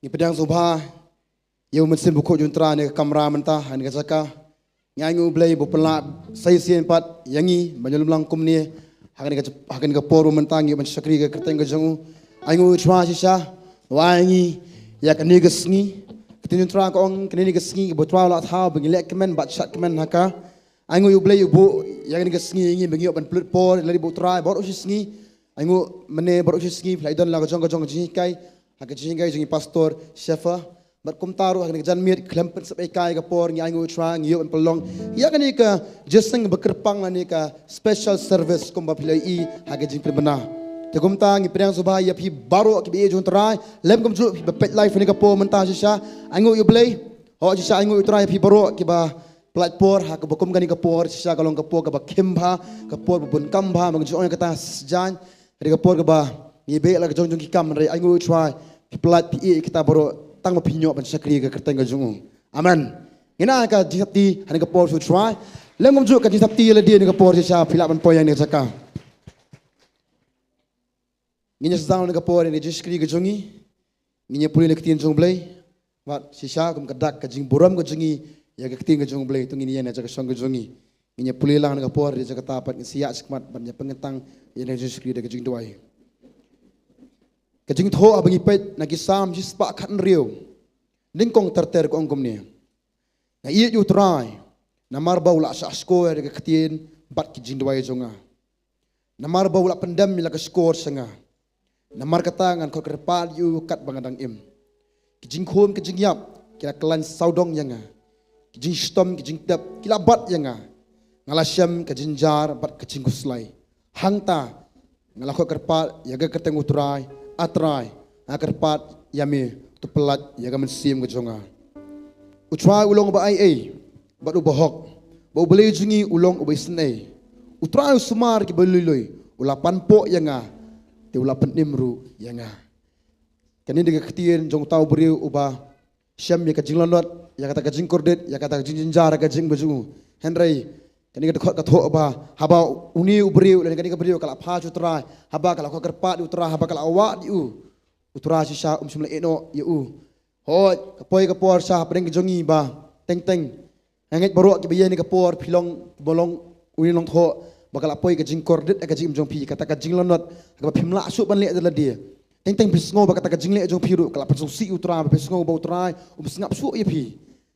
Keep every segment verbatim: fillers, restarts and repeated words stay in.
Ngi pdiang sngewbha ïa u Mynsiem Bakhuid jong U Trai ha kane ka kamra mynta, ha kane ka jaka. Ngi ainguh U Blei ba u pynlah sa shisien pat ïa ngi ban ïalum lang kumne ha kane ka, ha kane ka por ba mynta ngi ban shakri ha ka kyrteng ka jong u. Ainguh U Trai shisha ba u ai ïa ngi ïa kane ka sngi. Ka ktien jong U Trai ka ong, kane ka sngi kaba U Trai u la thaw ba ngin leh kmen bad shad kmen ha ka. Ainguh U Blei u buh ïa kane ka sngi ïa ngi ba ngin ïoh ban pynlut por lane ba U Trai baroh shi sngi. Ainguh mynne baroh shi sngi phi la don la ka jong ka jong ka jinghikai ha ka jinghikai jong i Pastor Shefa. Bad kumta ruh ha kane ka janmiet khlem pynsep ïa ka por ngi ainguh U Trai ngi ïoh ban pynlong ïa kane ka jingïaseng ba kyrpang lane ka special service kumba phi la ïohi ha ka jingpynbna. Te kumta ngi pdiang sngewbha ïa phi baroh kiba ïeit jong U Trai lem kumjuh phi ba peit live ha kane ka por mynta shisha. Ainguh U Blei. Hooid shisha ainguh U Trai ïa phi baroh kiba pynlait por ha kaba kum kane ka por shisha ka long ka por kaba khim bha, ka por ba bun kam bha, ba ngi ju ong ïa kata sjan, ka dei ka por kaba ngi beh la ka jong jong ki kam, hynrei ainguh U Trai phi pynlait phi ïeit ïa kita baroh tang ba phi ïoh ban shakri ha ka kyrteng ka jong u. Amen. Ngin ai ka jingsapti ha kane ka por sha U Trai. Lem kumjuh ka jingsapti ïa lade ha kane ka por shisha phi lah ban poi ïa kane ka jaka. Ngin ïa sdang ha kane ka por ïa ka jingshakri ka jong ngi. Ngin ïa pule na ka ktien jong U Blei. Bad shisha kum ka dak ka jingburom ka jong ngi ïa ka ktien ka jong U Blei, to ngin ïa na jaka shong ka jong ngi. Ngin ïa pule lang ha kane ka por, ïa jaka ta pat ngin sa ïaid shakhmat bad ïa pynkyntang ïa ka jingshakri da ka jingduwai. Ka jingthoh haba ngi peit na ki Salm shispah khathynriew, nyngkong ter ter ka ong kumne. Nga ïeit ïa U Trai namar ba u la shah shkor ïa ka ktien bad ki jingduwai jong nga. Namar ba u la pyndem ïa la ka shkor sha nga. Namar kata ngan khot kyrpad ïa u katba nga dang im. Ki jingkhum ki jingïap ki la kyllain sawdong ïa nga. Ki jingshitom ki jingtep ki la bat ïa nga. Nga la shem ka jynjar bad ka jingkhuslai. Hangta nga la khot kyrpad ïa ka kyrteng U Trai, A Trai, nga kyrpad ïa me, to pyllait ïa ka mynsiem ka jong nga. U Trai u long uba aiei bad uba hok, bad U Blei jong ngi u long uba isynei. U Trai u sumar kiba lui lui, u la panpoh ïa nga, te u la pynim ruh ïa nga. Kane dei ka ktien jong uta u briew uba shem ïa ka jinglanot, ïa kata ka jingkordit, ïa kata ka jingjynjar ka jingim ka jong u. Hynrei kane ka dkhot ka thoh ba haba une u briew lane kane ka briew ka la phai sha U Trai, haba ka la khot kyrpad ïa U Trai, haba ka la wad ïa u, U Trai shisha um shym la ïehnoh ïa u. Hooid, ka poi ka por sha hapdeng ka jong ngi ba teng teng nga ngeit baroh kiba ïa kane ka por phi long, ba long une u nongthoh ba ka la poi ka jingkordit ha ka jingim jong phi, kata ka jinglanot kaba phim lah shuh ban leh da lade. Teng teng phi sngew ba kata ka jingleh jong phi ruh ka la pynsngewsih ïa U Trai, ba phi sngew ba U Trai um sngap shuh ïa phi.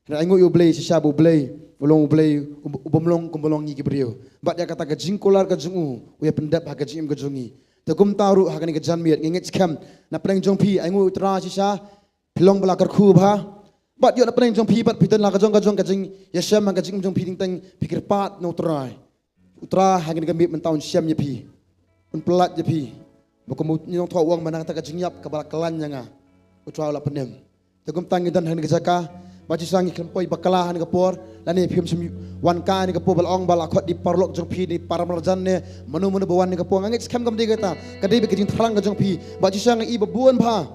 Hynrei ainguh ïa U Blei shisha ba U Blei u long U Blei uba, uba long kumba long ngi ki briew. Bad ïa kata ka jingkular ka jong u u ïa pyndep ha ka jingim ka jong ngi. Te kumta ruh ha kane ka janmiet ngi ngeit skhem na pdeng jong phi, ainguh ïa U Trai shisha phi long ba la kyrkhu bha. Bad ïoh na pdeng jong phi bad phi don la ka jong ka jong ka jingïashem ha ka jingim jong phi, teng teng phi kyrpad na U Trai. U Trai ha kane ka miet mynta un shem ïa phi, un pyllait ïa phi. Ba kum u nongthoh u ong, ba na kata ka jingïap kaba la kyllain ïa nga, U Trai u la pynim. Te kumta ngi don ha kane ka jaka, ba shisha ngi khlem poi bakla ha kane ka por, lane phim shym wan kai ha kane ka por ba la ong ba la khot da i paralok jong phi, da i paramarjan ne mano mano ba wan ha kane ka por. Nga ngeit skhem kam dei kata, ka dei beit ka jingthrang ka jong phi. Ba shisha nga i ba bun bha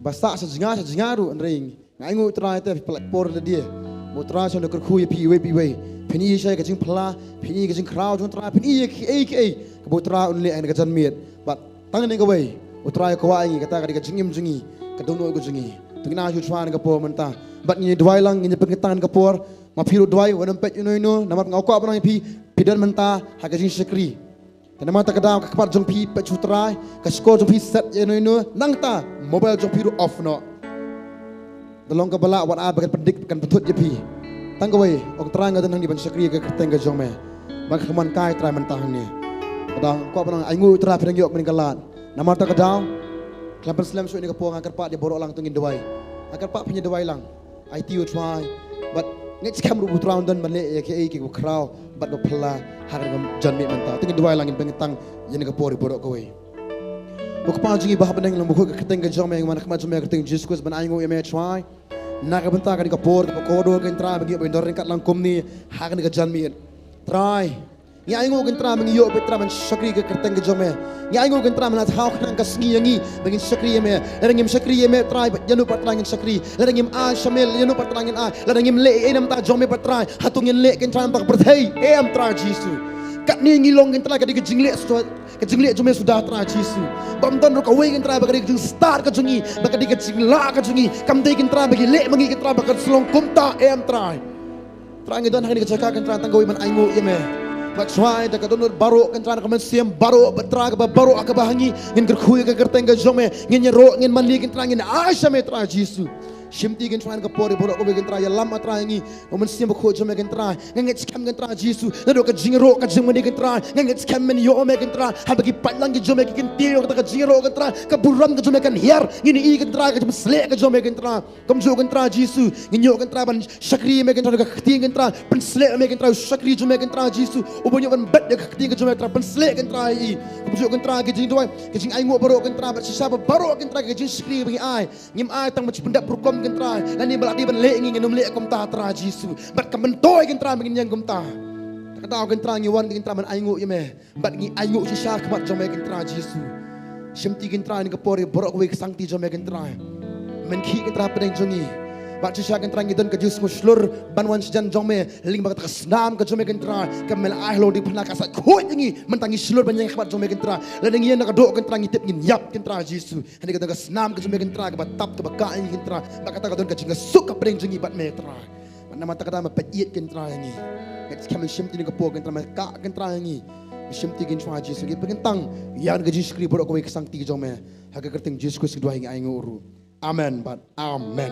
ba sah sha jngai sha jngai ruh, hynrei nga ainguh ïa U Trai te phi pyllait por lade. Ba U Trai shisha un kyrkhu ïa phi iwei pa iwei. Phin i shisha ïa ka jingphylla, phin i ïa ka jingkhraw jong U Trai, phin i ïa kiei kiei kaba U Trai un leh ha kane ka janmiet. Bad tang kane kawei, U Trai u kwah ïa ngi, kata ka dei ka jingim jong ngi, ka dohnud ka jong ngi. To ngin ai sha U Trai ha kane ka por mynta. Bad ngin ïa duwai lang, ngin ïa pynkyntang ha kane ka por. Ma phi ruh duwai, wat nym peit ïano ïano, namar nga kwah ban ong ïa phi, phi don mynta ha ka jingshakri. Te namar kata ka daw ka khmat jong phi peit sha U Trai, ka shkor jong phi set ïano ïano, nangta mobile jong phi ruh off noh. Da long kaba lah, wat ai ba kan pyndik, kan pynthut ïa phi. Tang kawei, ong, Trai nga don hangne ban shakri ha ka kyrteng ka jong me. Ba nga khlem wan kai Trai mynta hangne. Ka daw nga kwah ban ong ainguh ïa U Trai, phi dang ïoh mynne ka lad. Namar kata ka daw khlem pynslem shuh ïa kane ka por, nga kyrpad ïa baroh lang, to ngin duwai. Nga kyrpad phin ïa duwai lang. Aiti U Trai. Bad ngeit skhem ruh ba U Trai un don ban leh ïa kiei kiei kiba khraw bad ba phylla ha kane ka janmiet mynta. To ngin duwai lang, ngin pynkyntang ïa kane ka por ïa baroh kawei. Ko Kpa jong ngi ba ha bneng, la bun ka kyrteng ka jong me, ngi wan ha khmat jong me ha ka kyrteng Jisu Khrist ban ainguh ïa me Trai. Na ka bynta kane ka por kaba kordor, ko Trai, ba ngi ïoh ban don ryngkat lang kumne ha kane ka janmiet. Trai, ngi ainguh, ko Trai, ba ngi ïoh, ko Trai, ban shakri ha ka kyrteng ka jong me. Ngi ainguh, ko Trai, ba la thaw khnang ka sngi ïa ngi ba ngin shakri ïa me. Lada ngim shakri ïa me Trai, bad ïano pat Trai ngin shakri? Lada ngim ai sha me, ïano pat Trai ngin ai? Lada ngim leh ïa ka namar jong me pat Trai, hato ngin leh, ko Trai, namar ka pyrthei? Em Trai Jisu. Katne ngi long, ko Trai, ka dei ka jingleh suda, ka jingleh jong me suda Trai Jisu. Bym don ruh kawei, ko Trai, ba ka dei ka jingstad ka jong ngi, ba ka dei ka jinglah ka jong ngi. Kam dei, ko Trai, ba ngi leh ma ngi, ko Trai, ba kan sa long kumta, em Trai. Trai, ngi don ha kane ka jaka, ko Trai, tang kawei ban ainguh ïa me. Bad Trai, da ka dohnud baroh, ko Trai, na ka mynsiem baroh, bad Trai, kaba baroh kaba ha ngi, ngin kyrkhu ïa ka kyrteng ka jong me, ngin ïaroh, ngin mane, ko Trai, ngin ai sha me Trai Jisu. Shimti, ko Trai, na ka por baroh kawei, ko Trai, ïalam, ko Trai, ïa ngi. Ka mynsiem bakhuid jong me, ko Trai. Nga ngeit skhem, ko Trai Jisu, naduh ka jingïaroh ka jingmane, ko Trai, nga ngeit skhem men ïoh me, ko Trai. Haba ki paidlang ki jong me ki kyntiew ïa kata ka jingïaroh, ko Trai, ka burom ka jong me kan hiar. Ngin ïohi, ko Trai, ka jingpynsleh ka jong me, ko Trai. Kumjuh, ko Trai Jisu, ngin ïoh, ko Trai, ban shakri ïa me, ko Trai, ka ktien, ko Trai, pynsleh ïa me, ko Trai, shakri jong me, ko Trai Jisu. Uba ïoh ban bet ïa ka ktien ka jong me, ko Trai, pynsleh, ko Trai, ïa i. Kumjuh, ko Trai, ka jingduwai, ka jingainguh baroh, ko Trai, bad shisha ba baroh, ko Trai, ka jingshakri ba ngi ai. Ngim ai tang ban shu pyndep rukom, ko Trai, lane ba la dei ban leh ngi, ngin ym leh kumta Trai Jisu. Bad ka myntoi, ko Trai, ba ngin ïeng kumta. Kata ka daw, ko Trai, ngi wan, ko Trai, ban ainguh ïa me. Bad ngi ainguh shisha ha khmat jong me, ko Trai Jisu. Shimti, ko Trai, na ka por baroh kawei ka sangti jong me, ko Trai. Men khih, ko Trai, hapdeng jong ngi. Bad shisha, ko Trai, ngi don ka jingsngewshlur ban wan shajan jong me, lyngba kata ka snam ka jong me, ko Trai. Ka me la ai halor ding phna, ka sait khuid ïa ngi. Mynta ngi shlur ban ïeng ha khmat jong me, ko Trai. Lada ngi ïeng na ka doh, ko Trai, ngi tip ngin ïap, ko Trai Jisu. Hangne ka don ka snam ka jong me, ko Trai, kaba tap, kaba kah ïa ngi, ko Trai. Bad kata ka don ka jingsuk hapdeng jong ngi bad me, ko Trai. Namar kata ka daw me peit ïeit, ko Trai, ïa ngi. Ngeit skhem, shimti, na ka por, ko Trai, me kah, ko Trai, ïa ngi. Shimti, ko Trai Jisu, ngi pynkyntang ïa ka jingshakri baroh kawei ka sangti ka jong me. Ha ka kyrteng Jisu Khrist ngi duwai, ngi ainguh ruh. Amen bad amen.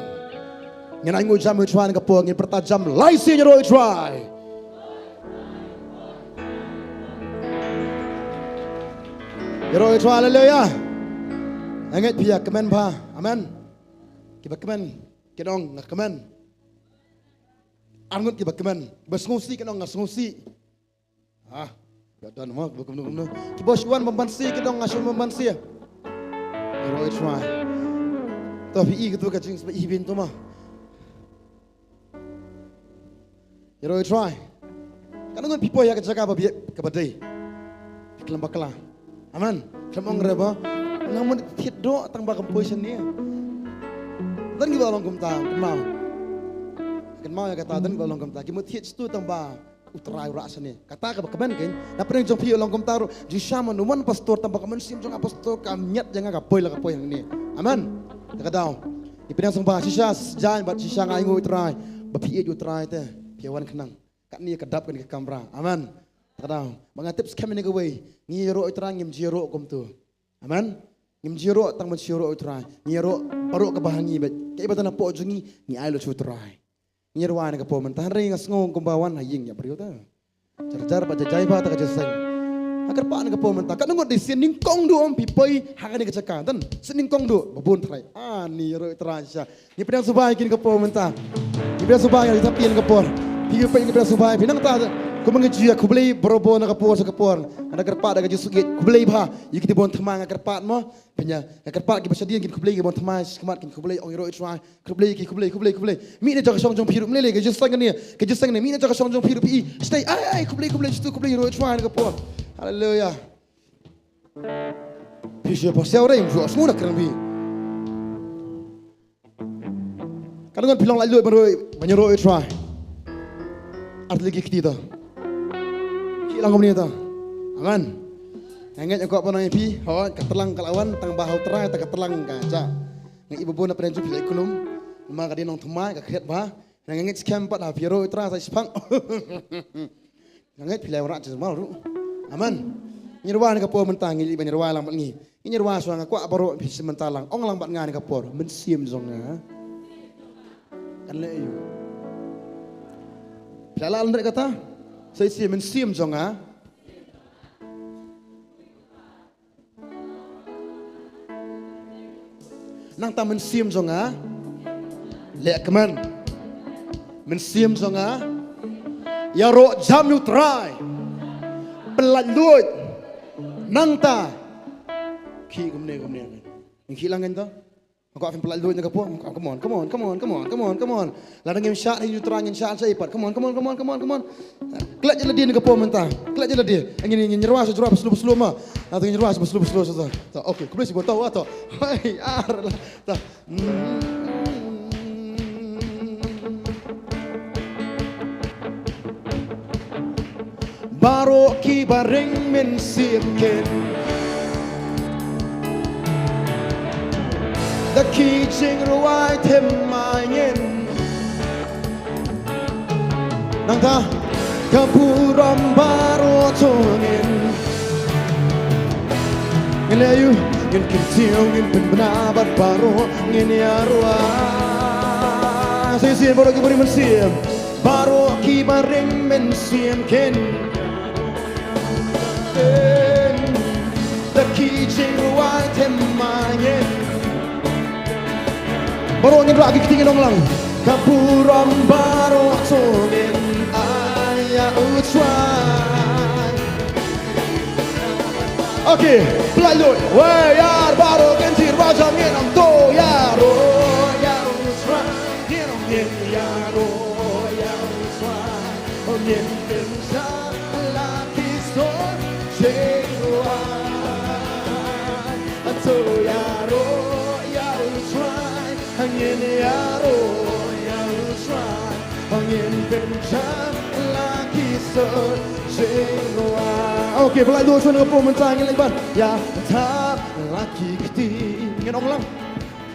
Ngin ainguh jam ïa u Trai, na ka por ngin pyrta jam lai sien: Ïaroh ïa u Trai. Ïaroh ïa u Trai, haleluya. Nga ngeit phi ïa kmen bha. Amen. Kiba kmen kin ong, nga kmen. Arngut kiba kmen. Kiba sngewsih kin ong, nga sngewsih. Ah, ka don mo, ba kumno kumno. Kiba shu wan ban banse kin ong, nga shu wan ban banse. Ïaroh ïa u Trai. To phi i kito ka jingshai, phi i phi to mo. Ïaroh ïa u Trai. Katno ngut phi poi ha ka jaka ba biang kaba dei? Phi khlem bakla. Amen. Khlem ong re ba, nga mut thied doh tang ba kam poi shane. Don kiba long kumta, kynmaw. Kynmaw ïa kata, don kiba long kumta. Ki mut thied shatu tang ba U Trai u rah shane. Kata kaba kmen kein. Na pdeng jong phi long kumta ruh. Jingshisha mo, ym wan pastor tang ba ka mynsiem jong nga pastor ka miat ïa nga, ka poi la ka poi hangne. Amen. Te ka daw, ngi pdiang sngewbha shisha, shisha bad shisha nga ainguh ïa U Trai ba phi ïeit ïa U Trai te phi wan khnang. Katne ka dap kane ka kamra. Amen. Te ka daw, ba nga tip skhem ïa kawei, ngi ïaroh ïa U Trai, ngim ju ïaroh kumto. Amen. Ngim ju ïaroh tang ban shu ïaroh ïa U Trai. Ngi ïaroh baroh kaba ha ngi bad kaei ba don hapoh jong ngi, ngi ai lut sha U Trai. Ngi rwai na ka por mynta, hynrei nga sngew kumba wan ha ïing ïa briew ta. Jar jar ba jajai ba ta ka jingïaseng. Nga kyrpad na ka por mynta, katno ngut dei sien nyngkong duh ym phi poi ha kane ka jaka. Don sien nyngkong duh, ba bun trai. Ani ïaroh ïa U Trai shisha. Ngi pdiang sngewbha ïa ki na ka por mynta. Ngi pdiang sngewbha ïa ki na ka por. Phi peit, ngi pdiang sngewbha ïa phi nangta. Kumba ngi ju ïa khublei barabor na ka por sha ka por. Nga da kyrpad da ka jingsuk ïeit, khublei bha ïa kito kiba wan thymmai, nga kyrpad mo. Pynïa, nga kyrpad kiba shadien kin khublei, kiba wan thymmai shakhmat kin khublei, ong ïaroh ïa U Trai. Khublei ki, khublei, khublei, khublei. Mih na jaka shong jong phi ruh, mlei lei, ka jingïaseng kane, ka jingïaseng kane, mih na jaka shong jong phi ruh phi. Stai, ai, ai, khublei, khublei, jitu khublei, ïaroh Trai na ka por. Haleluya. Phi shu pyrshah re, mju asngu na kren phi. Katno ngut phi long laitluid ban ïaroh, ban ïaroh Trai? Ar tylli ki kti ta. Ki long kumne ta. Amen. Nga ngeit nga kwah ban ong ïa phi, hooid, ka tlang ka la wan, tang ba ha U Trai ta ka tlang ka jah. Nga i ba bun na pdeng jong phi la i kulum. Namar ka dei nongthymmai, ka khet bha. Nga ngeit skhem pat ha phi ïaroh Trai sa shipang. Nga ngeit phi la wanrah jingmut ruh. Amen. Ngi rwai na ka por mynta, ngi leit ban rwai lang bad ngi. Ngi rwai shuwa, nga kwah baroh phi sngewthuh lang. Ong lang bad nga na ka por. Mynsiem jong nga. Kan leh aïu? Phi la lah lyndet kata? Sa shisien, mynsiem jong nga. Nangta mynsiem jong nga. Leh kmen. Mynsiem jong nga. Ïaroh jam ïa U Trai. Pynlaitluid. Nangta. Khih kumne kumne. Ngin khih lang ngan to. Ko phin pynlait luid na ka por. Come on, come on, come on, come on, come on, come on. Lada ngim shad hi, ngi trai ngin shad shaei pat. Come on, come on, come on, come on, come on. Klet ïa lade na ka por mynta. Klet ïa lade. Ngin, ngin, ngin rwai sha jrua ba slow ba slow ma. Nangta ngin rwai sha ba slow ba slow sha ta. Ta, okay. Khublei shibun, to, wa to. Hai, ar, la. Ta. Baroh kiba ring mynsiem kin da ki jingrwai them ma ngin. Nangta ka burom baroh to ngin. Ngin leh aïu, ngin kyntiew, ngin pynbna bad baroh ngin ïarwai. Shisien baroh kiba ring mynsiem. Baroh kiba ring mynsiem kin. Da ki jingrwai them ma ngin. Baroh ngin rah ki kti, ngin ong lang. Ka burom baroh to ngin ai ïa U Trai. Okay, pynlait luid. Wei ïar baroh ngin sdang ba jam, ngin ong to ïaroh ïa U Trai. Ngin ong ngin ïaroh ïa U Trai. Ngin pynshai la ki sor jingrwai. To ïaroh ïa U Trai. Ngin ïaroh ïa U Trai. Ngin pynshai la ki sor jingrwai. Okay, pynlait luid shuwa na ka por mynta, ngin leit ban ïa thap la ki kti. Ngin ong lang.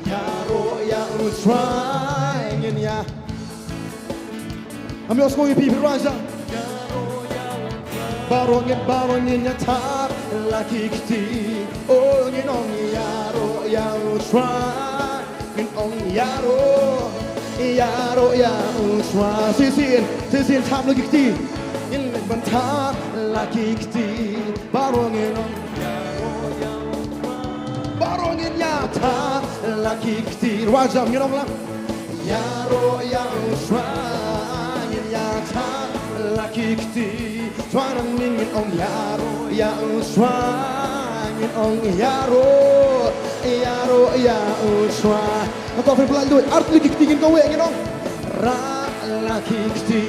Ïaroh ïa U Trai, ngin ïa. Ngam ïohsngew ïa phi, phi rwai sha. Baroh ngin, baroh ngin ïa thap la ki kti. Oh, ngin ong ïaroh ïa U Trai. Ngin ong ïaroh, ïaroh ïa U Trai. Shisien, shisien thap la ki kti. Ngin leit ban thap la ki kti. Baroh ngin ong. Baroh ngin ïa thap la ki kti. Rwai jam, ngin ong lang. Ïaroh ïa U Trai, ngin ïa thap la ki kti. Trai nang ngin ong ïaroh ïa U Trai, ngin ong ïaroh, ïaroh ïa U Trai. Nangta phin pynlait luid, artylli ki kti ngin kawei, ngin ong. Rah la ki kti,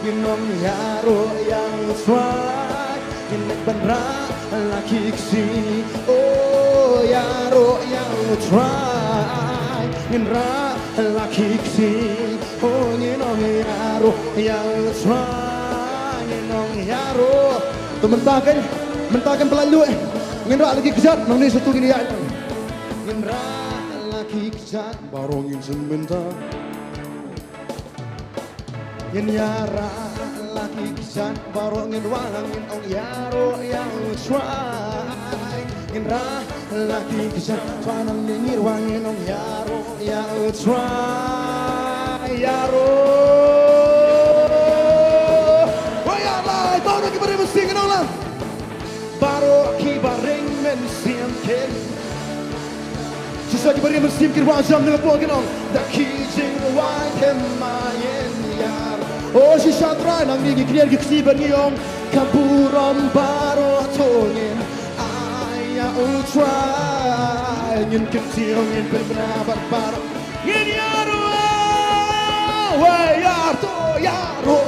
ngin ong ïaroh ïa U Trai. Ngin leit ban rah la ki kti. Oh, ïaroh ïa U Trai. Ngin rah la ki kti. Oh, ngin ong ïaroh ïa U Trai. Ngin ong ïaroh. To mynta kan, mynta kan pynlait luid. Ngin rah la ki kjat, nangne sha tu ngin ïa. Ngin rah la ki kjat, baroh ngin sngewbha. Ngin ïa rah la ki kjat baroh, ngin rwai, ngin ong ïaroh ïa U Trai. Ngin rah la ki kjat baroh, ngin rwai, ngin ong ïaroh ïa U Trai. Ïaroh. Wei ïa lai, baroh kiba ring mynsiem ngin ong lang. Baroh kiba ring mynsiem kin. Shisha kiba ring mynsiem kin rwai jam na ka por kin ong. Da ki jingrwai them ma ngin ïaroh. Oh shisha Trai, nangne ngi kren ki kti bad ngi ong. Ka burom baroh to ngin ai ïa U Trai. Ngin kyntiew, ngin pynbna bad baroh. Ngin ïaroh, wei ïaroh, ïaroh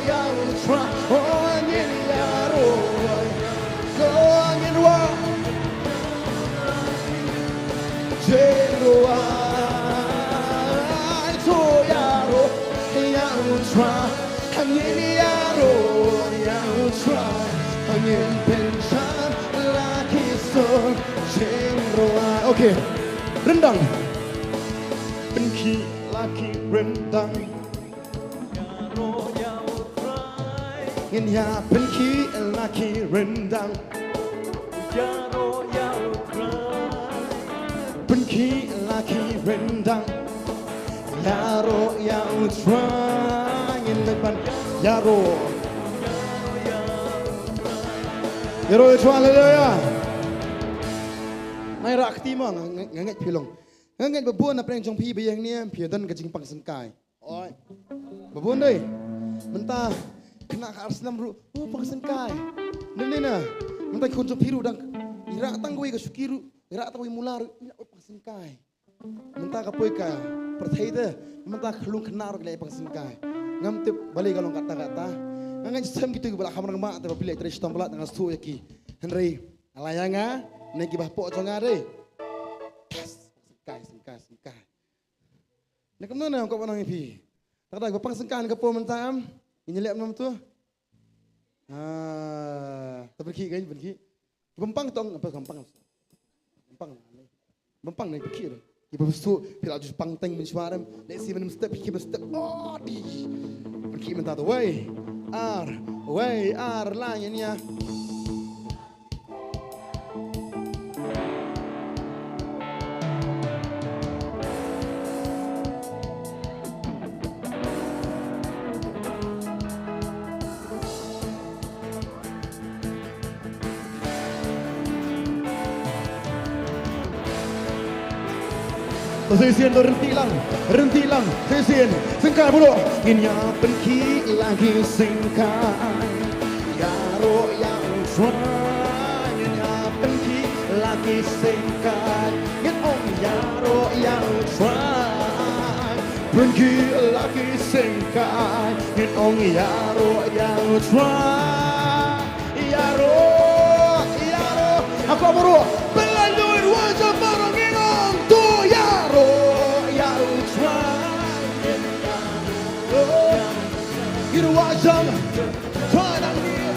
ïa U Trai. Oh, ngin ïaroh, oh, ngin wan. Jingrwai, to ïaroh ïa U Trai. Ngin ïaroh ïa U Trai. Ngin pynshai la ki sor jingrwai. Okay. Ryndang. Pynkhih la ki ryndang. Ngin ïa pynkhih la ki ryndang. Pynkhih la ki ryndang. Ïaroh ïa U Trai. Ngin leit ban ïaroh. Ïaroh ïa U Trai, haleluya. Nai rah kti ma nga, nga, nga ngeit phi long. Nga ngeit ba bun na pdeng jong phi ba ïeng ne em phi don ka jingpang sngewkai. Oi. Ba bun dei. Mynta khynnah ka ar snem ruh, oh, pang sngewkai. Dei ne na. Mynta ki khun jong phi ruh dang. Ngi Rah tang kawei ka shuki ruh, rah tang kawei mula ruh, ngi la pang syngkai. Mynta ka poi ka pyrthei te, mynta ka lung khynnah ruh ki la pang syngkai. Ngam tip balei ka long katta katta. Nga ngeit skhem kito kiba la kham rangbah te ba phi leh trei shitom palat nga sngewthuh ïa ki. Hynrei ala ïa nga ne kiba hapoh jong nga re. Syngkai, syngkai, syngkai. Na kumno na ka ba nang ïa phi. Kata kiba pang syngkai na ka poi mynta am. Ngin ïaleh mynta tu. Ah, ta pynkhih kan, pynkhih. Ki bym pang tong, apa bym pang. Bym pang. Bym pang ne pynkhih ne. Ki bym su, phi la ju pang teng mynshuwa rem. Leh si mynnym step, ki bym step. Oh, di. Pynkhih mynta tu. Wei. Ar. Wei, ar, la, ïa nia. Shisien to, ryntih lang, ryntih lang, shisien, syngkai bro. Ngin ïa pynkhih lagi syngkai. Ïaroh ïa u Trai, ngin ïa pynkhih lagi syngkai. Ngin ong ïaroh ïa u Trai. Pynkhih lagi syngkai. Ngin ong ïaroh ïa u Trai. Ïaroh, ïaroh. Ha kaba ruh. Pynlait lut, wajam baroh ngin ong to ïaroh ïa u Trai. Ngin wah jam. Trai nang ni.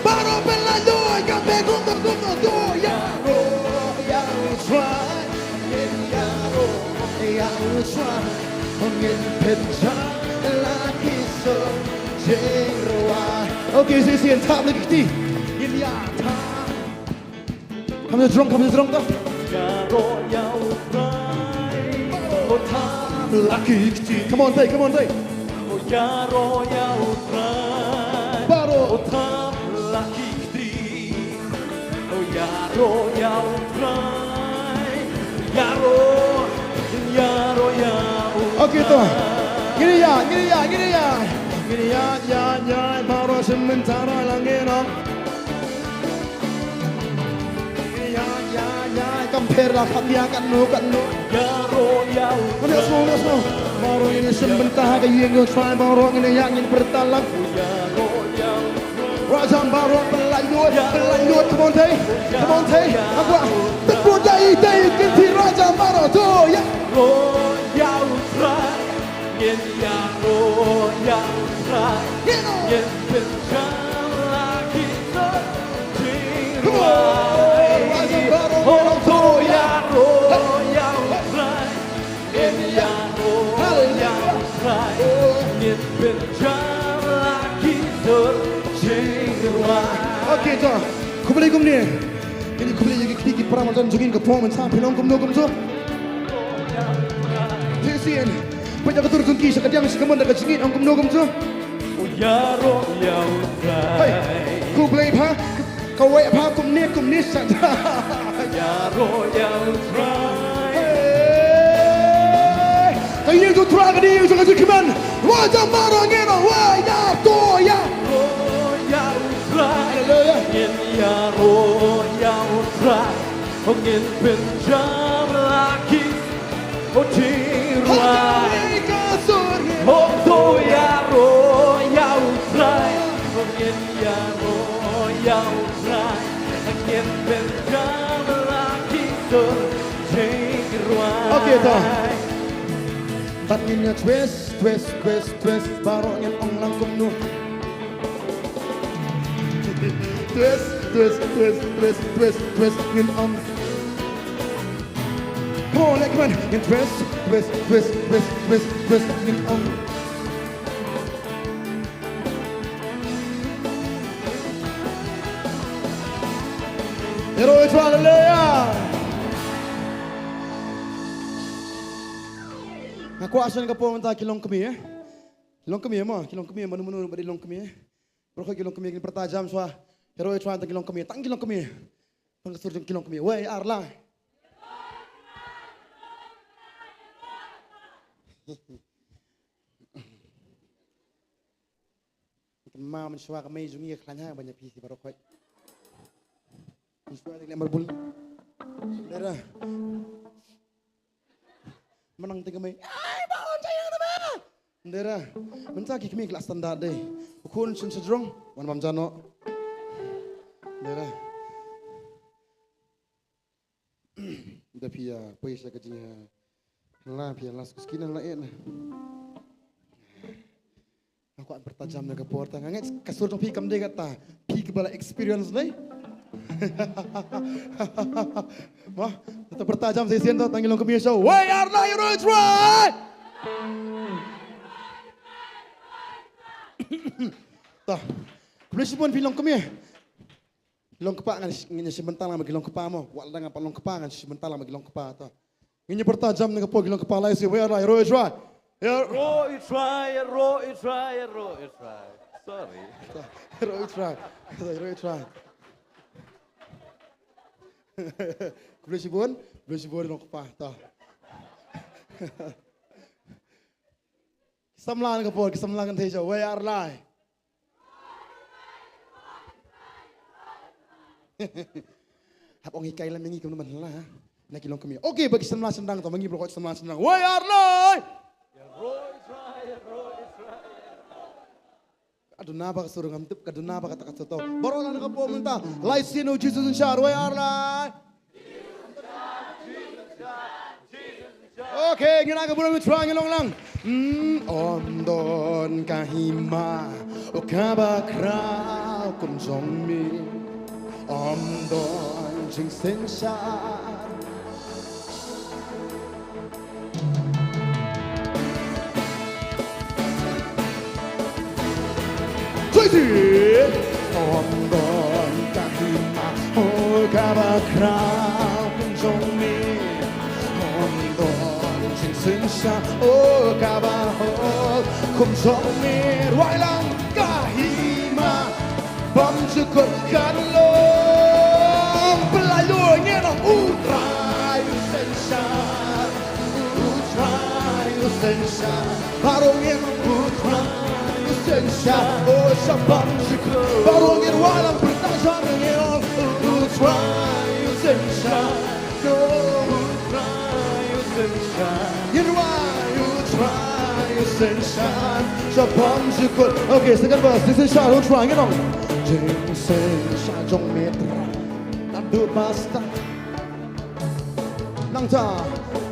Baroh pynlait lut, ka pyrkhat kumno kumno to ïaroh ïa u Trai. Ngin ïaroh ïa u Trai. Ngin pynjah la ki sur jingrwai. Okay, shisien thap la ki kti. Ngin ïa thap. Kham jrong, kham jrong to. Ïaroh ïa u Trai. O thap la ki kti. Come on, Trai, come on, Trai. O ïaroh ïa u Trai. Baroh. O thap la ki kti. O ïaroh ïa u Trai. Ïaroh, ïaroh ïa u Trai. Okay to. Ngin ïa, ngin ïa, ngin ïa. Ngin ïa, ïa, ïa, baroh shen mynta la ngin ong. Ïa, ïa, ïa, kam pher la kham ïa katno, katno. Ïaroh ïa u. Ngin ïa sngewbha, sngewbha. Baroh ngin ïa shem bynta ha ka ïing u Trai, baroh ngin ïa, ngin pyrta lang. Ïaroh ïa u. Rajam baroh pynlait lut, pynlait lut, come on, Trai. Come on, Trai. Akwa. Tepuk dai, dai, kynti rajam baroh to, ïa. Ïaroh ïa u Trai. Ngin ïaroh ïa u Trai. Ngin pynjah la ki sur jingrwai. Ong to ïaroh ïa u Trai. Ngin ïaroh ïa u Trai. Ngin pynjah la ki sur jingrwai. Okay, to. Khublei kumne. Ngin khublei ïa ki kti ki para marjan jong ngi ka por mynta, phi long kumno kumto. Te sien. Pynjah ka tur jong ki sha ka diang sha ka mon da ka jingngeit, ong kumno kumto. Ïaroh ïa u Trai. Hey, khublei bha, kawei bha kumne kumne sha. Ïaroh ïa u Trai. Hey, ka ïing u Trai ka dei ïing jong ka jingkmen. Wa jam baroh ngin ong wa ïa to ïa. Ïaroh ïa u Trai. Hallelujah. Ngin ïaroh ïa u Trai. Ngin pynjah la ki O jingrwai. Ong to ïaroh ïa u Trai. Ngin ïaroh ïa u Trai. Ngin pynjah la ki sur jingrwai. Okay, to. Bad ngin ïa twist, twist, twist, twist. Baroh ngin ong lang kumno. Twist, twist, twist, twist, twist, twist, ngin ong. Come on, like, come on. Ngin twist, twist, twist, twist, twist, twist, ngin ong. Hero, it's hallelujah. Nga kwah shen ka por mynta ki longkmie, eh? Ki longkmie mo, ki longkmie, mano mano ba dei longkmie. Baroh ki longkmie kin pyrta jam shuwa. Hero, i try tang ki longkmie, tang ki longkmie. Tang ka sur jong ki longkmie. Wei, ar, lai. Kan ma mynshuwa ka mei jong ngi ka khlaiñ ha ban ïa phi shi baroh khoit. Leh marbul. Dera. Manang teng kmie. Ai, ba on jai na ba. Dera. Mynta ki kmie ki la standard dei. U khun shin sha jrong. Wan bam jano. Dera. Da phi ïa poi sha ka jing, la phi ïa la skuskin la en. Nga kwah pyrta jam na ka por ta, nga ngeit ka sur jong phi kam dei kata. Phi kaba la experience dei. Mo, ta pyrta jam shisien ta, tang ngi long kmie sha. Wei ar lai roi trai. Ta. Khublei shibun phi long kmie. Long kpa ngan, ngan shim bynta lang ma ki long kpa mo. Wat la nga pat long kpa ngan shim bynta lang ma ki long kpa ta. Ngin ïa pyrta jam na ka por ki long kpa lai si, wei ar lai roi trai. Ïa. Roi trai, roi trai, roi trai. Sorry. Roi trai. Roi trai. Khublei shibun, khublei shibun long kpa ta. Ki samla na ka por, ki samla kan thei sha, wei ar lai. Hap ong hikai lam ïa ngi kumno ban la. Na ki long kmie. Okay, ba ki samla shynrang to, ma ngi baroh ki samla shynrang. Wei ar lai. Ka duna ba ka sur ngam tip, ka duna ba kata ka sur to. Baroh la na ka por mynta. Lai sien u Jesus in shar, wei ar lai. Okay, ngin ai ka burom trai ngi long lang. Hmm, ym don ka hima, oh kaba khraw kum jong me. Ym don jingsynshar. Tracy! Ym don ka hima, oh kaba khraw kum jong me. Ym don jingsynshar, oh kaba hok kum jong me. Rwai lang ka hima. Bymjukut kan long. Pynlait lut, ngi ong U Trai u synshar. U Trai u synshar. Baroh ngi ong U Trai u synshar. Oh, sha bymjukut. Baroh ngi rwai lang pyrta sha ngi ong U Trai u synshar. Ngi rwai U Trai u synshar. Sha bymjukut. Okay, second verse. Jingsynshar U Trai, ngi ong. Jingsynshar jong me Trai. Naduh ba sdang. Nangta.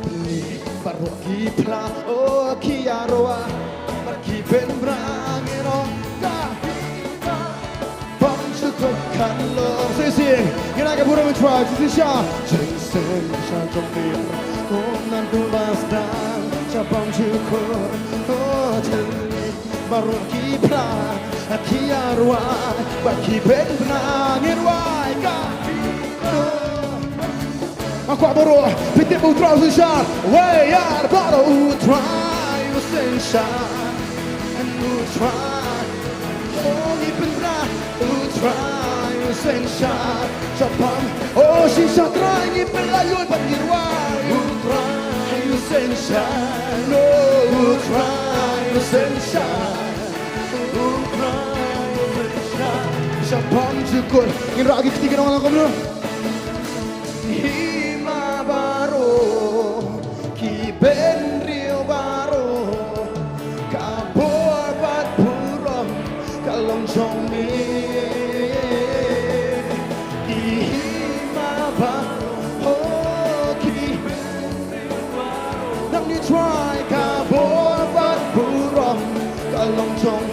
Pynlait baroh ki phla. Oh, ki ïa rwai. Bad ki bynbra ngi ong. Ka hima. Bymjukut kan long. Shisien, ngin ai ka burom U Trai, jingsynshar. Jingsynshar jong me. Oh, naduh ba sdang. Sha bymjukut. Oh, jong me. Baroh ki phla. Ki ïa rwai. Bad ki bynbra ngi rwai. Ka. Nga kwah baroh, phi tip U Trai u synshar. Wei ar baroh U Trai u synshar. U Trai. Oh, ngi pynbna. U Trai u synshar. Sha bym. Oh, synshar Trai ngi pynlait lut bad ngi rwai. U Trai u synshar. Oh, U Trai u synshar. U Trai u synshar. Sha bymjukut. Ngin rah ki kti ki nong lang kumno. Hima baroh, ki bynriew baroh, ka bor bad burom, ka long jong me. Ki hima baroh, ki bynriew baroh, nang ni Trai ka bor bad burom, ka long jong.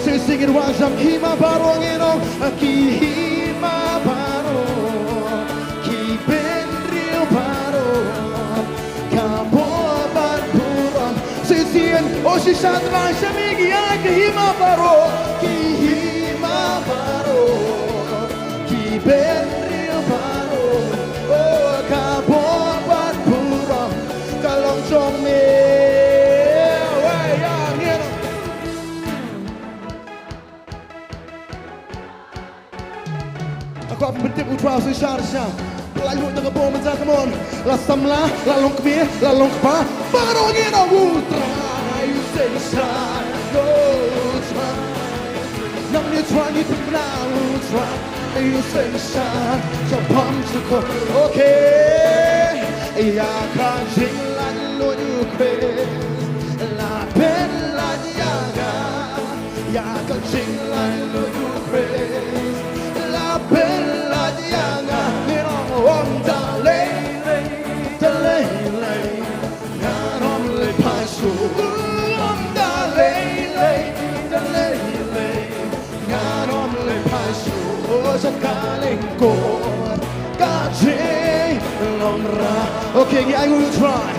Shisien ngin rwai jam hima baroh ngin ong, ki hima baroh. Ki bynriew baroh, ka bor bad burom. Shisien, oh shisha Trai sha me ki ïa ki hima baroh, ki hima baroh, ki bynriew baroh. Oh, ka bor bad burom, ka long jong me. Wei ïa ngin. Nga kwah phin pyntip U Trai u synshar shisha. Pynlait lut na ka bor mynta, come on. La samla, la longkmie, la longkpa, baroh ngin ong U Trai u synshar. Oh, U Trai. Nang ni U Trai ngi pynbna, U Trai u synshar. Sha bym Okay. Ïa ka jinglaitluid u Khrist la pynlait ïa nga. Ïa ka jinglaitluid u Khrist la pynlait ïa nga. Ngi ong, ym da lei lei, da lei lei. Ngan ym leit phai shuh, ym da lei lei, da lei lei. Ngan ym leit phai shuh sha ka lyngkor ka jinglong rah. Okay, ngi ainguh ïa u Trai.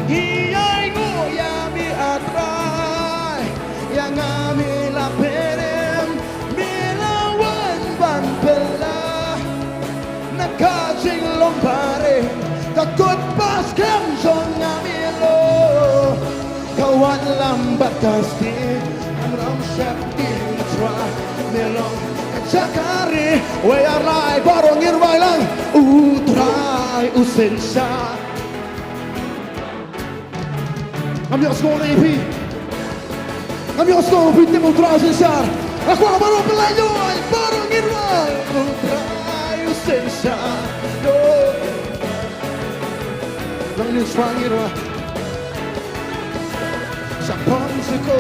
Ngi ainguh ïa me, ah Trai. Ïa nga me la pyrshang, me la wan ban pynlah. Na ka jinglong barim, ka kut ba skhem jong nga me lo. Ka wanlam bad ka stieh, ngan ym sheptieng, Trai. Me long ka jaka riewspah. Wei, ar lai baroh ngin rwai lang. U Trai u synshar. Ngam ïohsngew ïa phi. Ngam ïohsngew phi tip U Trai u synshar. Nga kwah baroh pynlait ïa u, baroh ngin rwai. U Trai u synshar. Ngan ïa shuwa ngin rwai. Shaphang jong u.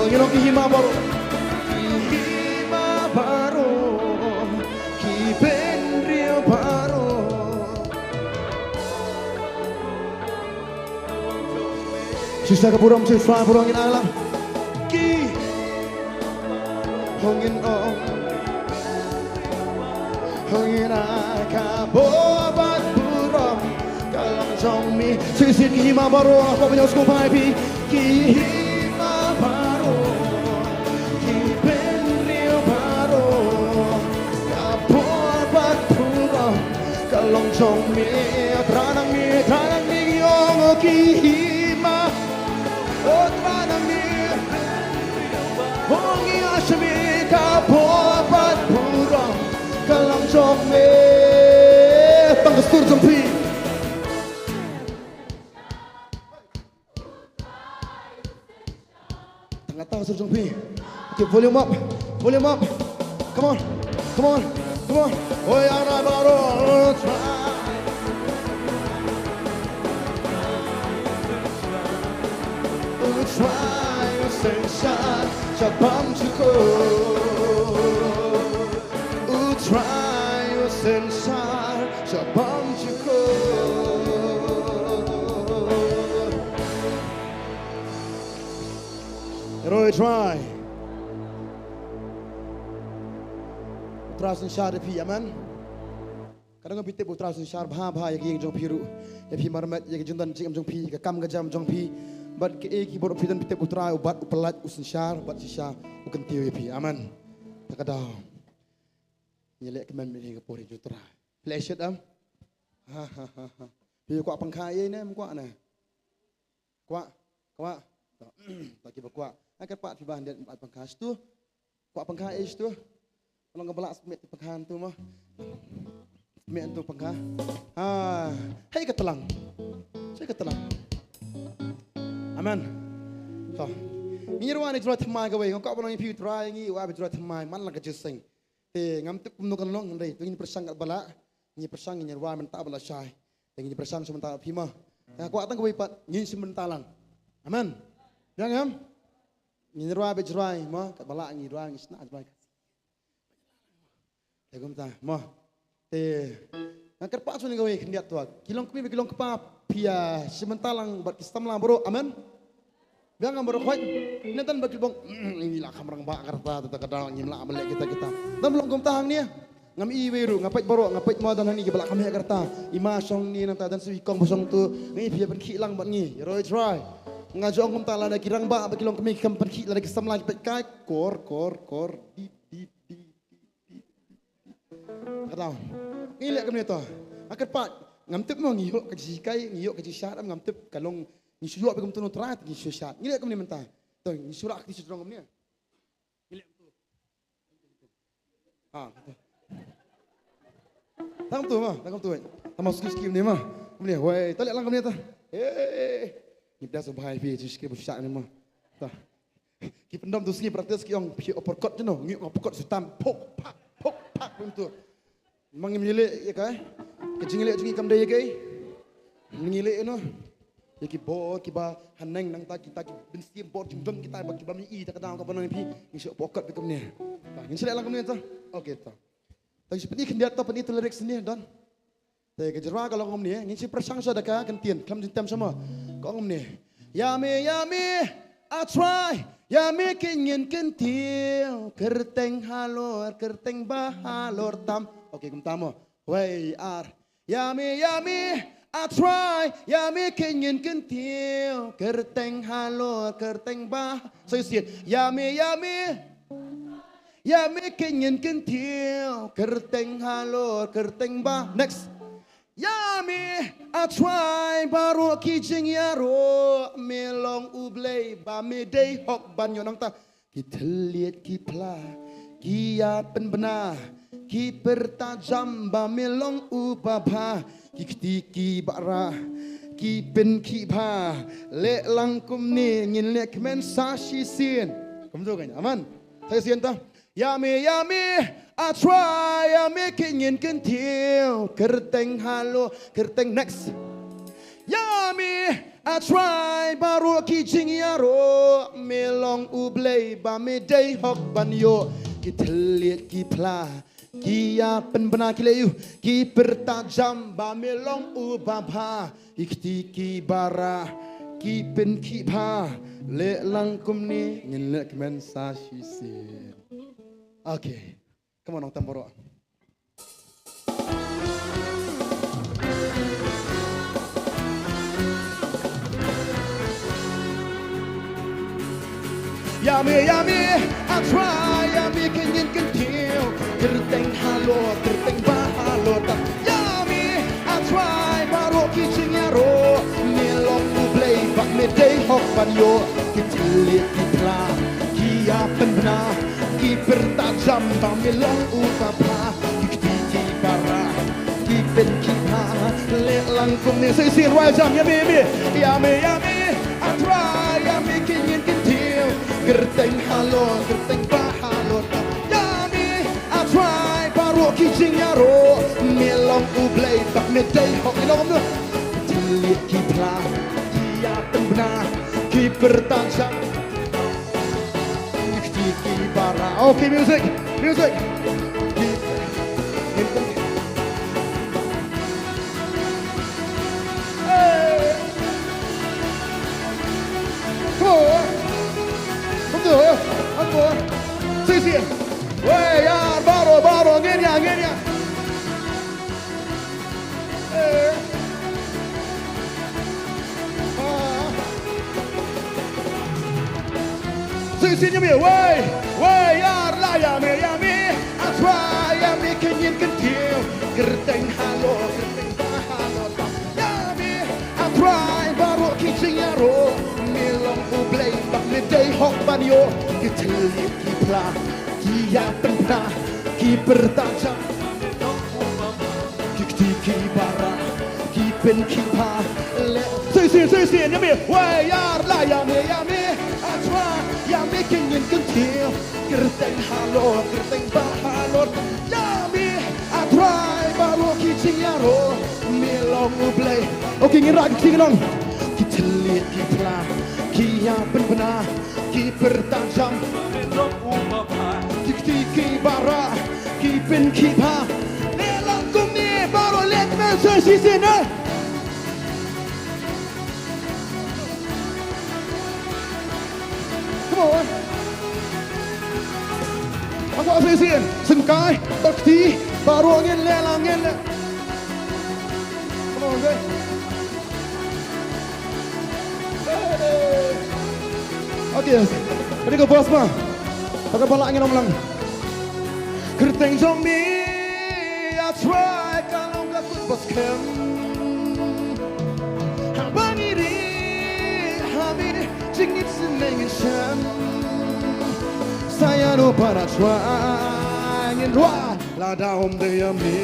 Ngin ong ki hima baroh. Ki hima baroh. Ki bynriew baroh. Shisha ka burom, shisha ka burom, ngin ai lang. Ki hong in ong, hong in ai ka bor bad burom ka long jong me. Shisha ki hima baroh, ko ban ïohsngew bha ïa phi. Ki hima baroh, ki bynriew baroh, ka bor bad burom ka long jong me. Trai nang me, Trai nang me, ngi ong, oh, ki hima. Oh, Trai nang me. Oh, ngi ong sha me, ka bor bad burom ka long jong me. Tang ka sur jong phi. Tang kata sur jong phi. Okay, volume up. Volume up. Come on. Come on. Come on. Oi, ara baro. Trai. U Trai u synshar shaphang jong u. U Trai u synshar shaphang jong u. Ïaroh ïa u Trai. U Trai u synshar ïa phi, amen. Ka dang phi tip U Trai u synshar bha bha ïa ka ïing jong phi ruh. Ïa phi marmet, ïa ka jingdon jingem jong phi, ïa ka kam ka jam jong phi. Bad kaei kaei baroh phi don phi tip U Trai u bat u pynlait u synshar bad shisha u kyntiew ïa phi. Amen. Ta ka daw. Ngi leh kmen ïa ka por jong U Trai. Phi leh shit em? Ha ha ha ha. Phi kwah pangkha ïa ne em kwah ne? Kwah, kwah. To, to kiba kwah. Nga kyrpad phi ba hyndet pangkha shtu. Kwah pangkha eh shtu. Long ka ba lah smet pangkha tu mo. Smet tu pangkha. Ha, hei ka tlang. Hei ka tlang. Amen. To. Ngi rwai ne jroi thymmai kawei. Nga kwah ba long ïa phi U Trai ngi, wad ba jroi thymmai man la ka jingïaseng. Te ngam tip kumno kan long hynrei to ngin pyrshang kat ba lah, ngin pyrshang ngin rwai mynta ba la shai. Te ngin pyrshang shu mynta phi ma. Te nga kwah tang kawei pat ngin shu mynta lang. Amen. Biang em? Ngin rwai bad rwai ma kat ba lah ngin rwai ngin shna rwai. Te kumta ma. Te nga kyrpad shu ning kawei khyndiat tuak. Ki long kmie ki long kpa phi ïa shu mynta lang bad ki samla baroh. Amen. Biang ngam baroh khoit. Natan ba ki bong. Ngi la kham rangbah ka rta ta ka daw ngim lah ban leh kita kita. Dang long kumta hangne. Ngam i wei ruh nga peit baroh nga peit mo dang hangne ki ba la kham heh ka rta. I ma shong ni nangta dang shu i kong ba shong tu. Ngi phi ban khih lang bad ngi. Ïaroh ïa u Trai. Nga ju ong kumta lada ki rangbah ba ki long kmie ki kham ban khih lada ki samla ki peit kai. Kor kor kor. Dip dip dip. Ka daw. Ngi leh kumne to. Nga kyrpad. Ngam tip mo ngi ïoh ka jinghikai, ngi ïoh ka jingshad, ngam tip ka long ngi shu ïoh bad kumta U Trai, ngi shu shad. Ngi leh kumne mynta. To, ngi shu rah ka jingshad kumne. Ngi leh kumta. Ha. Tang tu ma, tang tu. Tang ma ski ski kumne ma. Kumne, wei, to leh lang kumne to. Eh. Ngi dah subhai phi jingshad ba shad ne ma. To. Ki pyndam tu sngi practice ki ong phi uppercut jeno, ngi ong uppercut sutam, phok phak phok phak pyntu. Ma ngim ïaleh ïa ka, ka jingïaleh jong ngi kam dei ïa kaei? Ngi leh ïa no, ïa ki bor kiba haneng, nangta kita ki mynsiem bor jingdon kita ba, kiba ym i ta ka daw kaba nang phi, ngi shu pokot kumne. Ta, ngin shu leh lang kumne ta. Okay ta. Ta, ngin shu pyni khyndiat ta, pyni ta lyrics ne, don. Te ka jingrwai ka long kumne, ngin shu pyrshang shuwa da ka kyntien, khlem jingtem shuwa mo. Ka ong kumne. Ïa me, ïa me, I try, ïa me kynñin kyntiew, kyrteng halor, kyrteng ba halor tam. Okay, kumta mo. Wei, ar. Ïa me, ïa me, I try, ïa me kynñin kyntiew, kyrteng halor, kyrteng ba. Sa shisien. Ïa me, ïa me, ïa me kynñin kyntiew, kyrteng halor, kyrteng ba. Next. Ïa me, I try, baroh ki jingïaroh, me long U Blei ba me dei hok ban ïoh, nangta. Ki thylliej ki phla, ki ïa pynbna, ki pyrta jam ba me long uba bha, ki kti ki bara, ki pynkhih bha, leh lang kumne ngin leh kmen sa shisien. Kumjuh kan? Amen. Sa shisien ta. Ïa me, ïa me, I try, ïa me kynñin kyntiew, kyrteng halor, kyrteng next. Ïa me, I try, baroh ki jingïaroh, me long U Blei ba me dei hok ban ïoh, ki thylliej ki phla, ki ïa pynbna ki leh ïa u, ki pyrta jam ba me long uba bha, ki kti ki bara, ki pynkhih bha, leh lang kumne ngin leh kmen sa shisien. Okay. Come on, nongtam baroh. Ïa me, ïa me, I try, ïa me kynñin kyntiew, kyrteng halor, kyrteng ba halor tam. Ïa me, I try, baroh ki jingïaroh, me long U Blei ba me dei hok ban ïoh, ki thylliej ki phla, ki ïa pynbna, ki pyrta jam ba me long uba bha, ki kti ki bara, ki pynkhih bha, leh lang kumne sa shisien, rwai jam ïa me, me, ïa me, ïa me, I try, ïa me kynñin kyntiew, kyrteng halor, kyrteng ba halor tam, ïa me, I try, baroh ki jingïaroh, me long U Blei ba me dei hok, ïa long kumno, thylliej ki phla, ki ïa pynbna, ki pyrta jam, ki kti ki bara. Okay, music, music. Hey. Come on. Come on. Come on. Sa shisien. Wei, ïa, baroh, baroh, ngin ïa, ngin ïa. Eh. Ah. Sa shisien ïa me, wei, wei, ïa la ïa me, ïa me, I try, ïa me kynñin kyntiew, kyrteng halor, kyrteng ba halor tam, ïa me, I try, baroh ki jingïaroh, me long U Blei ba me dei hok ban ïoh, ki thylliej ki phla, ki ïa pynbna, ki pyrta jam, ki kti ki bara, ki pynkhih bha, leh. Sa shisien, sa shisien, ïa me, wei, ïa la ïa me, ïa me, I try, ïa me kynñin kyntiew, kyrteng halor, kyrteng ba halor, ïa me, I try, baroh ki jingïaroh, me long U Blei. Okay, ngin rah ki kti ki nong. Ki thylliej ki phla, ki ïa pynbna, ki pyrta jam, ki kti ki bara, ki pynkhih bha, leh lang kumne, baroh leh kmen sa shisien, eh. Come on. Hakwah sa shisien, syngkai, to kti, baroh ngin leh lang, ngin leh. Come on, okay. Okay, yes. Kane ka verse ba, ba ka ba lah ngin ong lang. Kyrteng jong me ïa trai ka long ka kut ba skhem. Haba ngi ri ha me jingïeit sngewsih ngin shem. Sa ïa no para trai ngin rwai. Lada ym dei ïa me,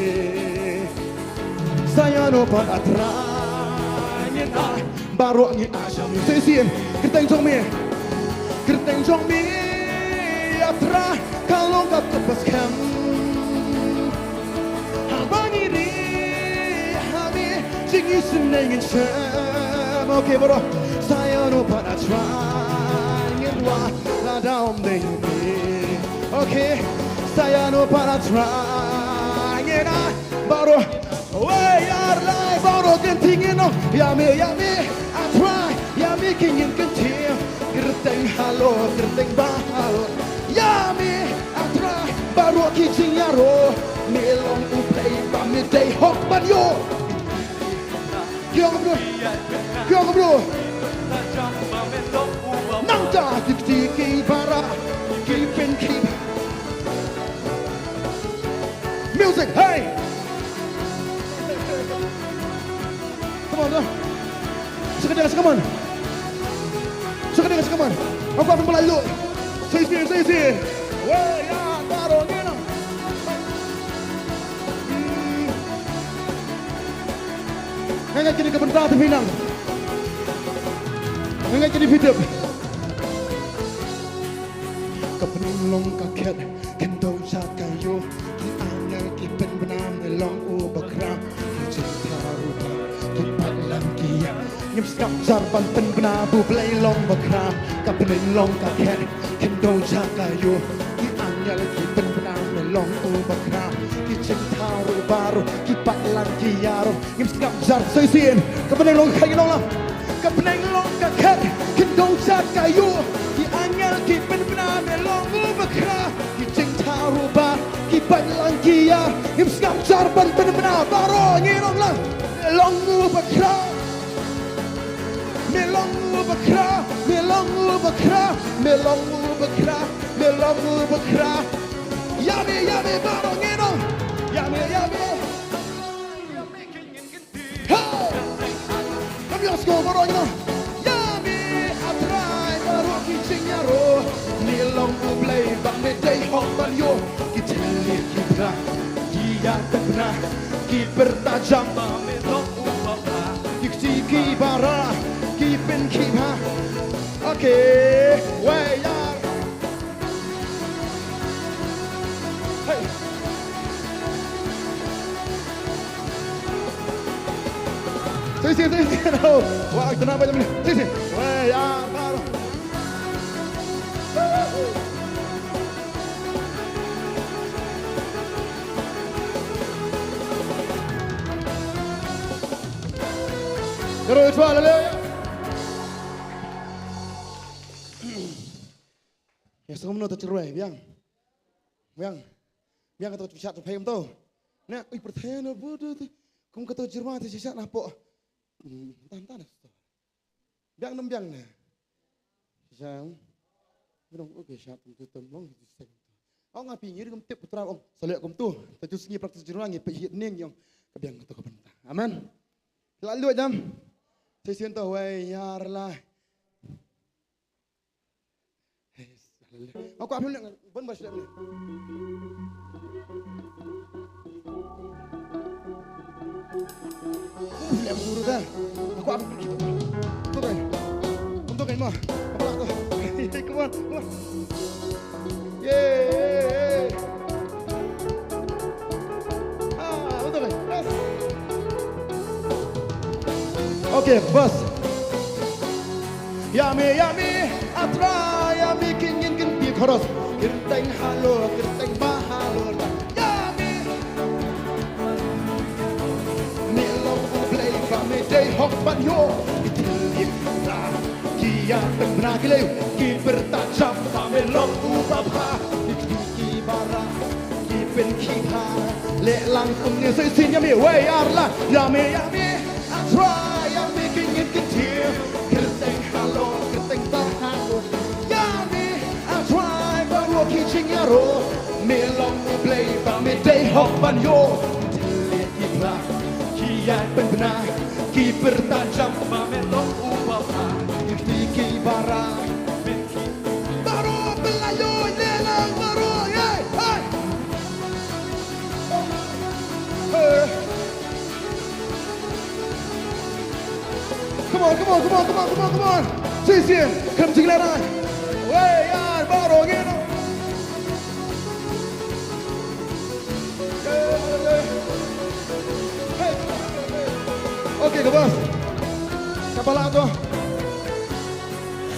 sa ïa no pat A Trai ngin ai, baroh ngi ai sha me. Sa shisien, kyrteng jong me, kyrteng jong me A Trai ka long ka kut ba skhem. Ha Ngi ri ha me, jing i sum ne ngin shem. Okay, baroh. Sa ïano pat A Trai ngin wad, lada ym dei me. Okay. Sa ïano pat A Trai ngin ai. Baroh. Wei ar lai baroh, kin ti ngin ong. Ïa me, ïa me A Trai, ïa me ki ngin kyntiew. Kyrteng halor, kyrteng bahalor. Ïa me A Trai, baroh ki jingïaroh. Me long U Blei ba me dei hok ban ïoh. Ki ong kumno? Ki ong kumno? Nangta ki kti ki para, ki pynkhih. Music, hey! Come on, uh. Check it out, come on. Check it out, come on. I've got to play low. Say it, say it. Well, yeah, baroh ngin ong. Hmm. Nga ngeit kine ki bynta te phi nang. Nga ngeit kine phi tip. Ka bneng long ka khet, khyndew jaka ïew. Ki angel ki pynbna, me long u bakhraw. Ki jingthaw ruh ba, ki paidlang ki ïar. Ngim sngap jar ban pynbna ba U Blei long bakhraw. Ka bneng long ka khet, khyndew jaka ïew. Ki angel ki pynbna, me long u bakhraw. Ki jingthaw ruh baroh, ki paidlang ki ïar. Ngim sngap jar sa shisien. Ka bneng long ka khet, ngin ong lang. Ka bneng long ka khet, khyndew jaka ïew. Ki angel ki pynbna, me long u bakhraw. Ki jingthaw ruh ba, ki paidlang ki ïar. Ngim sngap jar ban pynbna, baroh ngin ong lang. Me long u bakhraw. Me long u bakhraw, me long u bakhraw, me long u bakhraw, me long u bakhraw. Ïa me, ïa me, baroh ngin ong. Ïa me, ïa me. Hey! Come on, let's go, baroh ngin ong. Ïa me A Trai baroh ki jingïaroh. Me long U Blei ba me dei hok ban ïoh. Ki thylliej ki bnai, ki ïar pynbna, ki pyrta jam ba me long u babha. Ki kti ki para, ki pynkhih bha. Okay, wei ïar. Hey. Shisien, shisien. Oh, wah, kena apa jam ni? Shisien. Wei ïar baroh. Glory to hallelujah. Ïa sngewbha to, tyrwa, biang. Biang. Biang, kato ka shah to phi kumto. Na, ui, pyrthei na, bu, du, du. Kum kato ka jyrwa to shah na pdeng. Hmm, tan, tan, to. Biang, nam biang na. Shah. Biang, okay, shah tum tu tum long, tu seng. Ong, nga phi ngi ruh ngim tip, putra, ong, sa leh kumto. Te tu sngi practice jyrwa ngi peit hit ning, ong. Ka biang kato ka bynta. Amen. La luid jam. Shisien to, wei ïar lai. Yes, hallelujah. Aku ambil ni, bon bas ni. Aku ambil. Tu kan. Tu kan, ma. Apa lah tu? Come on, come on. Yay. Ah, betul kan? Yes. Okay, bas. Ïa me, ïa me, A Trai, ïa me, kin ngin kin pi chorus. Kyrteng halor, kyrteng bahalor. Ïa me. Me long U Blei ba me dei hok ban ïoh. Ki thylliej ki bnai, ki ïar pynbna, ki leh, ki pyrta jam ba me long u babha. Ki kti ki para, ki pynkhih bha. Leh lang kumne shisien, ïa me, wei ïar lai. Ïa me, ïa me, A Trai, ïa me, kin ngin kin tieng. Kyrteng halor, kyrteng bahalor. Ïa me A Trai baroh ki jingïaroh. Me long U Blei ba me dei hok ban ïoh. Ki thylliej ki bnai, ki ïar pynbna, ki pyrta jam ba me long u babha. Ki kti ki para, baroh pynlait ïoh, leh lang baroh, hey, hey. Hey. Come on, come on, come on, come on, come on, come on. Shisien, kham jinglehrain. Wei ïar baroh ngin. Hey, hey, hey. Pala to.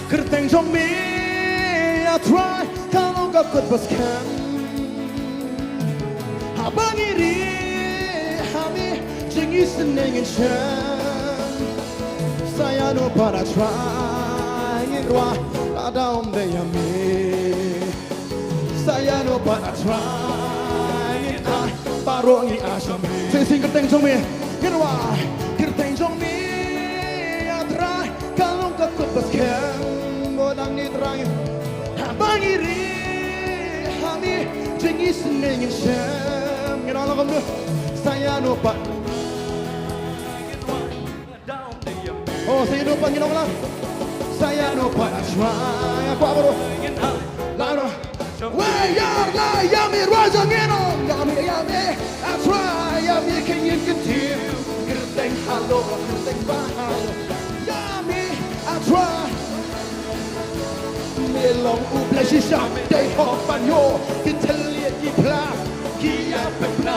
Kyrteng jong me, A Trai, ka long ka kut ba skhem. Haba ngi ri ha me, jong ngi sngewsih ngin shem. Sa ïa no pat A Trai ngin rwai, lada ym dei ïa me. Sa ïa no pat A Trai ngin ai, baroh ngi ai sha me. Sngewsih kyrteng jong me, ngin rwai. Kyrteng jong me, A Trai, ka long ka kut ba skhem. Mo dang ni Trai. Haba ngi ri ha me, jong ngi sngewsih ngin shem. Ngin ong kumno. Sa ïa no pat. Oh, sa ïa no pat ngin ong lang. Sa ïa no pat A Trai. Kwah baroh. Lah no. Wei ïa la ïa me rwai jong ngin ong. Ïa me, ïa me, A Trai, ïa me keiñ ngin kyntiew. Kyrteng halor, kyrteng bahaïo. Ïa me, A Trai. Me long U Blei shisha, dei hok ban ïoh, ki thylliej ki phla, ki ïaid pynbna.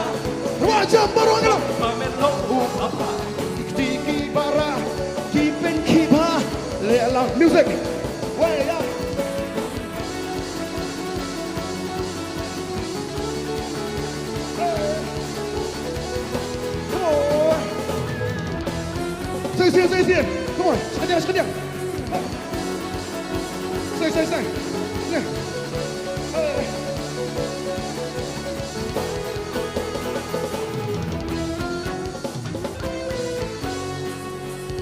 Rwai jam baroh ngi long. Ba me long U Blei, ki kti ki para, ki pyn ki pha. Leh lang music. Wei ïa. Hey. Come on. Sing, sing, sing, sing. Come on. Shakanya, shakanya. Sing, sing, sing. Yeah. Hey.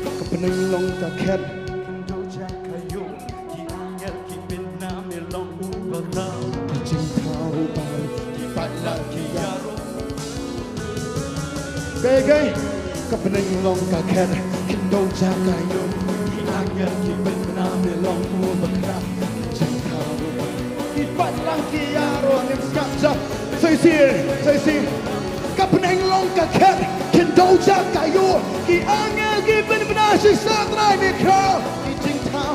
Ka bneng long ka khet. Ki angel ki pynbna, me long U Bakhlaiñ. Ki jingthaw baroh, ki paidlang ki ïaroh. Kei, kei. Ka bneng long ka khet, khyndew jaka ïung. Ki angel ki pynbna, me long U Bakhlaiñ. Ki jingthaw baroh, ki paidlang ki ïaroh, ngin sngap jam. Sa shisien, sa shisien. Ka bneng long ka khet, khyndew jaka ïung. Ki angel ki pynbna, shisha Trai me khraw. Ki jingthaw,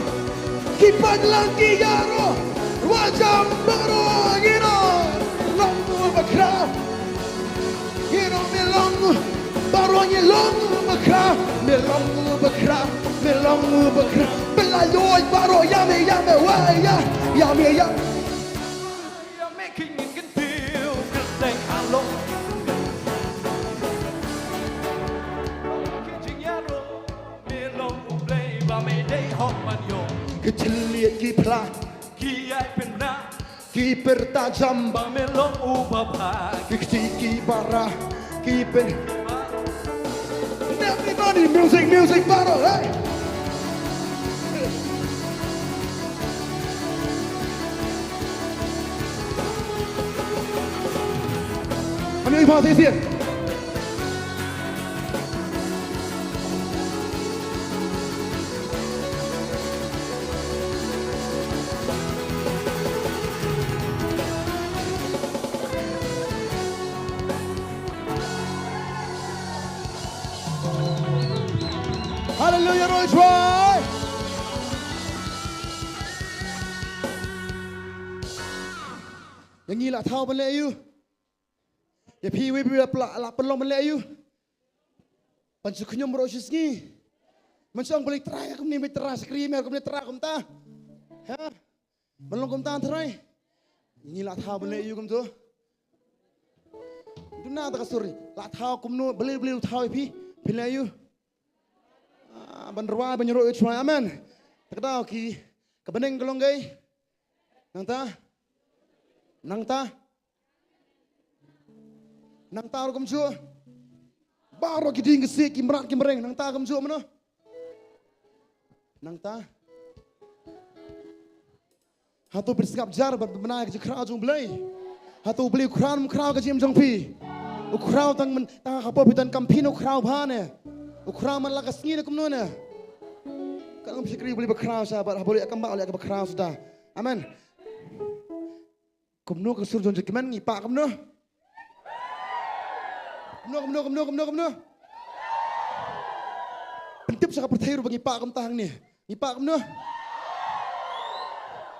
ki paidlang ki ïaroh. Rwai jam baroh ngin ong, long U Bakhlaiñ. Ngin ong me long, baroh ngin long U Bakhlaiñ. Me long U Bakhlaiñ, me long U Bakhlaiñ. Pynlait lut baroh ïa me, ïa me, wei ïa, ïa me, ïa. Ïa me keiñ ngin kyntiew, kyrteng halor. Ki jingïaroh, me long U Blei ba me dei hok ban ïoh. Ki thylliej ki phla, ki ïaid pynbna. Ki pyrta jam ba me long U Bakhlaiñ. Ki kti ki para, ki pyn. Everybody, music, music, baroh, hey. Ani ma shisien. Haleluia, roi Trai. Ïa ngi la thaw ban leh aïu? Ïa phi wei phi la, la pynlong ban leh aïu? Ban shu khñium baroh shi sngi. Ban shu ong balei Trai kumne, balei Trai shakri mer kumne, Trai kumta. Ha? Ban long kumta Trai. Ngi la thaw ban leh aïu kumto? Duna ta ka sur. La thaw kumno, balei, balei u thaw ïa phi? Phi leh aïu? Ah, ban rwai ban ïaroh ïa u Trai. Amen. Ta ka daw ki, ka bneng ka long kaei? Nangta? Nangta? Nangta ruh kumjuh. Baroh ki dieng ki siej, ki mrad ki mreng, nangta kumjuh mano? Nangta? Hato phi sngap jar ban pynbna ïa ka jingkhraw jong U Blei? Hato U Blei u khraw, um khraw ka jingim jong phi? U khraw tang man, tang ha ka por phi donkam phi ne u khraw bha ne? U khraw man la ka sngi ne kumno ne? Kan ym shakri U Blei ba khraw sha bad haba leh kam ba leh ka ba khraw sha da. Amen. Kumno ka sur jong jingkmen, ngi pah kumno? Kumno, kumno, kumno, kumno, kumno? Pyntip sha ka pyrthei ruh ba ngi pah kumta hangne. Ngi pah kumno?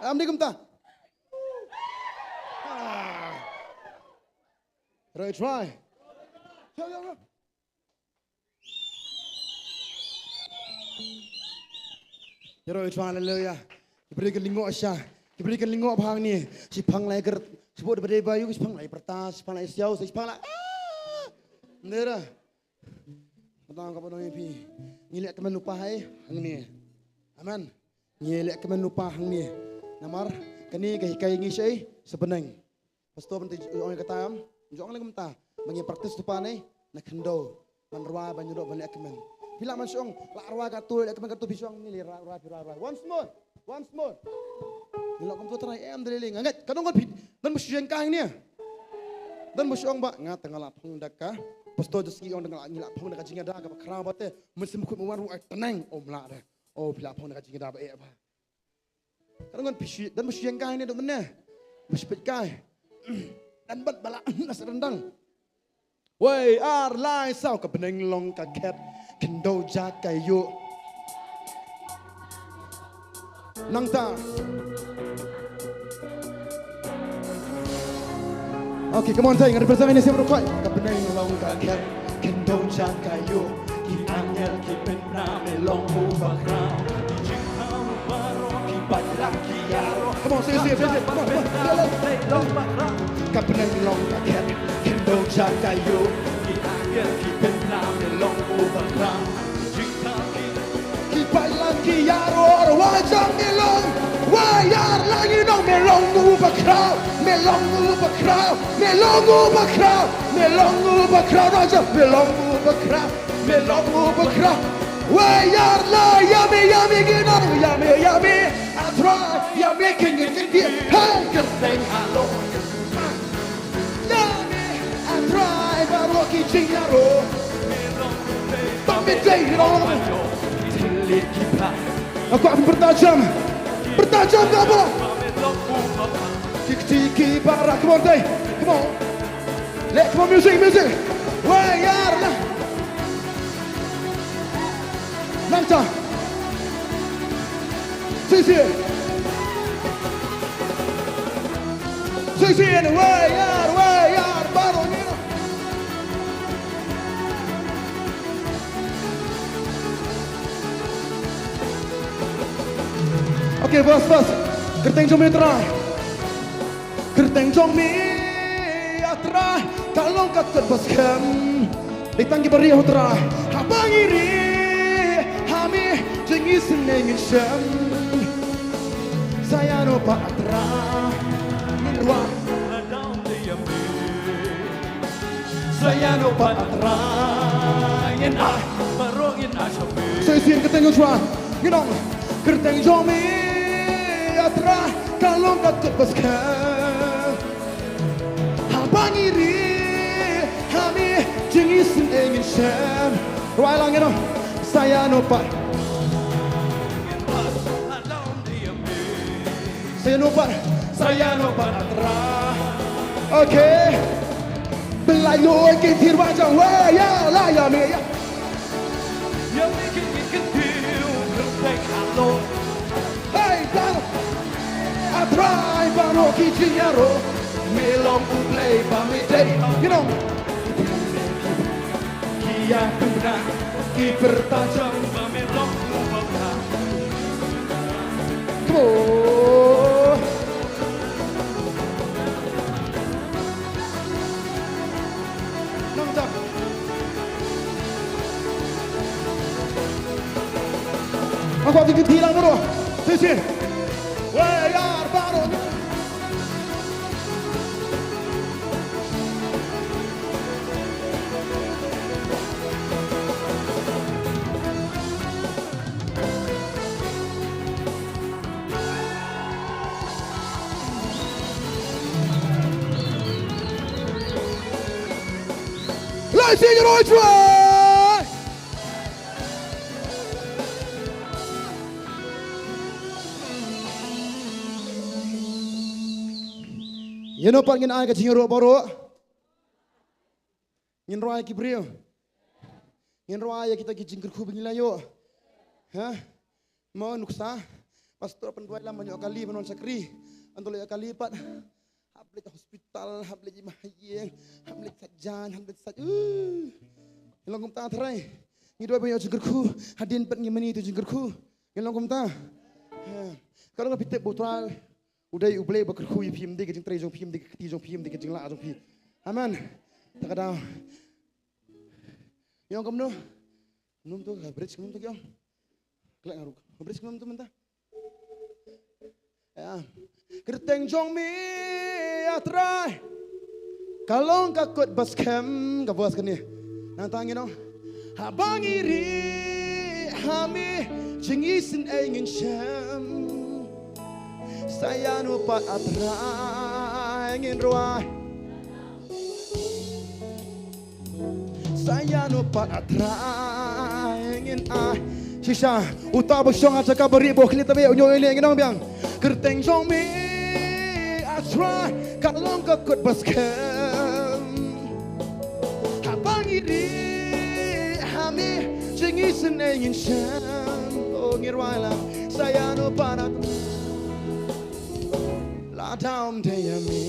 Am dei kumta? Ah. Right, try. Yo, yo, yo. Ïaroh ïa u Trai, haleluya. Ki briew kin lyngngoh sha. Ki briew kin lyngngoh bha hangne. Shipang lai kyrta. Shibun ba dei ba ïoh shipang lai pyrta, shipang lai siaw, shipang lai. Ah! Ndera. Patang ka patang ïa phi. Ngi leh kmen lypa hai hangne. Amen. Ngi leh kmen lypa hangne. Namar kane ka hikai ngi shaei sa bneng. Pastor ban te ong ïa kata em. Jong leh kumta. Ba ngi practice lypa ne na khyndew. Ban rwai ban ïaroh ban leh kmen. Phi lah ban shong, lah rwai katu leh kmen katu phi shong ngi leh rwai rwai phi rwai rwai. Once more. Once more. Ngi lah kumtu Trai em de leh nga ngeit. Ka dong ka phi. Don ba shu ïeng ka hangne. Don ba shu ong ba nga tang nga lah phong da ka. Pastor just ngi ong da nga lah ngi lah phong da ka jingïada kaba khraw ba te. Mynsiem Bakhuid mo wan ruh ai tneng om lah de. Oh phi lah phong da ka jingïada ba eh ba. Ka ngan phi shu, don ba shu ïeng kai ne don mynne. Ba shu peit kai. Don bad ba la na sa dang. Wei ar lai saw ka bneng long ka khet. Khyndew ja ka ïoh. Nangta. Okay, come on, say, represent ini siap rukoi. Ka bneng long ka khet. Khyndew ja ka ïoh. Ki angel ki pynbna me long u bakhraw. Ki jingthaw baroh ki bad la ki ïaroh. Come on, say, say, say, say. Come on, come on. Ka bneng long ka khet, khyndew ja ka ïoh. Ki angel ki pynbna me long u bakhraw. Ki jingthaw ki, ki bad la ki ïaroh, wa jong me long. Wa ïar la ngi nong me long u bakhraw. Me long u bakhraw. Me long u bakhraw. Me long u bakhraw. Wa jong me long u bakhraw. Me long u bakhraw. Wei ïar la ïa me ïa me ngi nong ïa me ïa me. A Trai ïa me kin ngi kin di. Hey kyrteng halor. Ïa me A Trai baroh ki jingïaroh. Ba me dei long. Aku akan bertajam. Bertajam ke apa? Ki kti ki barak. Come on, Trai. Come on. Let's go, music, music. Wei ïar la. Nangta. Sisi. Sisi, wei ïar, wei ïar, baroh ngi. Okay, verse, verse. Kyrteng jong me Trai. Kyrteng jong me A Trai ka long ka kut ba skhem. Dei tang ki bariah A Trai. Haba ngi ri ha me jong ngi sngewsih ngin shem. Sa ïa no pat A Trai ngin rwai. Sa ïa no pat A Trai ngin ai. Baroh ngin ai sha me. Sa ïa sien kyrteng jong Trai ngin ong. Kyrteng jong me A Trai ka long ka kut ba skhem. Haba ngi ri ha me jong ngi sngewsih ngin shem. Rwai lang ngin ong. Sa ïa no pat. Sa ïa no pat. Sa ïa no pat A Trai. Okay. Blei ïoh ki thir ba jong wei ïa la ïa me ïa. Ïa me ki ki ki ki. Hey, brother. A Trai baroh ki jingïaroh. Me long U Blei ba me dei. You know. Ki ïa pynbna ki pyrta jong ba me long U Blei. Come on. Nang jam. Aku akan tinggi lang baroh. Sisi. Wei ïar baroh. Let's sing it all try. Ïa no pat ngin ai ka jingïaroh baroh. Ngin rwai ki briew. Ngin rwai ïa kita ki jingkyrkhu ba ngi la ïoh. Ha? Mo nuksa. Pastor pynduwai lam ban ïoh kali ban wan shakri. Ynda la ïoh kali pat. Hap leit hospital, hap leit ïa ma ha ïing, hap leit sait jaiñ, hap leit sait. Uh. Long kumta Trai. Ngi duwai ban ïoh jingkyrkhu. Hadien pat ngi mane ïa tu jingkyrkhu. Ngin long kumta. Ka long ka phi tip ba U Trai u dei U Blei ba kyrkhu ïa phi, ym dei ka jingtrei jong phi, ym dei ka kti jong phi, ym dei ka jinglah jong phi. Amen. Ta ka daw. Ïong kumno? Kumno to ka bridge kumno to ïong? Klek ngaruk. Ka bridge kumno to mynta? Ïa. Kyrteng jong me, ah Trai, ka long ka kut ba skhem, ka verse kane. Nangta ngin ong, haba ngi rieh ha me, jong ngi shisien ngin shem. Sa ïano pat, ah Trai, ngin rwai? Sa ïano pat, ah Trai, ngin ai? Shisha, uta ba shong ha jaka ba rieh ba khlieh, tang ba u ñiew ïaleh, ngin ong biang. Kyrteng jong me, ah Trai, ka long ka kut ba skhem. Haba ngi rieh ha me, jong ngi shisien ngin shem. Oh, ngin rwai lang. Sa ïano pat, ah Trai, lada ym dei ïa me.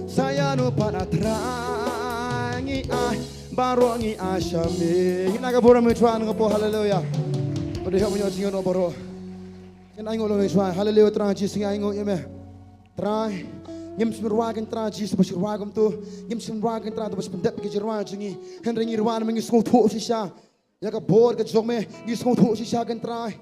Sa ïano pat, ah Trai, ngi ai, baroh ngi ai sha me. Ngin ai ka burom ïa U Trai na ka por, haleluia. Ba dei hok mynta jingïoh baroh. Ngin ai nguh ïa U Trai, haleluia, Trai Jisu ngi ai nguh ïa me. Trai, ngim shym rwai kein Trai Jisu ba shu rwai kumto. Ngim shym rwai kein Trai to ba shu pyndep ki jingrwai jong ngi. Hynrei ngi rwai namar ngi sngewthuh shisha ïa ka bor ka jong me, ngi sngewthuh shisha kein Trai.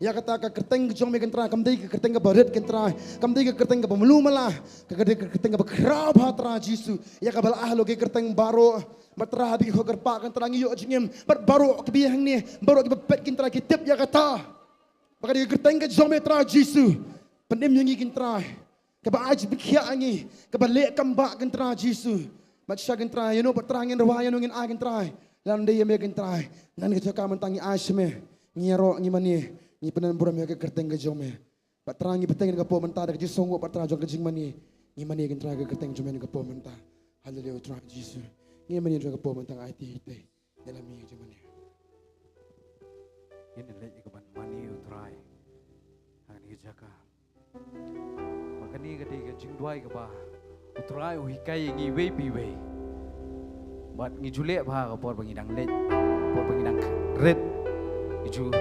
Ïa kata ka kyrteng ka jong me kein Trai, kam dei ka kyrteng kaba rit kein Trai. Kam dei ka kyrteng kaba malu mala, ka dei ka kyrteng kaba khraw bha Trai Jisu. Ïa kaba la ai halor ki kyrteng baroh. Bad Trai haba ki khot kyrpad kein Trai ngi ïoh jingim. Bad baroh kiba ïeng hangne, baroh kiba peit kein Trai ki tip ïa kata. Ba ka dei ka kyrteng ka jong me Trai Jisu. Pynim ïa ngi kein Trai. Kaba ai jingpynkhiah ïa ngi, kaba leh kam bah kein Trai Jisu. Bad shisha kein Trai, ïano pat Trai ngin rwai, ïano ngin ai kein Trai, lada ym dei ïa me kein Trai. Na kane ka jaka mynta ngi ai sha me. Ngi ïaroh, ngi mane, ngi pyndon burom ïa ka kyrteng ka jong me. Bad Trai ngi bteng na ka por mynta da ka jingsngewnguh bad Trai jong ka jingmane. Ngi mane kein Trai ka kyrteng jong me na ka por mynta. Haleluia Trai Jisu. Ngi mane na ka por mynta, nga aiti ïa me. Ïa la mi jingmane. Ngin leit ïa ka ban mane U Trai ha kane ka jaka. Ba kane ka dei ka jingduwai kaba U Trai u hikai ïa ngi iwei pa iwei. Bad ngi ju leh bha ka por ba ngi dang leit, por ba ngi dang rit, ngi ju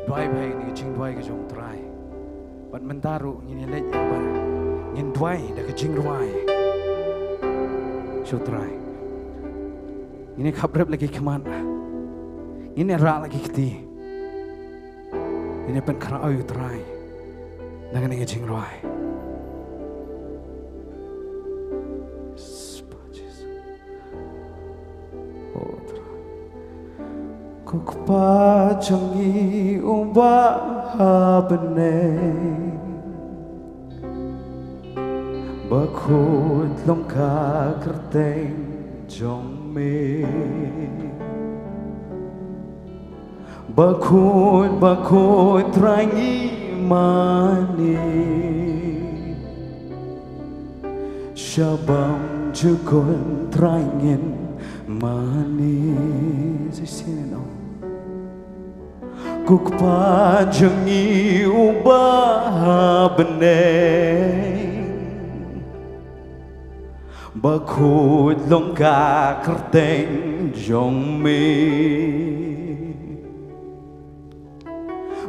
duwai bha ïa kane ka jingduwai ka jong U Trai. Bad mynta ruh ngin ïa leit ïa ka ban, ngin duwai da ka jingrwai sha U Trai. Ngin ïa khaprep la ki khmat, ngin ïa rah la ki kti, ngin ïa pynkhraw ïa U Trai na kane ka jingrwai. Ko Kpa jong ngi uba ha bneng, bakhuid long ka kyrteng jong me. Bakhuid, bakhuid Trai ngi mane. Sha bymjukut Trai ngin mane. Shisien ong. Ko Kpa jong ngi uba ha bneng, bakhuid long ka kyrteng jong me.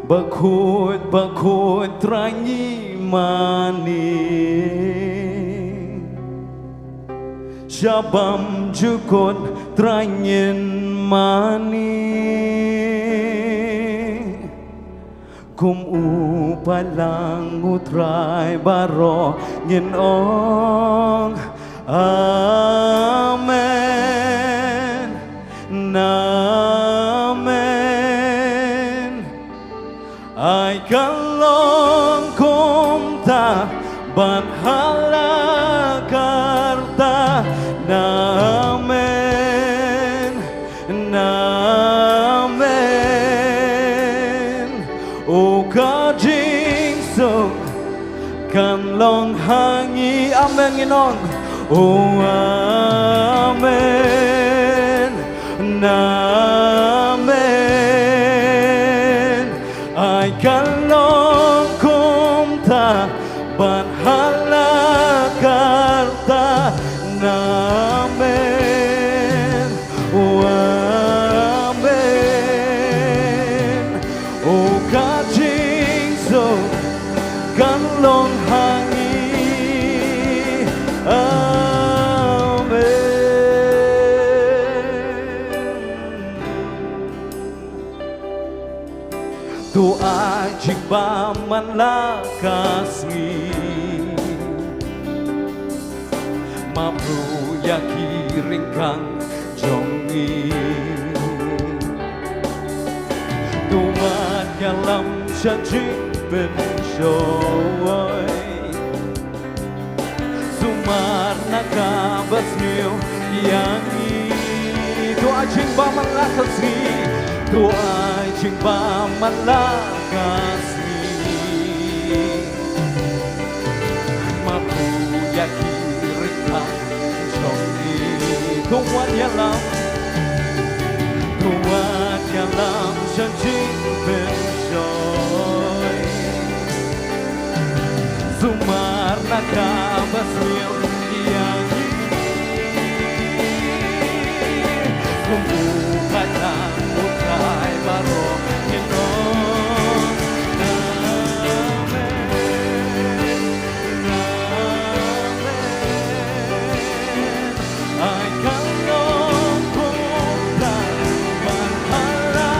Bakhuid, bakhuid Trai ngi mane. Sha bymjukut Trai ngin mane. Kum u paidlang U Trai baroh ngin ong amen, amen. Ai kan long kumta bad ha la karta. Amen, amen. O ka jingsuk kan long ha ngi. Amen ngin ong. O amen, amen. Ai kan long kumta bad ha la karta. Amen. O amen. To ai jingbaman la ka sngi. Map ruh ïa ki ryngkang jong ngi. To wat ïalam sha jingpynshoi. Sumar na kaba sniew ïa ngi. To ai jingbaman la ka sngi. To ai jingbaman la ka sngi. Map ruh ïa ki ryngkang jong ngi. To wat ïalam. To wat ïalam sha jingpynshoi. Sumar na kaba sniew ïa ngi. Kum u Trai tang u Trai baroh ki long. Amen. Amen. Ai ka long kumta ban hala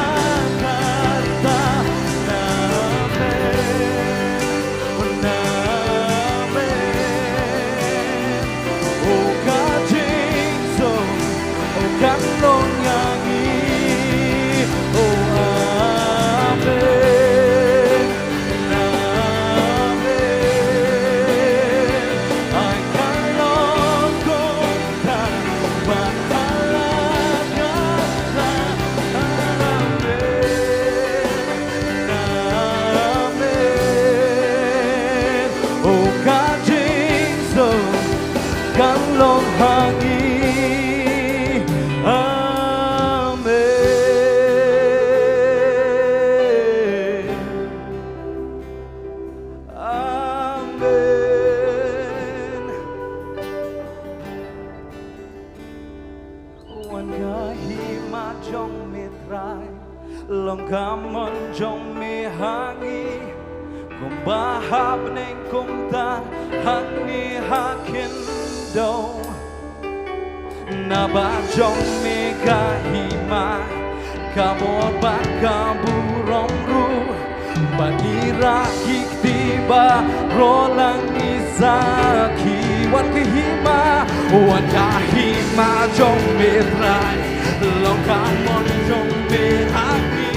kata. Amen. Amen. O ka jingsuk, o kan long ïa ngi. O amen. Amen. Ai ka long kumta ban hala kata. Amen. Amen. O ka jingsuk kan long ha ngi. Amen. Amen. Wan ka hima jong me Trai, long ka mon jong me ha ngi, kumba ha bneng kumta hangne ha khyndew. Naba jong me ka hima, ka bor bad ka burom ruh. Bad ngi rah ki kti baroh lang ngi sakhi. Wan ka hima, wan ka hima jong me Trai, long ka mon jong me ha ngi,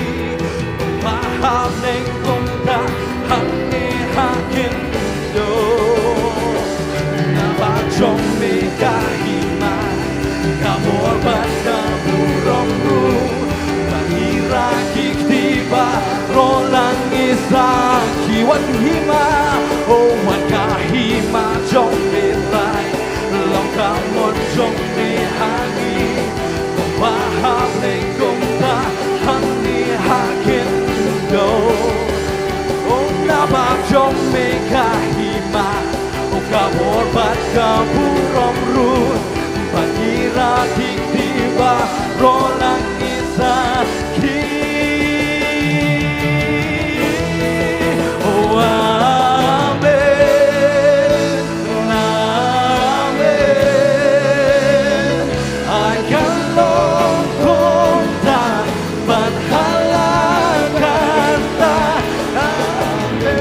ba ha bneng kumta hangne ha khyndew. Naba jong me ka hima, ka bor bad ka burom ruh. Ba ngi rah ki kti baroh lang ngi sakhi. Wan ka hima, o wan ka hima jong me Trai, long ka mon jong me ha ngi, ba ha bneng kumta hangne ha khyndew. O naba jong me ka hima, o ka bor bad ka burom ruh. Ba ngi rah ki kti baroh lang ngi sakhi. O amen. Amen. Ai ka long kumta ban hala kata. Amen.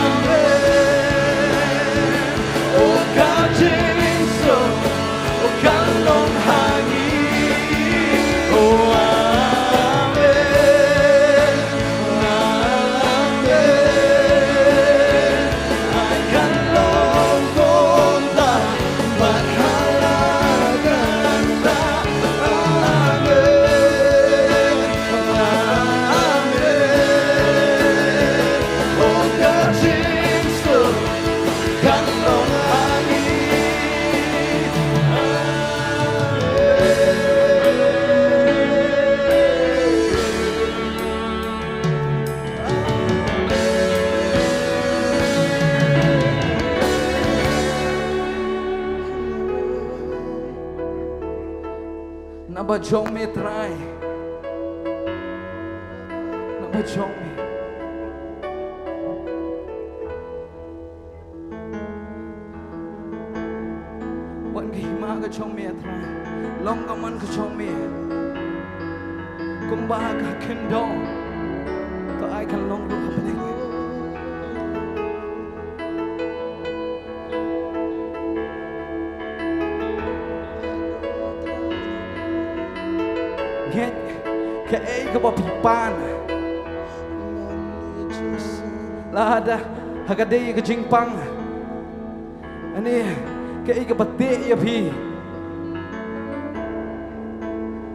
Amen. O ka jingsuk, o ka long ha ngi. O amen. Amen. Ai ka long kumta ban hala kata. Amen. Amen. O ka jingsuk kan long ha ngi. Amen. Naba jong me Trai. Naba jong me. Wan ka hima ka jong me Trai. Long ka mon ka jong me. Kumba ka khyndew, to ai kan long ruh hapdeng. Ngeit kaei kaba phi pan. Lada ha ka dei ka jingpang, ani kaei kaba teh ïa phi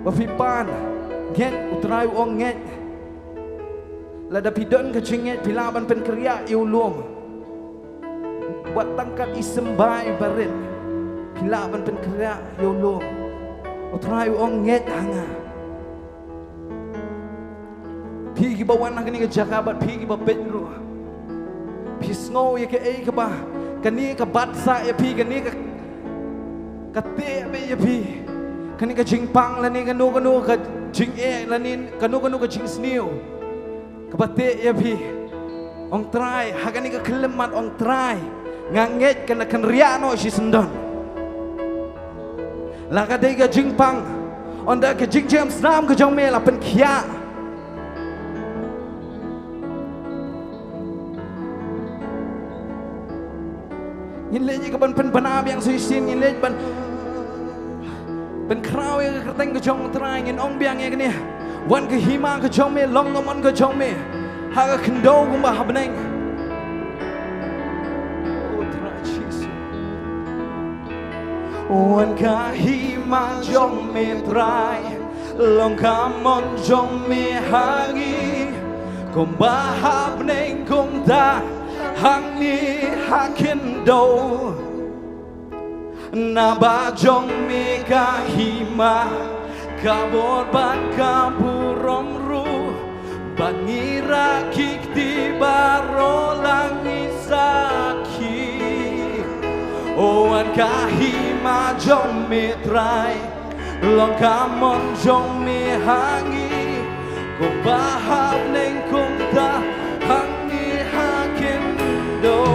ba phi pan. Ngeit, U Trai u ong ngeit. Lada phi don ka jingngeit, phi lah ban pynkhreh ïa u lum. Wat tang kat i symbai barit, phi lah ban pynkhreh ïa u lum. U Trai u ong ngeit ha nga. Phi kiba wan ha kane ka jaka bad phi kiba peit ruh, phi sngew ïa kaei kaba kane ka bat sah ïa phi, kane ka, ka teh beit ïa phi, kane ka jingpang lane kano kano ka jingeh lane kano kano ka jingsniew kaba teh ïa phi. Ong Trai, ha kane ka khyllipmat ong Trai, nga ngeit kan da kynriah noh shisyndon. La ka dei ka jingpang, ynda ka jingjam snam ka jong me la pynkhiah. Ngin leit ïa ka ban pynbna biang sa shisien, ngin leit ban pynkhraw ïa ka kyrteng ka jong U Trai, ngin ong biang ïa kane. Wan ka hima ka jong me, long ka mon ka jong me ha ka khyndew kumba ha bneng. O Trai Jisu. Wan ka hima jong me Trai, long ka mon jong me ha ngi, kumba ha bneng kumta hangne ha khyndew. Naba jong me ka hima, ka bor bad ka burom ruh, bad ngi rakhi kti baroh la ngi sakhi. O wan ka hima jong me Trai, long ka mon jong me ha ngi, kumba ha bneng kumta hangne ha khyndew.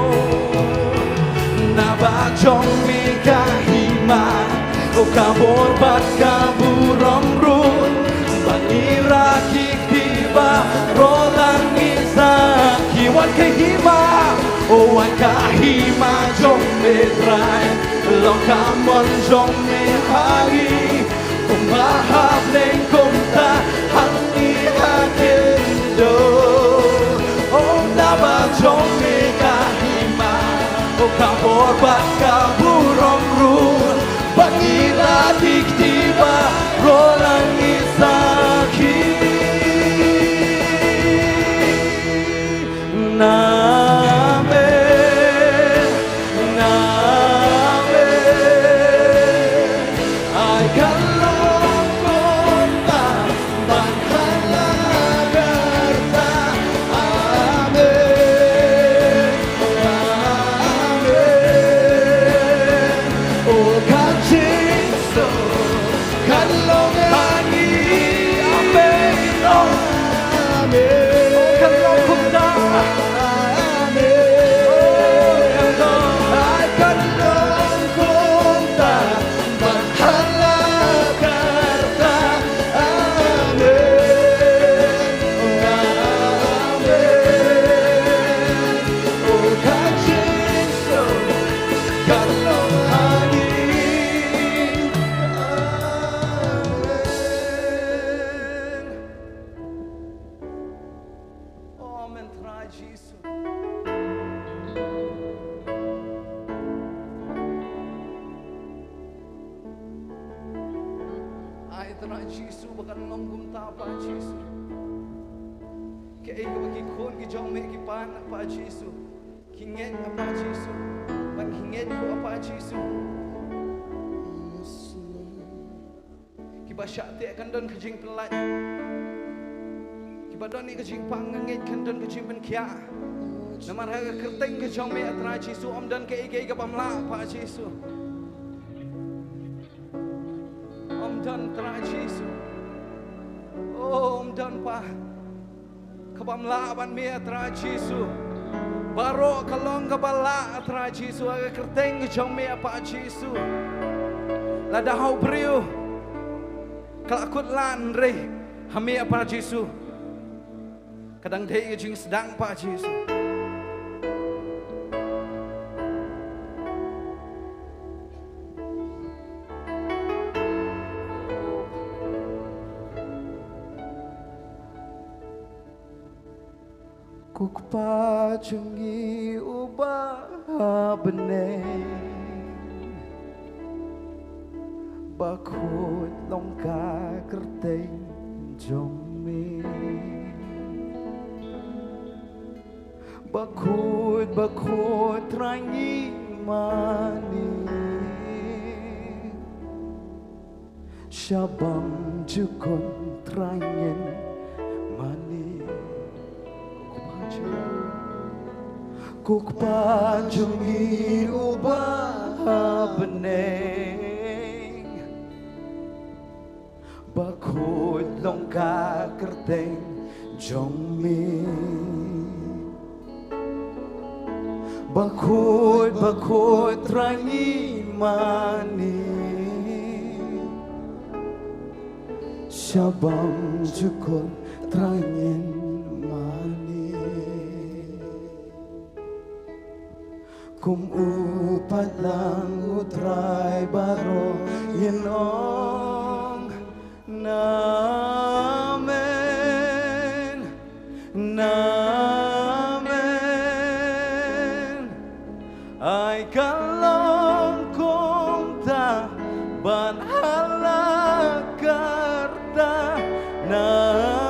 Naba jong me ka hima, o ka bor bad ka burom ruh, bad ngi rakhi kti baroh la ngi sakhi. Wan ka hima, o wan ka hima jong me Trai, long ka mon jong me ha ngi, kumba ha bneng kumta hangne ha khyndew. O naba jong me ka hima, o ka bor bad ka burom ruh, bad ngi rakhi kti baroh la ngi sakhi. Amen. Amen. Ai kan long kumta ban hala karta. Amen. Amen. O ka jingstad kan long ha ngi. Amen. Amen. O kan long kumta. Amen. O kan long. Ai kan long kumta ban hala karta. Amen. Amen. O ka jingstad kan long ha ngi. Amen. Amen, Trai Jisu. Ai Trai Jisu, ba kan long kumta Pa Jisu. Kaei kaba ki khun ki jong me ki pan Pa Jisu, ki ngeit Pa Jisu, ban ki ngeit ko Pa Jisu. Kiba shah teh kan don ka jingpynlait. Kiba don ïa ka jingpang, nga ngeit kan don ka jingpynkhiah. Namar ha ka kyrteng ka jong me A Trai Jisu, ym don kaei kaei ka bym lah Pa Jisu. Ym don Trai Jisu. Oh, ym don Pa. Ka bym lah bad me A Trai Jisu. Baroh ka long kaba lah A Trai Jisu, ha ka kyrteng ka jong me Pa Jisu. Lada ha u briew ka la kut lad hynrei Ha me, ah Pa Jisu. Ka dang dei ka jingsdang, Pa Jisu. Ko Kpa jong ngi uba ha bneng, ba khuid long ka kyrteng jong me. Ba khuid, ba khuid Trai ngi mane. Sha bymjukut Trai ngin mane. Ko Kpa jong ngi uba ha bneng, ba khuid long ka kyrteng jong me. Ba khuid, ba khuid Trai ngi mane. Sha bymjukut Trai ngin mane. Kum u paidlang u Trai baroh ngin ong, Amen, Amen. Ai ka long kumta bad ha la karta.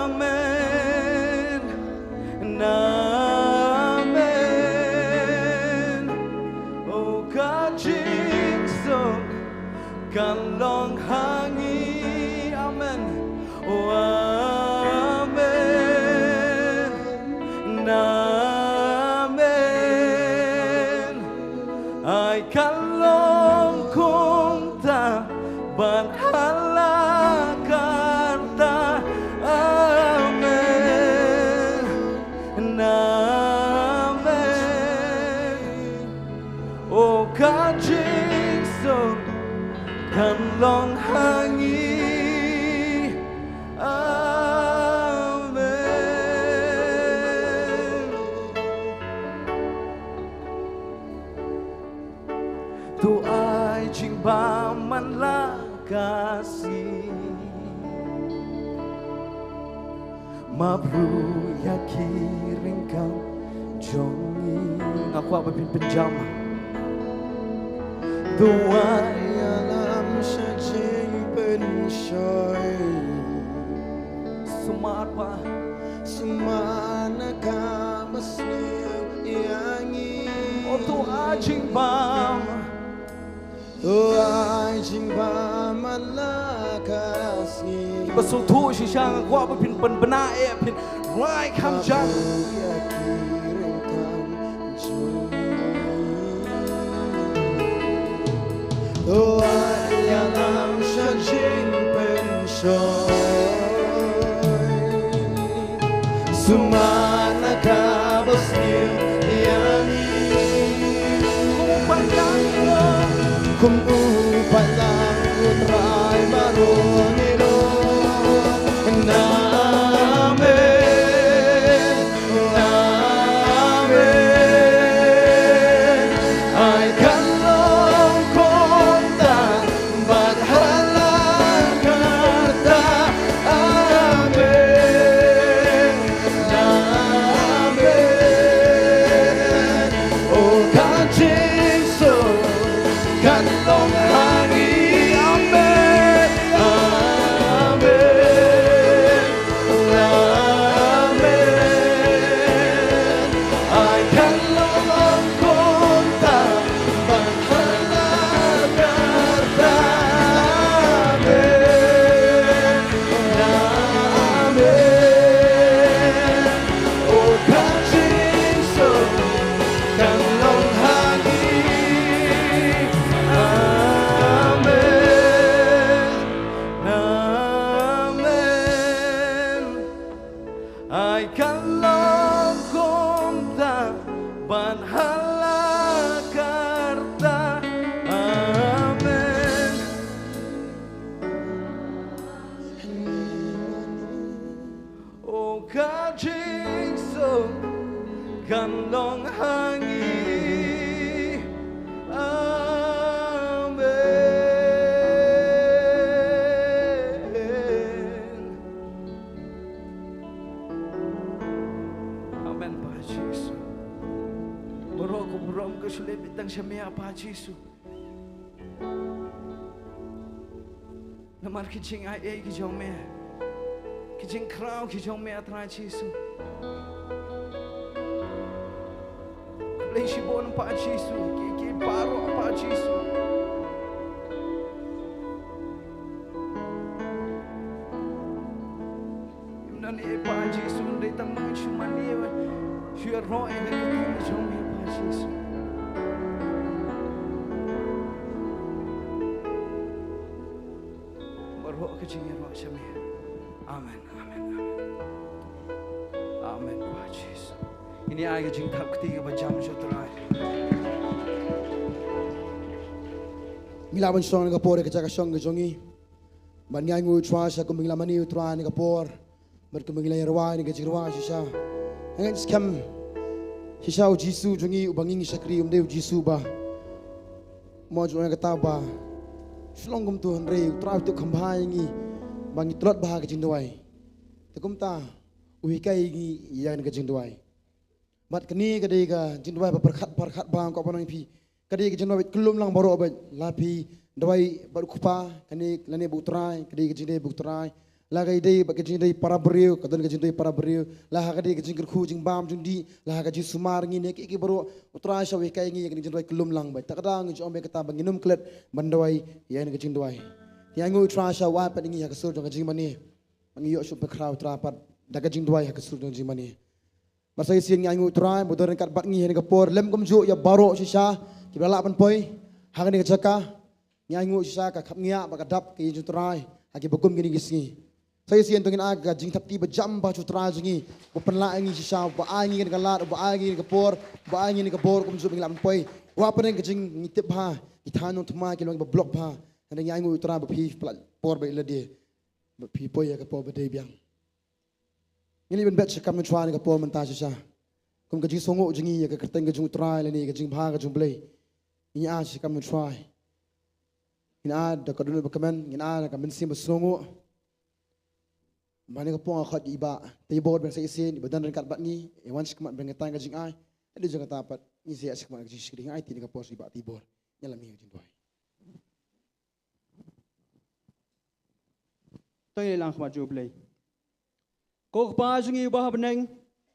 Amen, Amen. O ka jingsuk kan long ha ngi. Amen. O amen. Amen. Ai ka long kumta bad ha la karta. Amen. Amen. O ka jingsuk kan long ha ngi. Amen. To ai jingbam man la ka sngi. Map ruh ïa ki ryngkat jong ngi. Nga kwah ba phin pynjam. To ai ïalam sha jingpynshoi. Sumar pa. Sumar na kaba sniew ïa ngi. O to ai jingbam. To ai jingbam man la ka sngi. Kiba sngewthuh shisha nga kwah ba phin pynbna eh, phin rai kham jan. To ai ïalam sha jingpynshoi. Sumar na kaba sniew ïa ngi. Kum u paidlang, kum u paidlang u Trai baroh ngin ong, Amen, Amen. Ai ka long kumta bad ha la karta. Amen. Amen. Ka jingsuk kan long ha ngi. Amen. Amen, Pa Jisu. Baroh ka burom ka shu leit beit tang sha me, Pa Jisu. Namar ki jingai ei ki jong me, ki jingkhraw ki jong me, A Trai Jisu. Khublei shibun, Pa Jisu, ki, ki baroh, Pa Jisu. Ym don ei, Pa Jisu, ym dei tang ba ngin shu mane, shu ïaroh ïa ka kyrteng jong me, Pa Jisu. Baroh ka jingïaroh sha me. Amen, amen, amen. Amen, Pa Jisu. Ngin ïa ai ka jingthap kti kaba jam sha U Trai. Ngi lah ban shong ha ka por ka jaka shong ka jong ngi. Ban ngi ainguh U Trai shisha kumba ngi la mane U Trai ha ka por. Bad kumba ngi la ïa rwai ha ka jingrwai shisha. Ngi ngeit skhem shisha U Jisu jong ngi uba ngi shakri um dei U Jisu ba, mo ju ong kata ba shu long kumto, hynrei U Trai u tuk kham bha ïa ngi ba ngi tlot bha ha ka jingduwai. Te kumta u hikai ïa ngi ïa ka jingduwai. Bad kane ka dei ka jingduwai ba pyrkhat pyrkhat ba nga kwah ban ong ïa phi. Ka dei ka jingduwai ba kyllum lang baroh ba la phi duwai bad u Kpa, kane lane bad U Trai, ka dei ka jingduwai bad U Trai. La ka dei bad ka jingduwai para briew, ka don ka jingduwai para briew. La ha ka dei ka jingkyrkhu jingbam jingdih, la ha ka jingsumar ngi ne ki ki baroh, U Trai sha u hikai ngi ïa ka jingduwai kyllum lang ba. Ta ka daw ngi ju ong ba kata ba ngin ym klet ban duwai ïa ka jingduwai. Te ainguh U Trai sha u ai pat ngi ha ka sur jong ka jingmane. Ba ngi ïoh shuh pyrkhat U Trai pat da ka jingduwai ha ka sur jong ka jingmane. Bad sa shisien ngi ainguh U Trai ba don ryngkat bad ngi ha kane ka por lem kumjuh ïa baroh shisha kiba la lah ban poi ha kane ka jaka. Ngi ainguh shisha ka khapngiah bad ka dap ka ïing jong U Trai ha kiba kum kine ki sngi. Sa shisien to ngin ai ka jingthap kti ba jam ba sha U Trai jong ngi, ba pynlah ïa ngi shisha, ba ai ngi kane ka lad, ba ai ngi kane ka por, ba ai ngi kane ka bor kumjuh ba ngi lah ban poi. Wat pynrem ka jing ngi tip bha ki thaiñ nongthymmai ki long ba block bha. Hynrei ngi ainguh U Trai ba phi pynlah por ba ïa lade, ba phi poi ha ka por ba dei biang. Ngin ïa ban bet sha kam U Trai ha ka por mynta shisha. Kum ka jingsngewnguh jong ngi ïa ka kyrteng ka jong U Trai lane ka jingbha ka jong U Blei, ngin ai sha kam U Trai. Ngin ai da ka dohnud ba kmen, ngin ai da ka mynsiem ba sngewnguh. Ba ha kane ka por nga khot ïa i Bah Teibor ban sa shisien, i ba don ryngkat bad ngi, i wan sha khmat ban kyntait ka jingai. Hadien jong kata pat ngin sa ïa sha khmat ka jingshakri. Nga aiti ha kane ka por sha i Bah Teibor. Ïalam ïa ka jingduwai. To ngin ïalang ha khmat jong U Blei. Ko Kpa jong ngi uba ha bneng,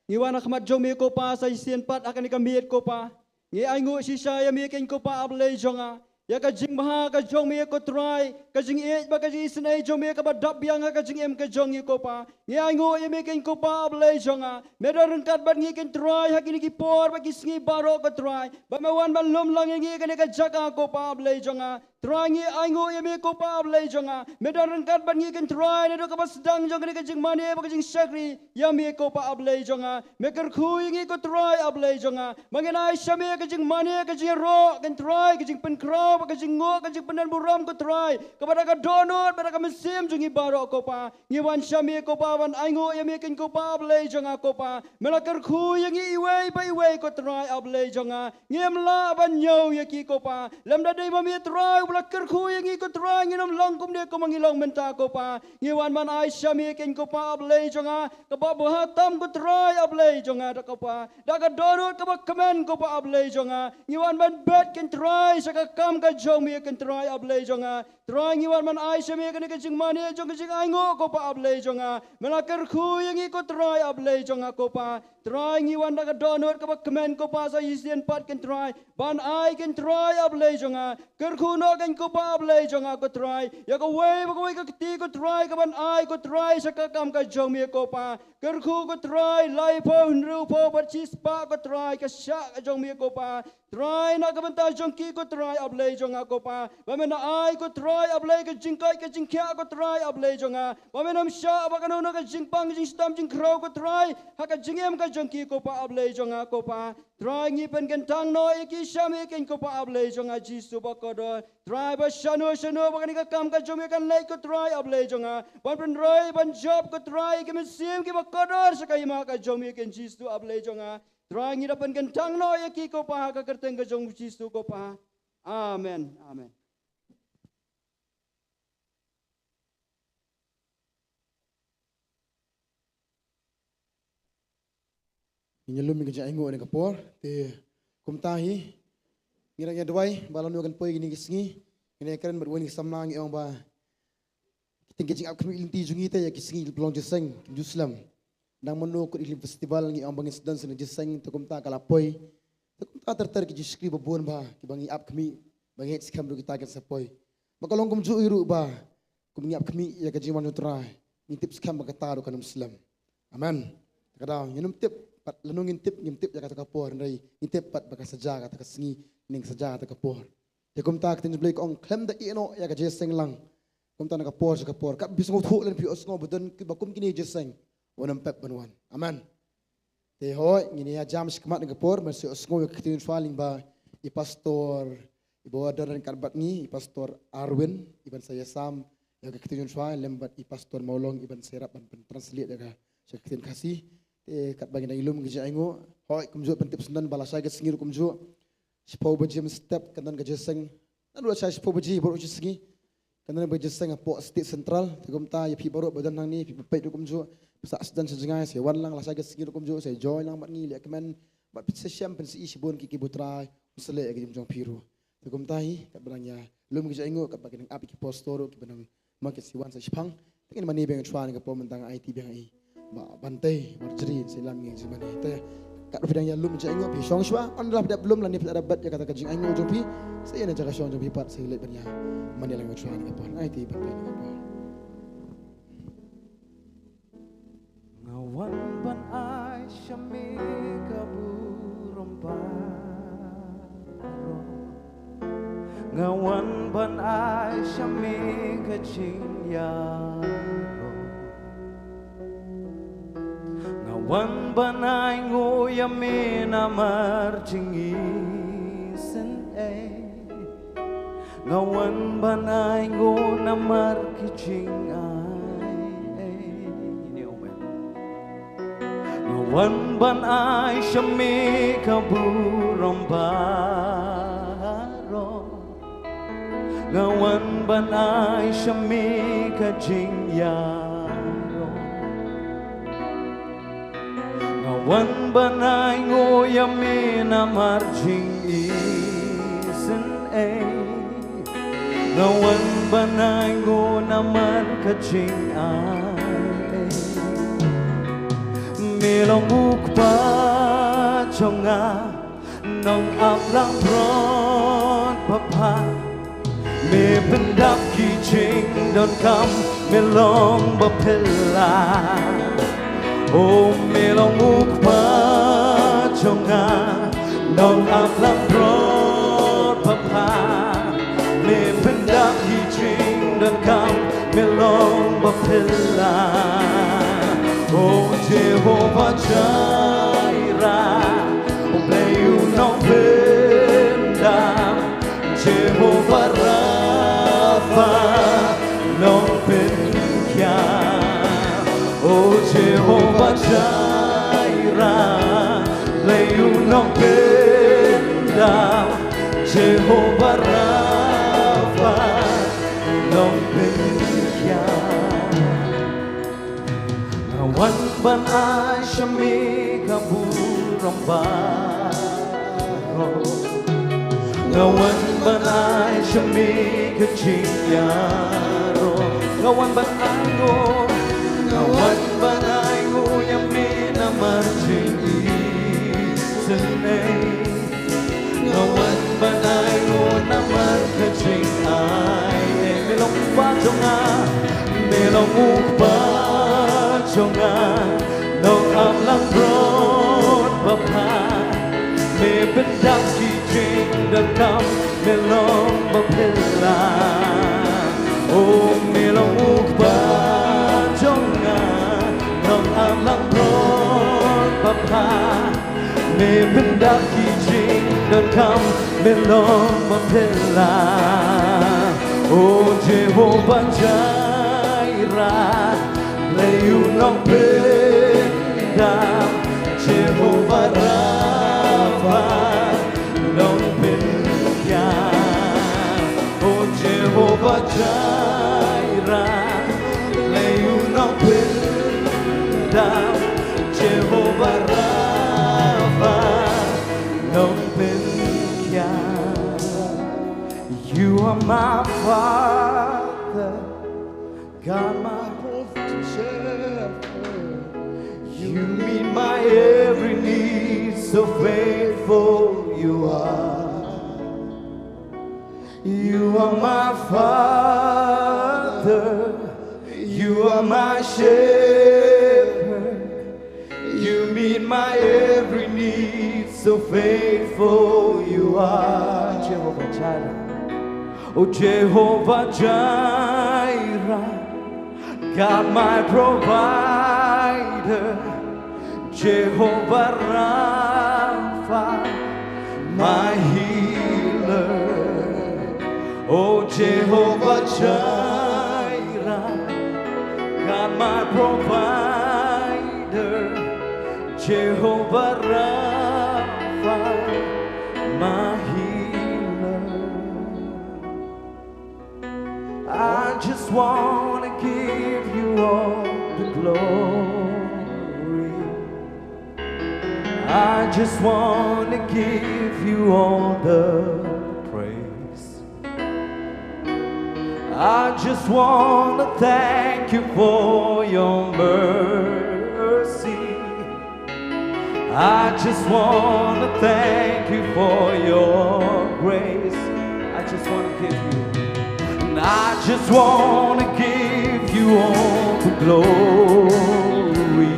ngi wan ha khmat jong me ko Pa sa shisien pat ha kane ka miet ko Pa. Ngi ainguh shisha ïa me keiñ ko Pa A Blei jong nga, ïa ka jingbha ka jong me ko Trai, ka jingïeit bad ka jingisynei jong me kaba dap biang ha ka jingim ka jong ngi ko Pa. Ngi ainguh ïa me keiñ ko Pa A Blei jong nga, me don ryngkat bad ngi keiñ Trai ha kine ki por bad ki sngi baroh ko Trai, ba me wan ban lum lang ïa ngi ha kane ka jaka ko Pa A Blei jong nga. Trai ngi ainguh ïa me ko Pa A Blei jong nga, me don ryngkat bad ngi keiñ Trai naduh kaba sdang jong kane ka jingmane bad ka jingshakri ïa me ko Pa A Blei jong nga. Me kyrkhu ïa ngi ko Trai A Blei jong nga, ba ngin ai sha me ka jingmane, ka jingïaroh keiñ Trai, ka jingpynkhraw bad ka jingnguh, ka jingpyndonburom ko Trai, kaba da ka dohnud bad da ka mynsiem jong ngi baroh ko Pa. Ngi wan sha me ko Pa ban ainguh ïa me keiñ ko Pa A Blei jong nga ko Pa. Me la kyrkhu ïa ngi iwei pa iwei ko Trai A Blei jong nga. Ngim lah ban ñiew ïa ki ko Pa. Lymda dei ma me Trai uba la kyrkhu ïa ngi ko Trai, ngin ym long kumne kumba ngi long mynta ko Pa. Ngi wan ban ai sha me keiñ ko Pa A Blei jong nga, kaba bha tam ko Trai A Blei jong nga da ko Pa. Da ka dohnud kaba kmen ko Pa A Blei jong nga, ngi wan ban bet keiñ Trai sha ka kam ka jong me keiñ Trai A Blei jong nga. Trai ngi wan ban ai sha me kane ka jingmane jong ka jingainguh ko Pa A Blei jong nga. Me la kyrkhu ïa ngi ko Trai A Blei jong nga ko Pa. Trai ngi wan da ka dohnud kaba kmen ko Pa sa shisien pat keiñ Trai, ban ai keiñ Trai A Blei jong nga. Kyrkhu noh keiñ ko Pa A Blei jong nga ko Trai, ïa kawei pa kawei ka kti ko Trai kaban ai ko Trai sha ka kam ka jong me ko Pa. Kyrkhu ko Trai, laiphew, hynriewphew bad shispah ko Trai, ka shah ka jong me ko Pa. Trai na ka bynta jong ki ko Trai A Blei jong nga ko Pa. Ba men ai ko Trai A Blei ka jingkoit ka jingkhiah ko Trai A Blei jong nga. Ba men ym shah ba kano kano ka jingpang jingshitom jingkhraw ko Trai ha ka jingim ka jong ki ko Pa A Blei jong nga ko Pa. Trai ngi pynkyntang noh ïa ki sha me kin ko Pa A Blei jong nga Jisu ba kordor. Trai ba shano shano ba kane ka kam ka jong me kan leit ko Trai A Blei jong nga. Ban pynroi ban jop ko Trai ki mynsiem ki ba kordor sha ka hima ka jong me kin Jisu A Blei jong nga. Trai ngi da pynkyntang noh ïa ki ko Pa ha ka kyrteng ka jong Jisu ko Pa. Amen. Amen. Ngi lum ngi ka jingaiñguh ha kane ka por te kumta hi ngi dang ïa duwai ba lano kan poi kine ki sngi ngi dang ïa kren bad wei ki samla ngi ong ba ki teng ki jingap khmih lynti jong ngi te ïa ki sngi pynlong jingïaseng ki Jerusalem. Nang mano kut ïa ki festival ngi ong ba ngin sdang sdang jingïaseng te kumta ka la poi. Te kumta ter ter ki jingshakri ba bun ba kiba ngi ap khmih ba ngi skhem ruh kita kin sa poi. Ba ka long kumjuh hi ruh ba kum ngi ap khmih ïa ka jingwan jong U Trai ngin tip skhem ba kata ruh kan ym slem. Amen. Te ka daw ngin ym tip pat lano ngin tip ngin tip ïa kata ka por hynrei ngin tip pat ba ka sa jia kata ka sngi ne ka sa jia kata ka por. Te kumta ka ktien Blei ka ong khlem da ïeh noh ïa ka jingïaseng lang. Kumta na ka por sha ka por kat ba phi sngewthuh lane phi ïohsngew ba don kiba kum kine jingïaseng, wan ym pep ban wan. Amen. Te hooid ngin ïa jam shakhmat na ka por ban sa ïohsngew ïa ka ktien U Trai lyngba i pastor iba don ryngkat bad ngi, i pastor Arwin, iban sa ïasam ïa ka ktien U Trai lem bad i pastor Mawlong iban sa ïarap ban pyntranslate ïa ka sha ka ktien Khasi. Te katba ngi dang ïalum ka jingaiñguh, hooid kumjuh pyntip syndon ba lashai ka sngi ruh kumjuh shiphew baje mynstep kan don ka jingïaseng. Naduh lashai shiphew baje baroh shi sngi kan don ba jingïaseng hapoh State Central. Te kumta ïa phi baroh ba don hangne phi ba peit ruh kumjuh, phi sa sdang sha jngai sa wan lang lashai ka sngi ruh kumjuh sa join lang bad ngi, leh kmen bad phi sa shem pynsih shibun ki kiba U Trai un sa leh ïa ka jingim jong phi ruh. Te kumta hi katba nang ïalum ka jingaiñguh katba ki nang ap ïa ki pastor ruh kiba nang ma ki sa wan sa shipang. Te ngin mane biang shuwa na ka por mynta nga aiti biang ïa i Bah Bantei Marjorie sa lam ngi jingmane. Te kat phi dang ïalum jingaiñguh phi shong shuwa, ynda la phi dep lum lane phi la dep bet ïa kata ka jingaiñguh jong phi, sa ïa na jaka shong jong phi pat sa ïa leit ban ïa mane lang shuwa na ka por. Nga aiti Bantei na ka por. Nga wan ban ai sha me ka burom baroh. Nga wan ban ai sha me ka jingïaroh. Nga wan ban ainguh ïa me namar jingisynei. Nga wan ban ainguh namar ki jingai. Nga wan ban ai sha me ka burom baroh. Nga wan ban ai sha me ka jingïaroh. Nga wan ban ainguh ïa me namar jingisynei. Nga wan ban ainguh namar ka jingai. Me long u kpa jong nga, nong ap langbrot ba bha. Me pyndap ki jingdonkam, me long ba phylla. O me long u kpa jong nga, nong ap langbrot ba bha. Me pyndap ki jingdonkam, me long ba phylla. O Jehovah Jireh, U Blei u nongpyndap. Jehovah Rapha, nongpynkhiah. O Jehovah Jireh, Blei u nongpyndap. Jehovah Rapha, nongpynkhiah. Nga wan ban ai sha me ka burom baroh. Nga wan ban ai sha me ka jingïaroh. Nga wan ban ainguh. Nga wan ban ainguh ïa me namar jingisynei. Nga wan ban ainguh namar ka jingai. Me long u kpa jong nga, me long u kpa jong nga. Nong ap langbrot ba bha. Me pyndap ki Jingdonkam me long ba phylla. O me long u Kpa jong nga, nong alang bor ba pha. Me pyndap ki jingdonkam me long ba phylla. O Jehovah Jireh, Blei u nongpyndap, Jehovah Rapha, nongpynkhiah. O Jehovah Jireh, Blei u nongpyndap, Jehovah Rapha, nongpynkhiah. You are my Father, God, my shepherd. You meet my every need, so faithful you are. You are my Father, you are my shepherd. You meet my every need, so faithful you are. Jehovah Jireh. O Jehovah Jireh, God my provider, Jehovah Rapha, my healer. O Jehovah Jireh, God my provider, Jehovah Rapha, my healer. I just wanna give you all the glory. I just wanna give you all the praise. I just wanna thank you for your mercy. I just wanna thank you for your grace. I just wanna give you, and I just wanna give you all the glory.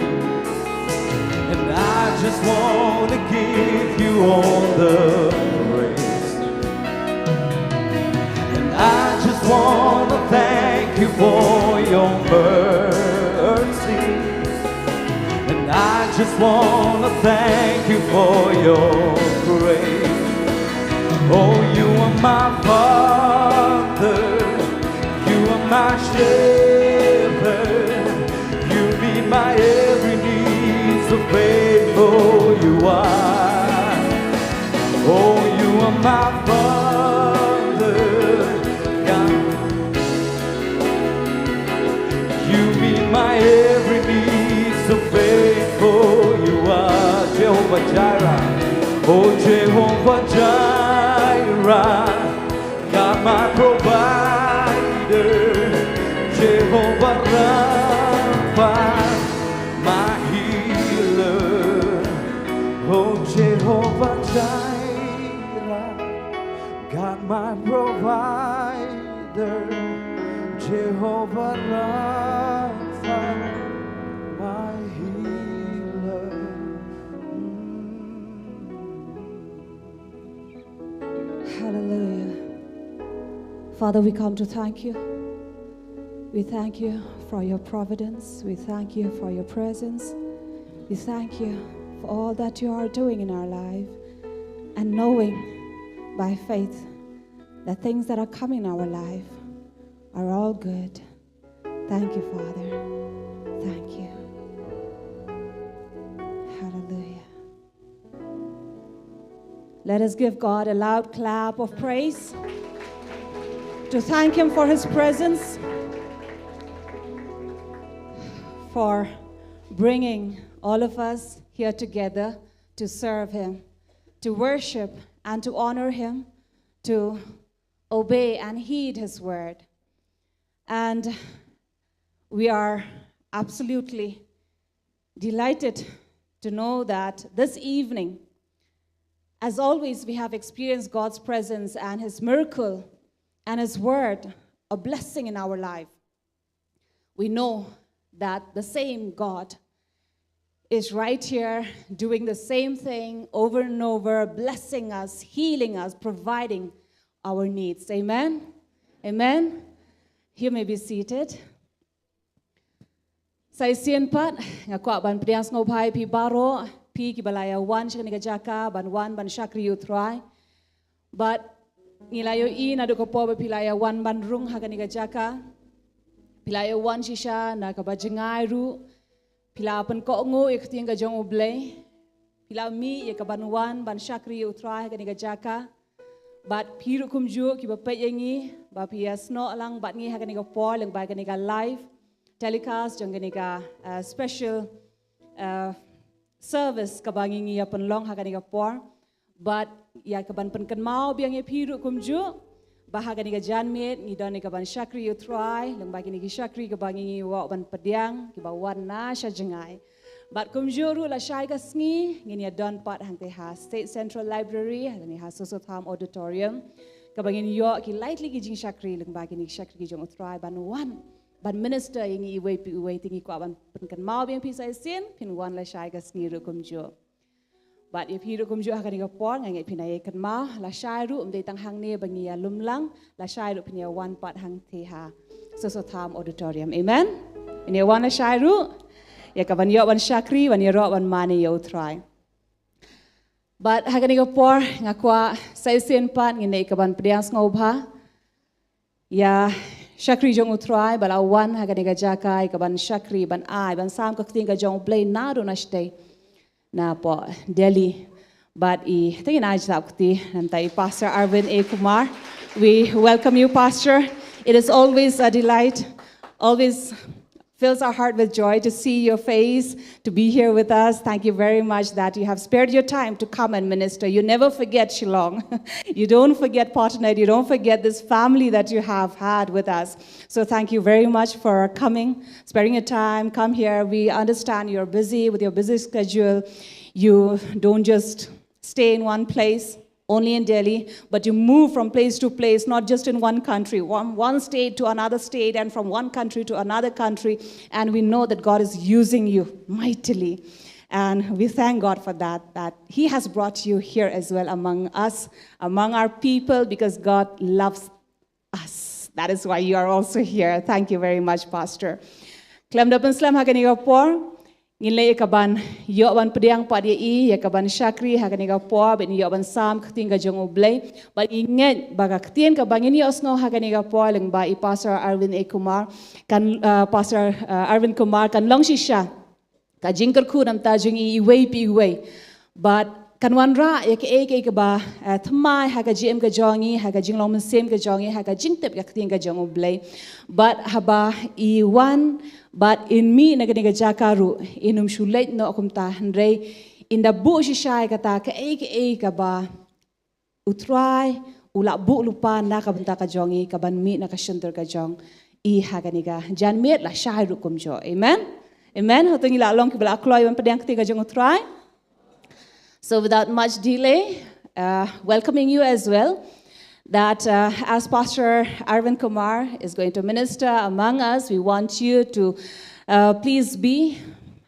And I just wanna give you all the praise. And I just wanna thank you for your mercy. And I just wanna thank you for your grace. Oh, you are my Father, you are my shepherd, you meet my every need, so faithful you are. Oh, you are my Father, God. You meet my every need, so faithful you are. Jehovah Jireh, oh Jehovah Jireh, God my provider, Jehovah Rapha, my healer, oh Jehovah Jireh, God my provider, Jehovah Rapha, my healer. Mm. Hallelujah. Father, we come to thank you. We thank you for your providence. We thank you for your presence. We thank you for all that you are doing in our life. And knowing by faith that things that are coming in our life are all good. Thank you, Father. Thank you. Hallelujah. Let us give God a loud clap of praise to thank Him for His presence, for bringing all of us here together to serve Him, to worship and to honor Him, to obey and heed His word. And we are absolutely delighted to know that this evening, as always, we have experienced God's presence and His miracle and His word, a blessing in our life. We know that the same God is right here doing the same thing over and over, blessing us, healing us, providing our needs. Amen? Amen? You may be seated. Sa shisien pat, nga kwah ban pdiang sngewbha ïa phi baroh, phi kiba la ïa wan sha kane ka jaka, ban wan ban shakri ïa u Trai. Bad ngi la ïohi naduh ka por ba phi la ïa wan ban rung ha kane ka jaka. Phi la ïa wan shisha na kaba jngai ruh. Phi la pynkohnguh ïa ka ktien ka jong U Blei. Phi la mih ïa kaban wan ban shakri ïa u Trai ha kane ka jaka. Bad phi ruh kumjuh kiba peit ïa ngi, ba phi ïa snoh lang bad ngi ha kane ka por lyngba kane ka live telecast jong kane ka, uh, special, uh, service kaba ngi ngi ïa pynlong ha kane ka por. Bad ïa kaban pynkynmaw biang ïa phi ruh kumjuh, ba ha kane ka janmiet ngi don ïa kaban shakri ïa u Trai, lyngba kine ki shakri kaba ngi ngi ïoh ban pdiang, kiba wan na sha jngai. Bad kumjuh ruh lashai ka sngi, ngin ïa don pat hangtei ha State Central Library, ha kane ha Soso Tham Auditorium. Kaba ngin ïoh ki lai tylli ki jingshakri, lyngba kine ki shakri ki jong u Trai ban wan ban minister ïa ngi iwei pa iwei, te ngi kwah ban pynkynmaw biang phi sa shisien, phin wan lashai ka sngi ruh kumjuh. Bad ïa phi ruh kumjuh ha kane ka por, nga ngeit phin ïa kynmaw, lashai ruh ym dei tang hangne ba ngi ïa lum lang, lashai ruh phin ïa wan pat hangtei ha Soso Tham Auditorium. Amen. Phin ïa wan lashai ruh ïa kaban ïoh ban shakri, ban ïaroh ban mane ïa u Trai. Bad ha kane ka por nga kwah sa shisien pat ngin ïa kaban pdiang sngewbha ïa shakri jong u Trai ba la wan ha kane ka jaka ïa kaban shakri, ban ai, ban sam ka ktien ka jong U Blei naduh na shatei, napoh Delhi. Bad i, te ngin ai jingtip kti namta i Pastor Arvind A Kumar. We welcome you, Pastor. It is always a delight, always fills our heart with joy to see your face, to be here with us. Thank you very much that you have spared your time to come and minister. You never forget Shillong. You don't forget Port Inlet. You don't forget this family that you have had with us. So thank you very much for coming, sparing your time, come here. We understand you're busy with your busy schedule. You don't just stay in one place, only in Delhi, but you move from place to place, not just in one country, one, one state to another state, and from one country to another country. And we know that God is using you mightily. And we thank God for that, that He has brought you here as well among us, among our people, because God loves us. That is why you are also here. Thank you very much, Pastor. Khlem da pynslem ha kane ka por, ngin leit ïa kaban ïoh ban pdiang pat ïa i, ïa kaban shakri ha kane ka por, ban ïoh ban sam ka ktien ka jong U Blei. Bad ngi ngeit ba ka ktien kaba ngin ïohsngew ha kane ka por lyngba i Pastor Arvind A Kumar, kan, uh, Pastor, uh, Arvind Kumar kan long shisha ka jingkyrkhu namta jong i iwei pa iwei. Bad kan wanrah ïa kaei kaei kaba, eh, thymmai ha ka jingim ka jong i, ha ka jinglong mynsiem ka jong i, ha ka jingtip ïa ka ktien ka jong U Blei. Bad haba i wan bad in mih na kane ka jaka ruh, in ym shu leit noh kumta, hynrei in da buh shisha ïa kata kaei kaei kaba U Trai u la buh lypa na ka bynta ka jong i, kaban mih na ka shyntur ka jong i ha kane ka janmiet, lashai ruh kumjuh. Amen. Amen. Hato ngi la long kiba la kloi ban pdiang ka ktien ka jong U Trai? So without much delay, uh, welcoming you as well, that, uh, as Pastor Arvind Kumar is going to minister among us, we want you to, uh, please be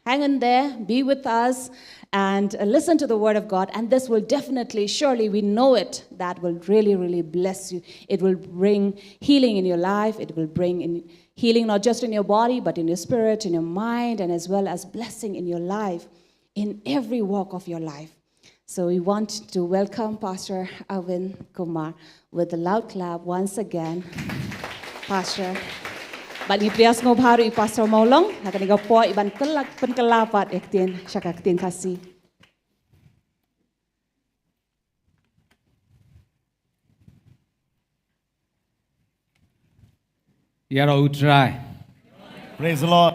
hang in there, be with us, and, uh, listen to the word of God. And this will definitely, surely, we know it, that will really, really bless you. It will bring healing in your life. It will bring in healing not just in your body, but in your spirit, in your mind, and as well as blessing in your life, in every walk of your life. So we want to welcome Pastor Arvind Kumar with a loud clap once again. Pastor. Bad ngi pdiang sngewbha ruh ïa i Pastor Mawlong, ha kane ka por i ban kylla, pynkylla pat ïa ka ktien, sha ka ktien Khasi. Ïaroh U Trai. Praise the Lord.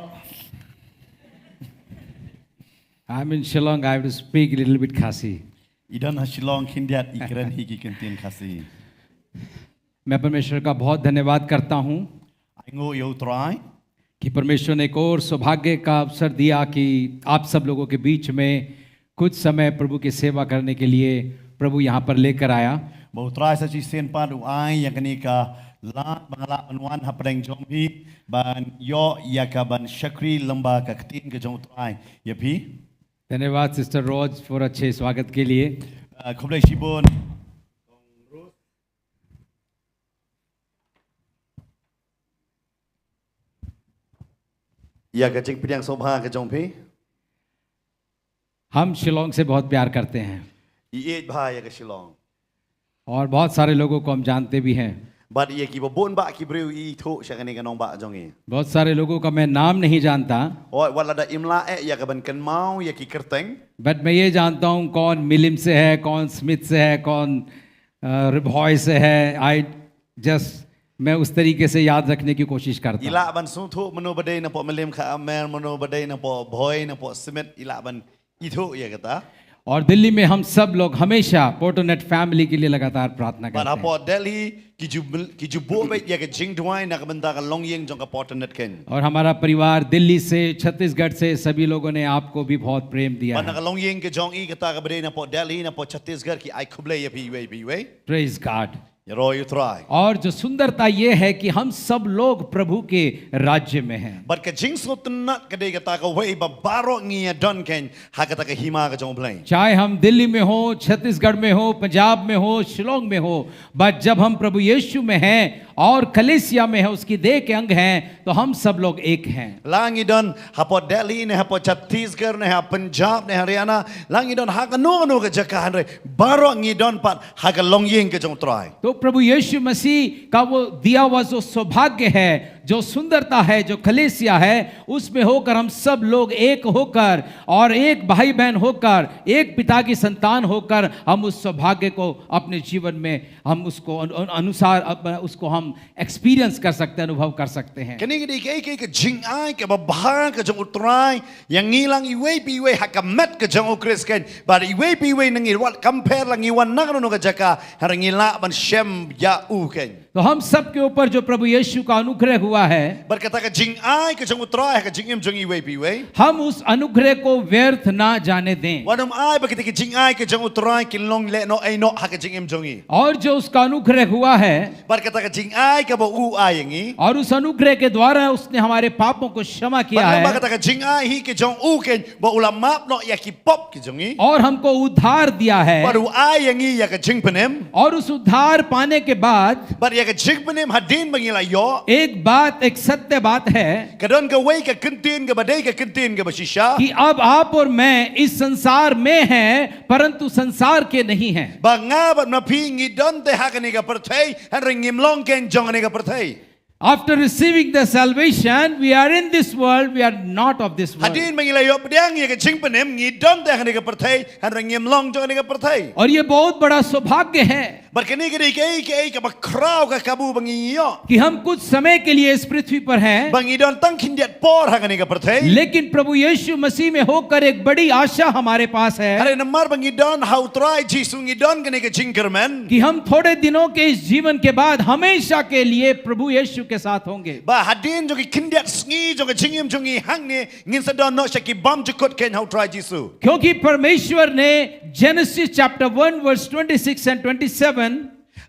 I'm in Shillong, I have to speak a little bit Khasi. I don ha Shillong khyndiat, i kren hi ki ktien Khasi. मैं परमेश्वर का बहुत धन्यवाद करता हूँ Ai nguh ïa U Trai. कि परमेश्वर ने एक और सौभाग्य का अवसर दिया कि आप सब लोगों के बीच में कुछ समय प्रभु की सेवा करने के लिए प्रभु यहाँ पर लेकर आया। Ba U Trai sa shisien pat u ai ïa kane ka lad ba nga lah ban wan hapdeng jong phi, ban ïoh ïa kaban shakri lyngba ka ktien ka jong U Trai ïa phi. धन्यवाद सिस्टर रोज फॉर अच्छे स्वागत के लिए। Uh, khublei shibun. Ïa ka jingpdiang sngewbha ka jong phi. हम शिलोंग से बहुत प्यार करते हैं I ïeit bha ïa ka Shillong. और बहुत सारे लोगों को हम जानते भी हैं। Bad ïa kiba bun bah ki briew i ithuh sha kane ka nongbah jong i. बहुत सारे लोगों का मैं नाम नहीं जानता, Wat wat lada im lah eh ïa ka ban kynmaw ïa ki kyrteng. But मैं ये जानता हूँ कौन मिलिम से है, कौन स्मिथ से है, कौन अ, रिभॉय से है। आई जस्ट मैं उस तरीके से याद रखने की कोशिश करता I हूँ। lah ban sngewthuh mano ba dei na poh Milim Kha Amer, mano ba dei na poh Bhoi, na poh Smit, i lah ban ithuh ïa kata. और दिल्ली में हम सब लोग हमेशा पोर्टोनेट फैमिली के लिए लगातार प्रार्थना Bad करते हैं। hapoh Delhi ki ju ki ju buh beit ïa ka jingduwai na ka bynta ka longïing jong ka Porternet Kyn. और हमारा परिवार दिल्ली से, छत्तीसगढ़ से, सभी लोगों ने आपको भी बहुत प्रेम दिया Bad na है। ka longïing ka jong i kata kaba dei na poh Delhi, na poh Chhattisgarh, ki ai khublei ïa phi iwei pa iwei. Praise God. Ïaroh ïa u Trai. और जो सुंदरता ये है कि हम सब लोग प्रभु के राज्य में हैं। Bad ka jingsngewtynnat ka dei kata kawei ba baroh ngi ïa don keiñ ha kata ka hima ka jong u Blei. चाहे हम दिल्ली में हो, छत्तीसगढ़ में हो, पंजाब में हो, शिलोंग में हो, बट जब हम प्रभु यीशु में हैं और कलीसिया में हैं, उसकी देह के अंग हैं, तो हम सब लोग एक हैं। La ngi don hapoh Delhi ne hapoh Chhattisgarh ne ha Punjab ne Haryana, la ngi don ha kano kano ka jaka, hynrei baroh ngi don pat ha ka longïing ka jong u Trai. तो प्रभु यीशु मसीह का वो दिया हुआ जो सौभाग्य है, जो सुंदरता है, जो कलीसिया है, उसमें होकर हम सब लोग एक होकर और एक भाई बहन होकर, एक पिता की संतान होकर हम उस सौभाग्य को अपने जीवन में हम उसको अनु-, अनु-, अनुसार अप-, उसको हम एक्सपीरियंस कर सकते हैं, अनुभव कर सकते हैं। Kane ka dei kaei kaei ka jingai kaba bha ka jong u Trai ïa ngi lang iwei pa iwei ha ka met ka jong u Khrist keiñ. Bad iwei pa iwei na ngi wat compare la ngi wan na kano kano ka jaka, hynrei ngi lah ban shem ïa u keiñ. तो हम सब के ऊपर जो प्रभु यीशु का अनुग्रह हुआ है, Bad kata ka jingai ka jong u Trai ha ka jingim jong iwei pa iwei. हम उस अनुग्रह को व्यर्थ ना जाने दें। Wat nym ai ba kata ka jingai ka jong u Trai kin long lehnoh einoh ha ka jingim jong i. और जो उसका अनुग्रह हुआ है, Bad kata ka jingai kaba u ai ïa ngi. और उस अनुग्रह के द्वारा उसने हमारे पापों को क्षमा किया Bad lyngba है, kata ka jingai hi ka jong u keiñ ba u la map noh ïa ki pop ki jong i. और हमको उद्धार दिया है, Bad u ai ïa ngi ïa ka jingpynim. और उस उद्धार पाने के बाद Bad ïa ka jingpynim hadien ba ngi la ïoh. एक बात, एक सत्य बात है Ka don kawei ka kyntien kaba dei ka kyntien kaba shisha. कि अब आप और मैं इस संसार में हैं, परंतु संसार के नहीं हैं। Ba nga bad ma phi ngi don te ha kane ka pyrthei, hynrei ngim long keiñ jong kane ka pyrthei. After receiving the salvation, we are in this world, we are not of this world. Hadien ba ngi la ïoh pdiang ïa ka jingpynim, ngi don te ha kane ka pyrthei, hynrei ngim long jong kane ka pyrthei. और ये बहुत बड़ा सौभाग्य है Bad kane ka dei kaei kaei kaba khraw ka kabu ba ngi ïoh. कि हम कुछ समय के लिए इस पृथ्वी पर हैं, Ba ngi don tang khyndiat por ha kane ka pyrthei. लेकिन प्रभु यीशु मसीह में होकर एक बड़ी आशा हमारे पास है Hynrei namar ba ngi don ha u Trai Jisu ngi don kane ka jingkyrmen. कि हम थोड़े दिनों के इस जीवन के बाद हमेशा के लिए प्रभु यीशु के साथ होंगे। Ba hadien jong ki khyndiat sngi jong ka jingim jong ngi hangne ngin sa don noh sha ki bymjukut keiñ ha u Trai Jisu. क्योंकि परमेश्वर ने Genesis chapter one verse twenty six and twenty seven,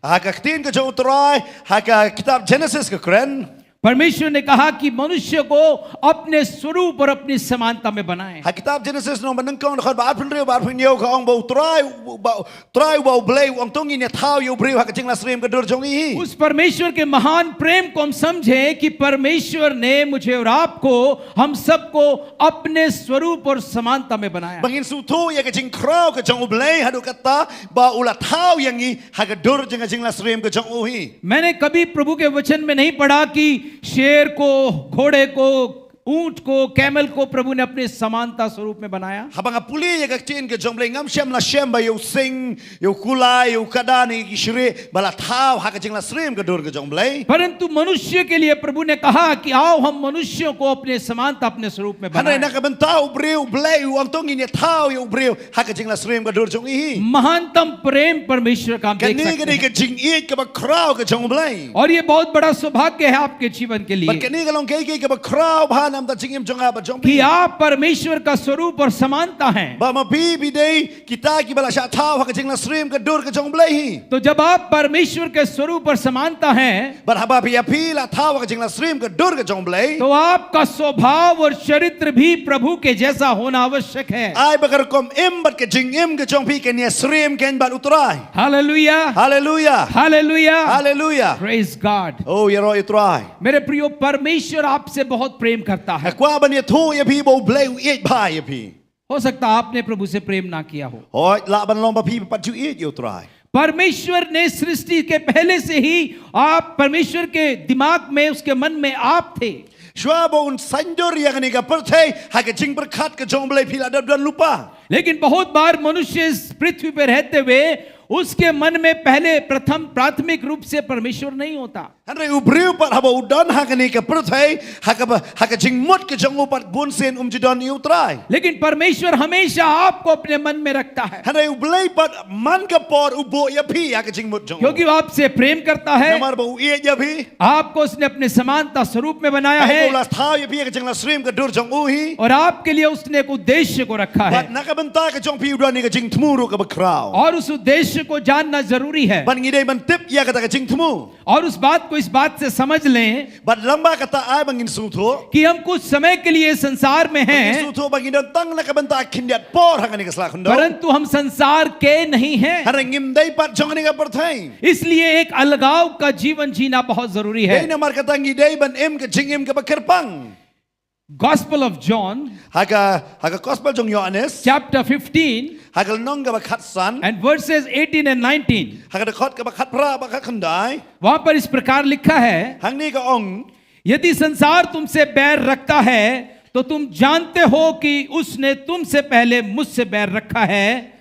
Ha ka ktien ka jong u Trai ha ka kitab Genesis ka kren. परमेश्वर ने कहा कि मनुष्य को अपने स्वरूप और अपनी समानता में बनाएं। Ha kitab Genesis lynnong ba nyngkong dkhot ba arphew hynriew ba arphew hynñiew ka ong ba u Trai, ba u Trai, ba u Blei u ong to ngin ïa thaw ïa u briew ha ka jingleh syriem ka dur jong i hi. उस परमेश्वर के महान प्रेम को हम समझें कि परमेश्वर ने मुझे और आपको, हम सबको अपने स्वरूप और समानता में बनाया। Ba ngin sngewthuh ïa ka jingkhraw ka jong u Blei haduh katta ba u la thaw ïa ngi ha ka dur jong ka jingleh syriem ka jong u hi. मैंने कभी प्रभु के वचन में नहीं पढ़ा कि शेर को, घोड़े को, ऊंट को, कैमल को प्रभु ने अपने समानता स्वरूप में बनाया। Haba nga pule ïa ka ktien ka jong u Blei ngam shym la shem ba ïa u sing, ïa u kulai, ïa u kada ne ki shrieh ba la thaw ha ka jingleh syriem ka dur ka jong u Blei. परंतु मनुष्य के लिए प्रभु ने कहा कि आओ हम मनुष्यों को अपने समानता, अपने स्वरूप में Hynrei na बनाएं। ka bynta u briew u Blei u ong to ngin ïa thaw ïa u briew ha ka jingleh syriem ka dur jong i hi. महानतम प्रेम परमेश्वर का हम देख Kane ka सकते dei हैं। ka jingïeit kaba khraw ka jong u Blei. और ये बहुत बड़ा सौभाग्य है आपके जीवन के Bad लिए। kane ka long kaei kaei kaba khraw bha namar ka jingim jong nga bad jong phi. कि आप परमेश्वर का स्वरूप और समानता हैं। Ba ma phi phi dei kita kiba la shah thaw ha ka jingla syriem ka dur ka jong U Blei hi. तो जब आप परमेश्वर के स्वरूप और समानता हैं, Bad haba phi ïa phi la thaw ha ka jingla syriem ka dur ka jong U Blei, तो आपका स्वभाव और चरित्र भी प्रभु के जैसा होना आवश्यक है। Ai ba ka rukom im bad ka jingim ka jong phi kan ïa syriem kein bad U Trai. Hallelujah. Haleluya. Hallelujah. Haleluya. Praise God। Oh, ïaroh ïa U Trai। मेरे प्रियो, परमेश्वर आपसे बहुत प्रेम करता है। Nga kwah ban ïathuh ïa phi ba U Blei u ïeit bha ïa phi. हो सकता है आपने प्रभु से प्रेम ना किया हो। Hooid lah ban long ba phi pat ju ïeit ïa U Trai। परमेश्वर ने सृष्टि के पहले से ही आप परमेश्वर के दिमाग में, उसके मन में आप थे। Shuwa ba un saiñdur ïa kane ka pyrthei, ha ka jingpyrkhat ka jong U Blei phi la dep don lypa. लेकिन बहुत बार मनुष्य इस पृथ्वी पर रहते हुए उसके मन में पहले प्रथम प्राथमिक रूप से परमेश्वर नहीं होता। Hynrei u briew pat haba u don ha kane ka pyrthei, ha kaba, ha ka jingmut ka jong u pat bun sien um ju don ïa U Trai. लेकिन परमेश्वर हमेशा आपको अपने मन में रखता है। Hynrei U Blei pat man ka por u buh ïa phi ha ka jingmut jong u. क्योंकि वो आपसे प्रेम करता है। Namar ba u ïeit ïa phi. आपको उसने अपने समानता स्वरूप में बनाया है। Ai ba u la thaw ïa phi ha ka jingla syriem ka dur jong u hi. और आपके लिए उसने एक उद्देश्य को रखा है। Bad na ka bynta ka jong phi u don ïa ka jingthmu ruh kaba khraw. और उस उद्देश्य को जानना जरूरी है। Bad ngi dei ban tip ïa kata ka jingthmu. और उस बात को इस बात से समझ लें Bad lyngba kata ai ba ngin sngewthuh. कि हम कुछ समय के लिए संसार में हैं, Ngin sngewthuh ba ngi don tang na ka bynta khyndiat por ha kane ka sla khyndew. परंतु हम संसार के नहीं हैं। Hynrei ngim dei pat jong kane ka pyrthei. इसलिए एक अलगाव का जीवन जीना बहुत जरूरी Dei है। namar kata ngi dei ban im ka jingim kaba kyrpang. Gospel of John, Ha ka, ha ka gospel jong Ïoannis. Chapter fifteen, Ha ka lynnong kaba khatsan. And verses eighteen and nineteen. Ha ka dkhot kaba khatphra bad khatkhyndai. वहां पर इस प्रकार लिखा है, Hangne ka ong. यदि संसार तुमसे बैर रखता है, तो तुम जानते हो कि उसने तुमसे पहले मुझसे बैर रखा है।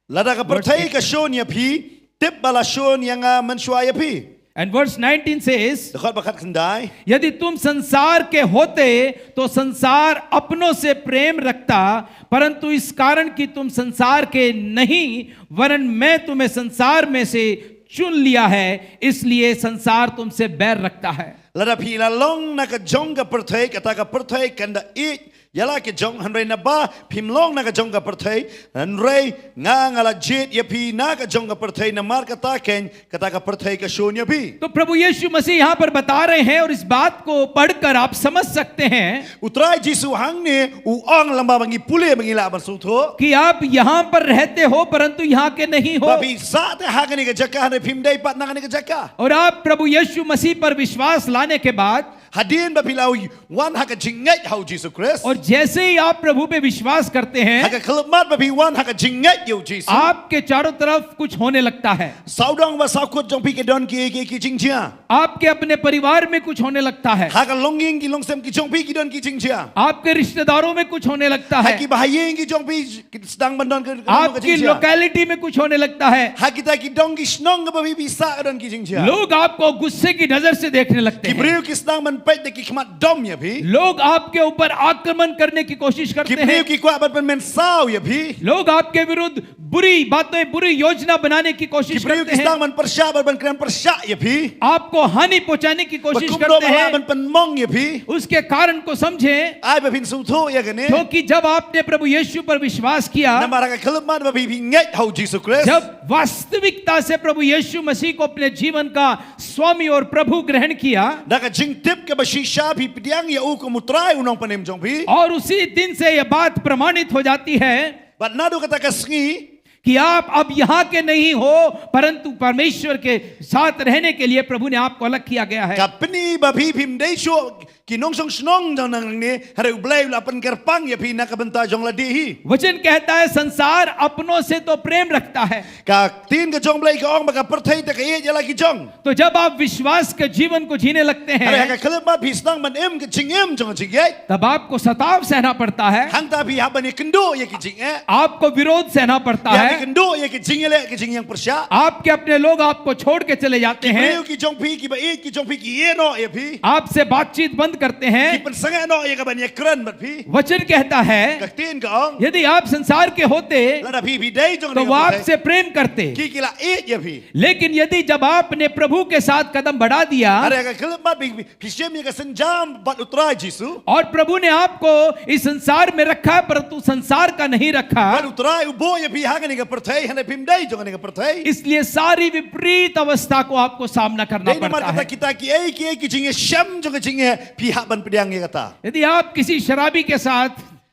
Lada ka pyrthei ka shun ïa phi, tip ba la shun ïa nga mynshuwa ïa phi. And verse nineteen says, Dkhot ba khatkhyndai. यदि तुम संसार के होते, तो संसार अपनों से प्रेम रखता, परंतु इस कारण कि तुम संसार के नहीं, वरन मैं तुम्हें संसार में से चुन लिया है, इसलिए संसार तुमसे बैर रखता है। Lada phi la long na ka jong ka pyrthei, kata ka pyrthei kan da ïeit ïa la ka jong, hynrei naba phim long na ka jong ka pyrthei, hynrei nga, nga la jied ïa phi na ka jong ka pyrthei, namar kata kein kata ka pyrthei ka shun ïa phi. तो प्रभु यीशु मसीह यहाँ पर बता रहे हैं, और इस बात को पढ़कर आप समझ सकते हैं U Trai Jisu hangne u ong, lyngba ba ngi pule ba ngi lah ban sngewthuh. कि आप यहाँ पर रहते हो, परंतु यहाँ के नहीं हो। Ba phi sah te ha kane ka jaka, hynrei phim dei pat na kane ka jaka. और आप प्रभु यीशु मसीह पर विश्वास लाने के बाद Hadien ba phi la wan ha ka jingngeit ha U Jisu Khrist. और जैसे ही आप प्रभु पे विश्वास करते हैं, Ha ka khyllipmat ba phi wan ha ka jingngeit ïa U Jisu. आपके चारों तरफ कुछ होने लगता है। Sawdong ba sawkut jong phi ki don ki, ki, ki jingjia. आपके अपने परिवार में कुछ होने लगता है। Ha ka longïing ki longsem ki jong phi ki don ki jingjia. आपके रिश्तेदारों में कुछ होने लगता है। Ha ki bahaïing ki jong phi ki sdang ban don ki, ki आपकी jingjia। लोकेलिटी में कुछ होने लगता है। Ha kita ki dong ki shnong kaba phi, phi sah ka don ki jingjia। लोग आपको गुस्से की नजर से देखने लगते हैं। Ki briew ki sdang ban peit da ki khmat dom ïa phi। लोग आपके ऊपर आक्रमण करने की कोशिश करते हैं। Ki briew ki kwah ban pynmynsaw ïa phi। लोग आपके विरुद्ध बुरी बातें, बुरी योजना बनाने की कोशिश करते हैं। Ki briew ki sdang ban pyrshah, ban, ban kren pyrshah ïa phi। आपको हानि पहुंचाने की कोशिश करते हैं। Ba kum dei ba lah ban pynmong ïa phi। उसके कारण को समझें। Ai ba phin sngewthuh ïa kane। क्योंकि जब आपने प्रभु यीशु पर विश्वास किया, Namar ha ka khyllipmat ba phi, phi ngeit ha U Jisu Khrist। जब वास्तविकता से प्रभु यीशु मसीह को अपने जीवन का स्वामी और प्रभु ग्रहण किया, Da ka jingtip kaba shisha phi pdiang ïa u kum U Trai U Nongpynim jong phi। और उसी दिन से यह बात प्रमाणित हो जाती है Bad naduh kata ka sngi। कि आप अब यहाँ के नहीं हो, परंतु परमेश्वर के साथ रहने के लिए प्रभु ने आपको अलग किया गया है। Ka pyni ba phi phim dei shuh ki nongshong shnong jong nang nangne, hynrei U Blei u la pynkyrpang ïa phi na ka bynta jong lade hi। वचन कहता है, संसार अपनों से तो प्रेम रखता है। Ka ktien ka jong U Blei ka ong ba ka pyrthei te ka ïeit ïa la ki jong। तो जब आप विश्वास के जीवन को जीने लगते हैं, Hynrei ha ka khyllipmat phi sdang ban im ka jingim jong ka jingïeit। तब आपको सताव सहना पड़ता है। Hangta phi hap ban ïakynduh ïa ki jingeh। आपको विरोध सहना पड़ता है। Phi hap ban ïakynduh ïa ki jingïaleh, ki jingïeng pyrshah। आपके अपने लोग आपको छोड़ के चले जाते हैं। Ki briew ki jong phi, kiba ïeit ki jong phi ki ïehnoh ïa phi। आपसे बातचीत बंद करते हैं। Ki pynsangeh noh ïa ka ban ïakren bad phi. वचन कहता है, Ka ktien ka ong. यदि आप संसार के होते Lada phi phi dei jong तो kane वो ka pyrthei. आपसे प्रेम करते, Ki ki la ïeit ïa phi. लेकिन यदि जब आपने प्रभु के साथ कदम बढ़ा दिया Hynrei ha ka khyllipmat phi phi shim ïa ka sienjam bad U Trai Jisu. और प्रभु ने आपको इस संसार में रखा है, परंतु संसार का नहीं रखा, Bad U Trai u buh ïa phi ha kane ka pyrthei, hynrei phim dei jong kane ka pyrthei. इसलिए सारी विपरीत अवस्था को आपको सामना करना Dei namar पड़ता kata है। kita kiei kiei ki jingïashem jong ka jingeh phi hap ban pdiang ïa kata. यदि आप किसी शराबी के साथ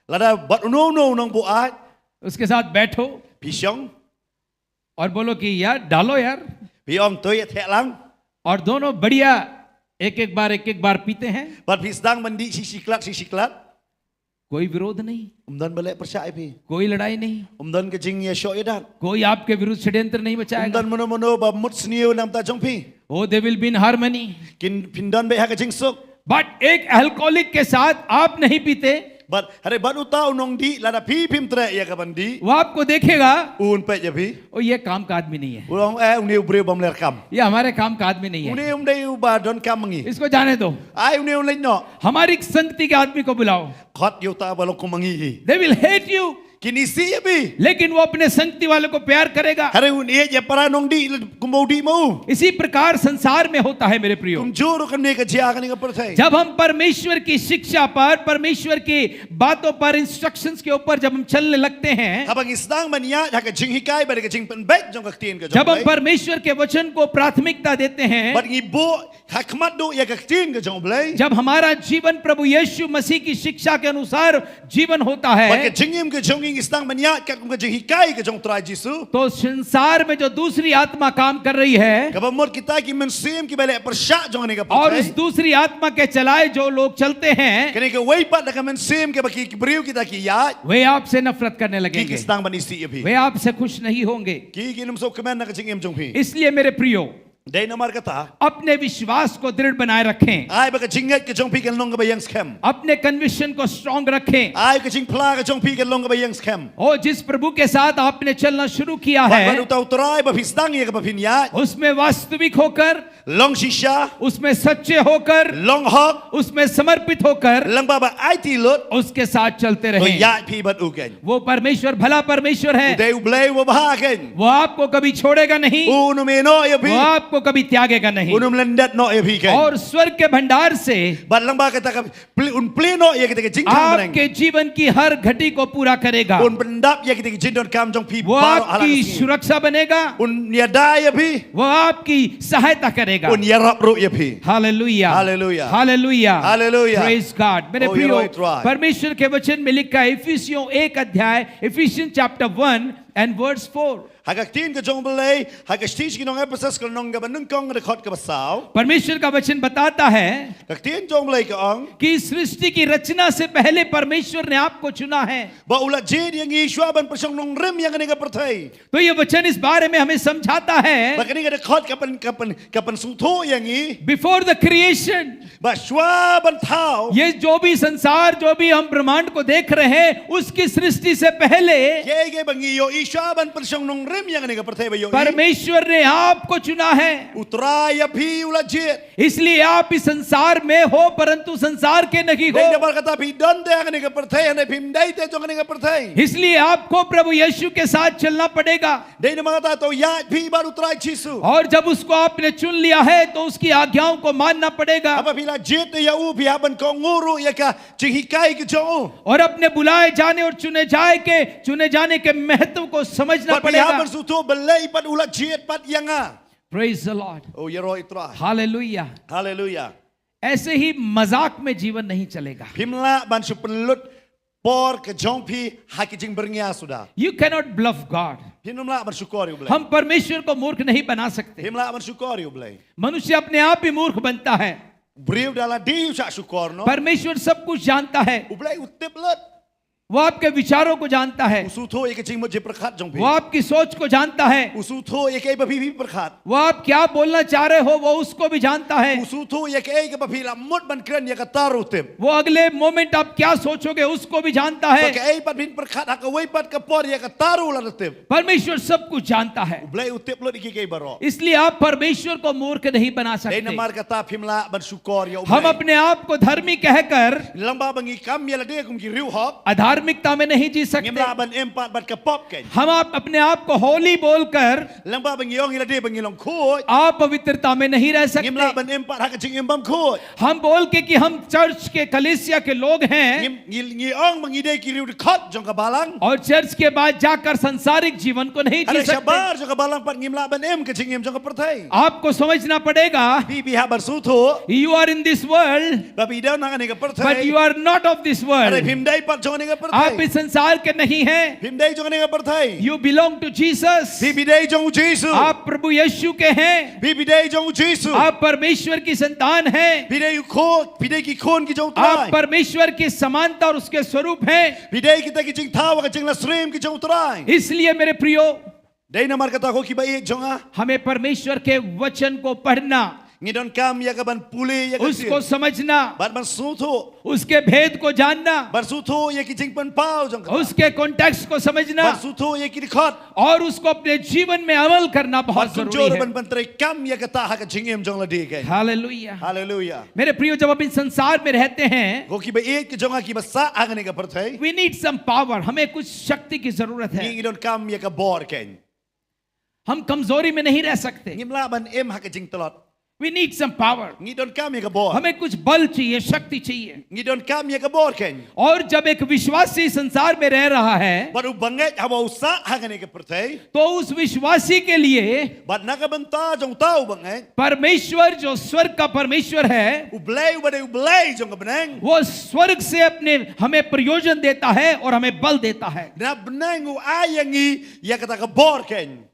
Lada bad uno uno u nongbuaid उसके साथ बैठो phi shong. और बोलो कि यार, डालो यार, Phi ong to ïa theh lang. और दोनों बढ़िया एक एक बार एक एक बार पीते हैं, Bad phi sdang ban dih shi shi klat shi shi klat. कोई विरोध नहीं, Um don ba leh pyrshah ïa phi. कोई लड़ाई नहीं, Um don ka jingïashoh ïadat. कोई आपके विरुद्ध षड्यंत्र नहीं Um मचाएगा। don mano mano ba mut sniew namar jong phi. Oh, they will be in harmony. Kin phin don beit ha ka jingsuk. But एक अल्कोहलिक के साथ आप नहीं पीते, Bad hynrei bad uta u nongdih lada phi phim treh ïa ka ban dih. वो आपको देखेगा, Un peit ïa phi. ओ, ये काम का आदमी नहीं है, U ong eh une u briew bym ler kam. ये हमारे काम का आदमी नहीं है, Une um dei u ba don kam ma ngi. इसको जाने दो। Ai une u leit noh. हमारी संगति के आदमी को बुलाओ, Khot ïa uta ba long kum ma ngi hi. they will hate you, Kin isih ïa phi. लेकिन वो अपने संगति वालों को प्यार करेगा। Hynrei un ïeit ïa para nongdih kumba u dih ma u. इसी प्रकार संसार में होता है मेरे प्रियो। Kumjuh ruh kane ka jia kane ka pyrthei. जब हम परमेश्वर की शिक्षा पर, परमेश्वर की बातों पर, इंस्ट्रक्शंस के ऊपर जब हम चलने लगते हैं, Haba ngi sdang ban ïaid ha ka jinghikai bad ka jingpynbeit jong ka ktien ka jong जब हम U Blei. परमेश्वर के वचन को प्राथमिकता देते हैं, Bad ngi buh ha khmat duh ïa ka ktien ka jong U Blei. जब हमारा जीवन प्रभु यीशु मसीह की शिक्षा के अनुसार जीवन होता Bad ka है, jingim ka jong ngi ngi sdang ban ïaid katkum ka jinghikai ka jong U Trai Jisu. तो संसार में जो दूसरी आत्मा काम कर रही है Kaba mut kita ki mynsiem kiba leh pyrshah jong kane ka और उस pyrthei. दूसरी आत्मा के चलाए जो लोग चलते हैं, Kane kawei pat da ka mynsiem kaba ki ki briew kita ki ïaid. वे आपसे नफरत करने Ki लगेंगे, ki sdang ban isih ïa phi. वे आपसे खुश नहीं होंगे। Ki kim sngewkmen na ka jingim jong phi. इसलिए मेरे प्रियो, Dei namar kata. अपने विश्वास को दृढ़ बनाए रखें, Ai ba ka jingngeit ka jong phi kan long kaba ïeng skhem. अपने कन्विक्शन को स्ट्रांग रखें। Ai ka jingphla ka jong phi kan long kaba ïeng skhem. और जिस प्रभु के साथ आपने चलना शुरू किया Bad है, uta U Trai ba phi sdang ïa kaba phin ïaid. उसमें वास्तविक होकर, Long shisha. उसमें सच्चे होकर, Long hok. उसमें समर्पित होकर Lyngba ba aiti lut. उसके साथ चलते To रहें। ïaid phi bad u kein. वो परमेश्वर भला परमेश्वर U है, dei U Blei uba bha kein. वो आपको कभी छोड़ेगा नहीं, Un ym ïehnoh ïa phi. वो आपको कभी त्यागेगा नहीं। Un ym lyndet noh ïa phi kein. और स्वर्ग के भंडार से Bad lyngba kata ka plie, un plie noh ïa kata ka jingkhang bneng. आपके जीवन की हर घटी को पूरा करेगा। Un pyndap ïa kata ka jingdonkam jong phi वो baroh ha la ka आपकी sngi. सुरक्षा बनेगा, Un ïada ïa phi. वो आपकी सहायता करेगा। Un ïarap ruh ïa phi. Hallelujah, hallelujah. Hallelujah, hallelujah. Praise God. मेरे Oh, प्रियो, you're right, right. परमेश्वर के वचन में लिखा है, इफिसियों एक अध्याय, Ephesians chapter one and verse four। Ha ka ktien ka jong U Blei, ha ka shithi sha ki nong Ephesus ka lynnong kaba nyngkong ka dkhot kaba saw. परमेश्वर का वचन बताता है Ka ktien jong U Blei ka ong. कि सृष्टि की रचना से पहले परमेश्वर ने आपको चुना है। Ba u la jied ïa ngi shuwa ban pyrshang nongrim ïa kane ka pyrthei. तो ये वचन इस बारे में हमें समझाता है, Ba kane ka dkhot ka pyn, ka pyn, ka pynsngewthuh ïa ngi. before the creation, Ba shuwa ban thaw. ये जो भी संसार, जो भी हम ब्रह्मांड को देख रहे हैं, उसकी सृष्टि से पहले Kiei kiei ba ngi ïohi shuwa ban pyrshang nongrim ïa kane ka pyrthei ba ïohi. परमेश्वर ने आपको चुना है। U Trai ïa phi u la jied. इसलिए आप इस संसार में हो, परंतु संसार के नहीं Dei हो। namar kata phi don te ha kane ka pyrthei, hynrei phim dei te jong kane ka pyrthei. इसलिए आपको प्रभु यीशु के साथ चलना पड़ेगा। Dei namar kata to ïaid phi bad U Trai Jisu. और जब उसको आपने चुन लिया है, तो उसकी आज्ञाओं को मानना पड़ेगा। Haba phi la jied te ïa u phi hap ban kohnguh ruh ïa ka jinghikai ka jong u. और अपने बुलाए जाने और चुने जाए के, चुने जाने के महत्व को समझना Bad phi hap पड़ेगा। ban sngewthuh balei pat u la jied pat ïa nga. Praise the Lord. Oh, ïaroh ïa U Trai. Hallelujah. Haleluya. ऐसे ही मजाक में जीवन नहीं चलेगा। Phim lah ban shu pynlut por ka jong phi ha ki jingbyrngia suda. You cannot bluff God. Phim lah ban shukor ïa U Blei. हम परमेश्वर को मूर्ख नहीं बना सकते। Phim lah ban shukor ïa U Blei. मनुष्य अपने आप ही मूर्ख बनता है। Briew da lade u shah shukor noh. परमेश्वर सब कुछ जानता है। U Blei u tip lut. वो आपके विचारों को जानता है। U sngewthuh ïa ka jingmut jingpyrkhat jong phi. वो आपकी सोच को जानता है। U sngewthuh ïa kaei ba phi phi pyrkhat. वो आप क्या बोलना चाह रहे हो, वो उसको भी जानता है। U sngewthuh ïa kaei kaba phi la mut ban kren ïa kata ruh u tip. वो अगले मोमेंट आप क्या सोचोगे, उसको भी जानता है। Sa kaei pat phin pyrkhat ha kawei pat ka por ïa kata ruh u la tip. परमेश्वर सब कुछ जानता है। U Blei u tip lut ïa kiei kiei baroh. इसलिए आप परमेश्वर को मूर्ख नहीं बना सकते। Dei namar kata phim lah ban shukor ïa u Blei. हम अपने आप को धर्मी कहकर Lyngba ba ngi kam ïa lade kum ki riewhok. अधार्मिकता में नहीं जी सकते। Ngim lah ban im pat bad ka pop kein. हम आप अपने आप को होली बोलकर Lyngba ba ngi ong ïa lade ba ngi long khuid. आप पवित्रता में नहीं रह सकते। Ngim lah ban im pat ha ka jingim bym khuid. हम बोल के कि हम चर्च के कलीसिया के लोग हैं। Ngim, ngi, ngi ong ba ngi dei ki riewdkhot jong ka balang. और चर्च के बाद जाकर सांसारिक जीवन को नहीं जी सकते। Hynrei shabar jong ka balang pat ngim lah ban im ka jingim jong ka pyrthei. आपको समझना पड़ेगा। Phi, phi hap ban sngewthuh. You are in this world, Ba phi don ha kane ka pyrthei. But you are not of this world. Hynrei phim dei pat jong kane ka pyrthei. आप इस संसार के नहीं हैं। Phim dei jong kane ka pyrthei. You belong to Jesus. Phi, phi dei jong u Jisu. आप प्रभु यीशु के हैं। Phi, phi dei jong u Jisu. आप परमेश्वर की संतान हैं। Phi dei u khun, phi dei ki khun ki jong u Trai. आप परमेश्वर की समानता और उसके स्वरूप हैं। Phi dei kita ki jingthaw ka jinglasyriem ki jong u Trai. इसलिए मेरे प्रियो, Dei namar kata ko kiba ïeit jong nga. हमें परमेश्वर के वचन को पढ़ना, Ngi donkam ïa ka ban pule ïa ka ktien. उसको समझना, Ban ban sngewthuh. उसके भेद को जानना, Ban sngewthuh ïa ki jingpynpaw jong kata. उसके कॉन्टेक्स्ट को समझना, Ban sngewthuh ïa ki dkhot. और उसको अपने जीवन में अमल करना बहुत Ban kumjuh जरूरी है। Ban ban treikam ïa kata ha ka jingim jong lade kein. Hallelujah. Haleluya. मेरे प्रियो, जब आप इस संसार में रहते हैं, Ko kiba ïeit ki jong nga kiba sah ha kane ka pyrthei. We need some power. हमें कुछ शक्ति की जरूरत है। Ngi, ngi donkam ïa ka bor kein. हम कमजोरी में नहीं रह सकते। Ngim lah ban im ha ka jingtlot. We need some power. Ngi donkam ïa ka bor. हमें कुछ बल चाहिए, शक्ति चाहिए। Ngi donkam ïa ka bor kein. और जब एक विश्वासी संसार में रह रहा है, Bad u bangeit haba u sah ha kane ka pyrthei. तो उस विश्वासी के लिए Bad na ka bynta jong uta u bangeit. परमेश्वर जो स्वर्ग का परमेश्वर है, U Blei uba dei u Blei jong ka bneng. वो स्वर्ग से अपने, हमें प्रयोजन देता है और हमें बल देता है। Na bneng u ai ïa ngi ïa kata ka bor kein.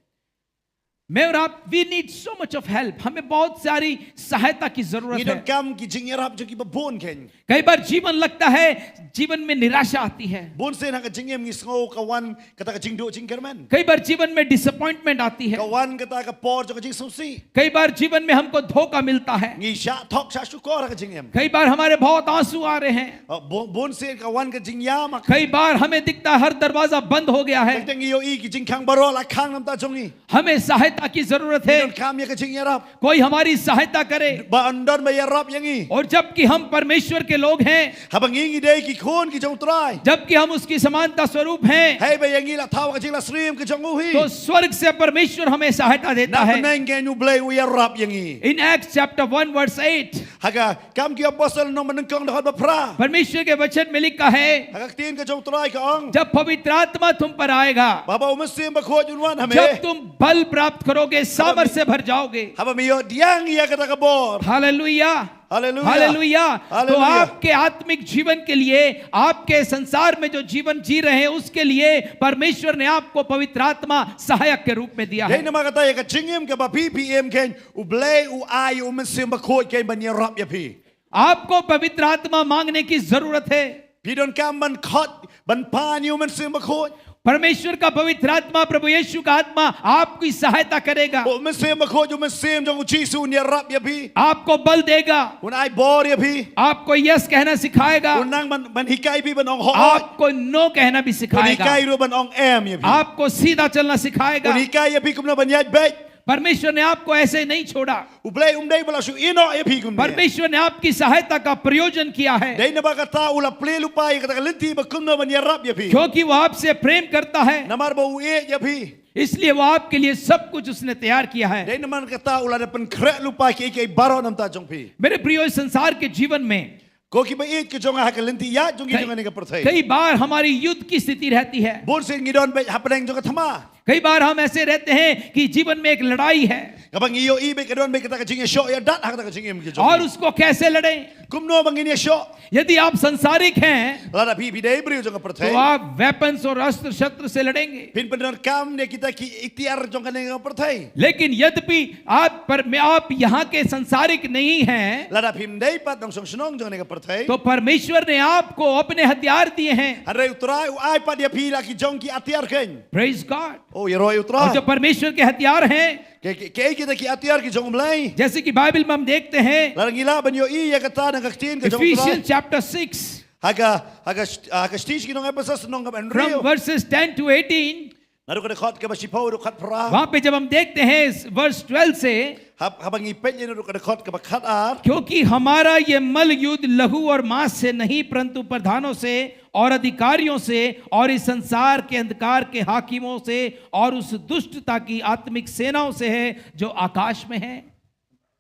मैं और आप, we need so much of help. हमें बहुत सारी सहायता की जरूरत Ngi है। Donkam ki jingïarap jong kiba bun kein. कई बार जीवन लगता है, जीवन में निराशा आती है। Bun sien ha ka jingim ngi sngew ka wan kata ka jingduh jingkyrmen. कई बार जीवन में डिसअपॉइंटमेंट आती है। Ka wan kata ka por jong ka jingsngewsih. कई बार जीवन में हमको धोखा मिलता है। Ngi shah thok shah shukor ha ka jingim. कई बार हमारे बहुत आंसू आ रहे हैं। Uh, bu-, bun sien ka wan ka jingïam ha ka. कई बाar हमें दिखता है हर दरवाजा बंद हो गया है। Teng teng ngi ïohi ki jingkhang baroh la khang namar jong ngi. हमें सहायता की जरूरत है। Ngi donkam ïa ka jingïarap. कोई हमारी सहायता करे। Ba un don ba ïarap ïa ngi. और जबकि हम परमेश्वर के लोग हैं, Haba ngi ngi dei ki khun ki jong u Trai. जबकि हम उसकी समानता स्वरूप हैं, Haba ïa ngi la thaw ka jinglasyriem ka jong u hi. तो स्वर्ग से परमेश्वर हमें सहायता देता है। Na bneng kein u Blei u ïarap ïa ngi. In Acts chapter one verse eight, Ha ka Kam ki Apostol lynnong ba nyngkong dkhot ba phra. परमेश्वर के वचन में लिखा है, Ha ka ktien ka jong u Trai ka ong. जब पवित्र आत्मा तुम पर आएगा, Ba haba u Mynsiem Bakhuid un wan ha me. जब तुम बल प्राप्त करोगे, सामर्थ्य से भर जाओगे। Haba me ïoh pdiang ïa kata ka bor. Hallelujah. Hallelujah. Hallelujah. तो हालेलुया। आपके आत्मिक जीवन के लिए, आपके संसार में जो जीवन जी रहे हैं, उसके लिए परमेश्वर ने आपको पवित्र आत्मा सहायक के रूप में दिया है। Dei namar kata ïa ka jingim kaba phi phi im kein, u Blei u ai u Mynsiem Bakhuid kein ban ïarap ïa phi. आपको पवित्र आत्मा मांगने की जरूरत है। Phi donkam ban khot, ban pan ïa u Mynsiem Bakhuid. परमेश्वर का पवित्र आत्मा, प्रभु यीशु का आत्मा आपकी सहायता करेगा। U Mynsiem Bakhuid, u Mynsiem jong u Jisu un ïarap ïa phi. आपको बल देगा। Un ai bor ïa phi. आपको यस कहना सिखाएगा। Un nang ban, ban hikai phi ban ong hooid. आपको नो कहना भी सिखाएगा। Un hikai ruh ban ong em ïa phi. आपको सीधा चलना सिखाएगा। Un hikai ïa phi kumno ban ïaid beit. परमेश्वर ने आपको ऐसे नहीं छोड़ा। U Blei um dei ba la shu ïehnoh ïa phi kumne. परमेश्वर ने आपकी सहायता का प्रयोजन किया है। Dei namar kata u la plie lypa ïa kata ka lynti ba kumno ban ïarap ïa phi. क्योंकि वो आपसे प्रेम करता है। Namar ba u ïeit ïa phi. इसलिए वो आपके लिए सब कुछ उसने तैयार किया है। Dei namar kata u la dep pynkhreh lypa kiei kiei baroh namar jong phi. मेरे प्रियो, इस संसार के जीवन में Ko kiba ïeit ki jong nga ha ka lynti ïaid jong ngi jong kane ka pyrthei. कई बार हमारी युद्ध की स्थिति रहती है। Bun sien ngi don beit hapdeng jong ka thma. कई बार हम ऐसे रहते हैं कि जीवन में एक लड़ाई है। Kaba ngi ïohi ba ka don ba kata ka jingïashoh ïadat ha kata ka jingim ki jong ngi. और उसको कैसे लड़ें? Kumno ba ngin ïashoh? यदि आप संसारिक हैं, Lada phi phi dei briew jong ka pyrthei, तो आप weapons और अस्त्र शस्त्र से लड़ेंगे। Phin pyndonkam ïa kita ki atiar jong kane ka pyrthei. लेकिन यद्यपि आप पर, में आप यहाँ के संसारिक नहीं हैं, Lada phim dei pat nongshong shnong jong kane ka pyrthei, तो परमेश्वर ने आपको अपने हथियार दिए हैं। Hynrei U Trai u ai pat ïa phi la ki jong ki atiar keiñ. Praise God। Oh, ïaroh ïa U Trai. और जो परमेश्वर के हथियार हैं, Ki, ki, ki, kita ki atiar ki jong U Blei. जैसे कि बाइबल में हम देखते हैं, Lada ngi lah ban ïohi ïa kata na ka ktien ka jong U Trai. Ephesians chapter six, Ha ka, ha ka, ha ka shithi sha ki nong Ephesus lynnong kaba hynriew. From verses ten to eighteen, Naduh ka dkhot kaba shiphew haduh khatphra. वहां पे जब हम देखते हैं इस verse twelve से, Hab, haba ngi peit ïa naduh ka dkhot kaba khatar. क्योंकि हमारा ये मल युद्ध लहू और मांस से नहीं, परंतु प्रधानों से और अधिकारियों से और इस संसार के अंधकार के हाकिमों से और उस दुष्टता की आत्मिक सेनाओं से है जो आकाश में है।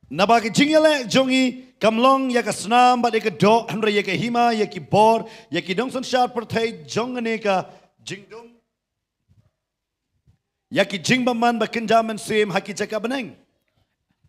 Naba ka jingïaleh jong ngi kam long ïa ka snam bad ïa ka doh, hynrei ïa ka hima, ïa ki bor, ïa ki nongsynshar pyrthei jong kane ka jingdum, ïa ki jingbymman ba kynja mynsiem ha ki jaka bneng.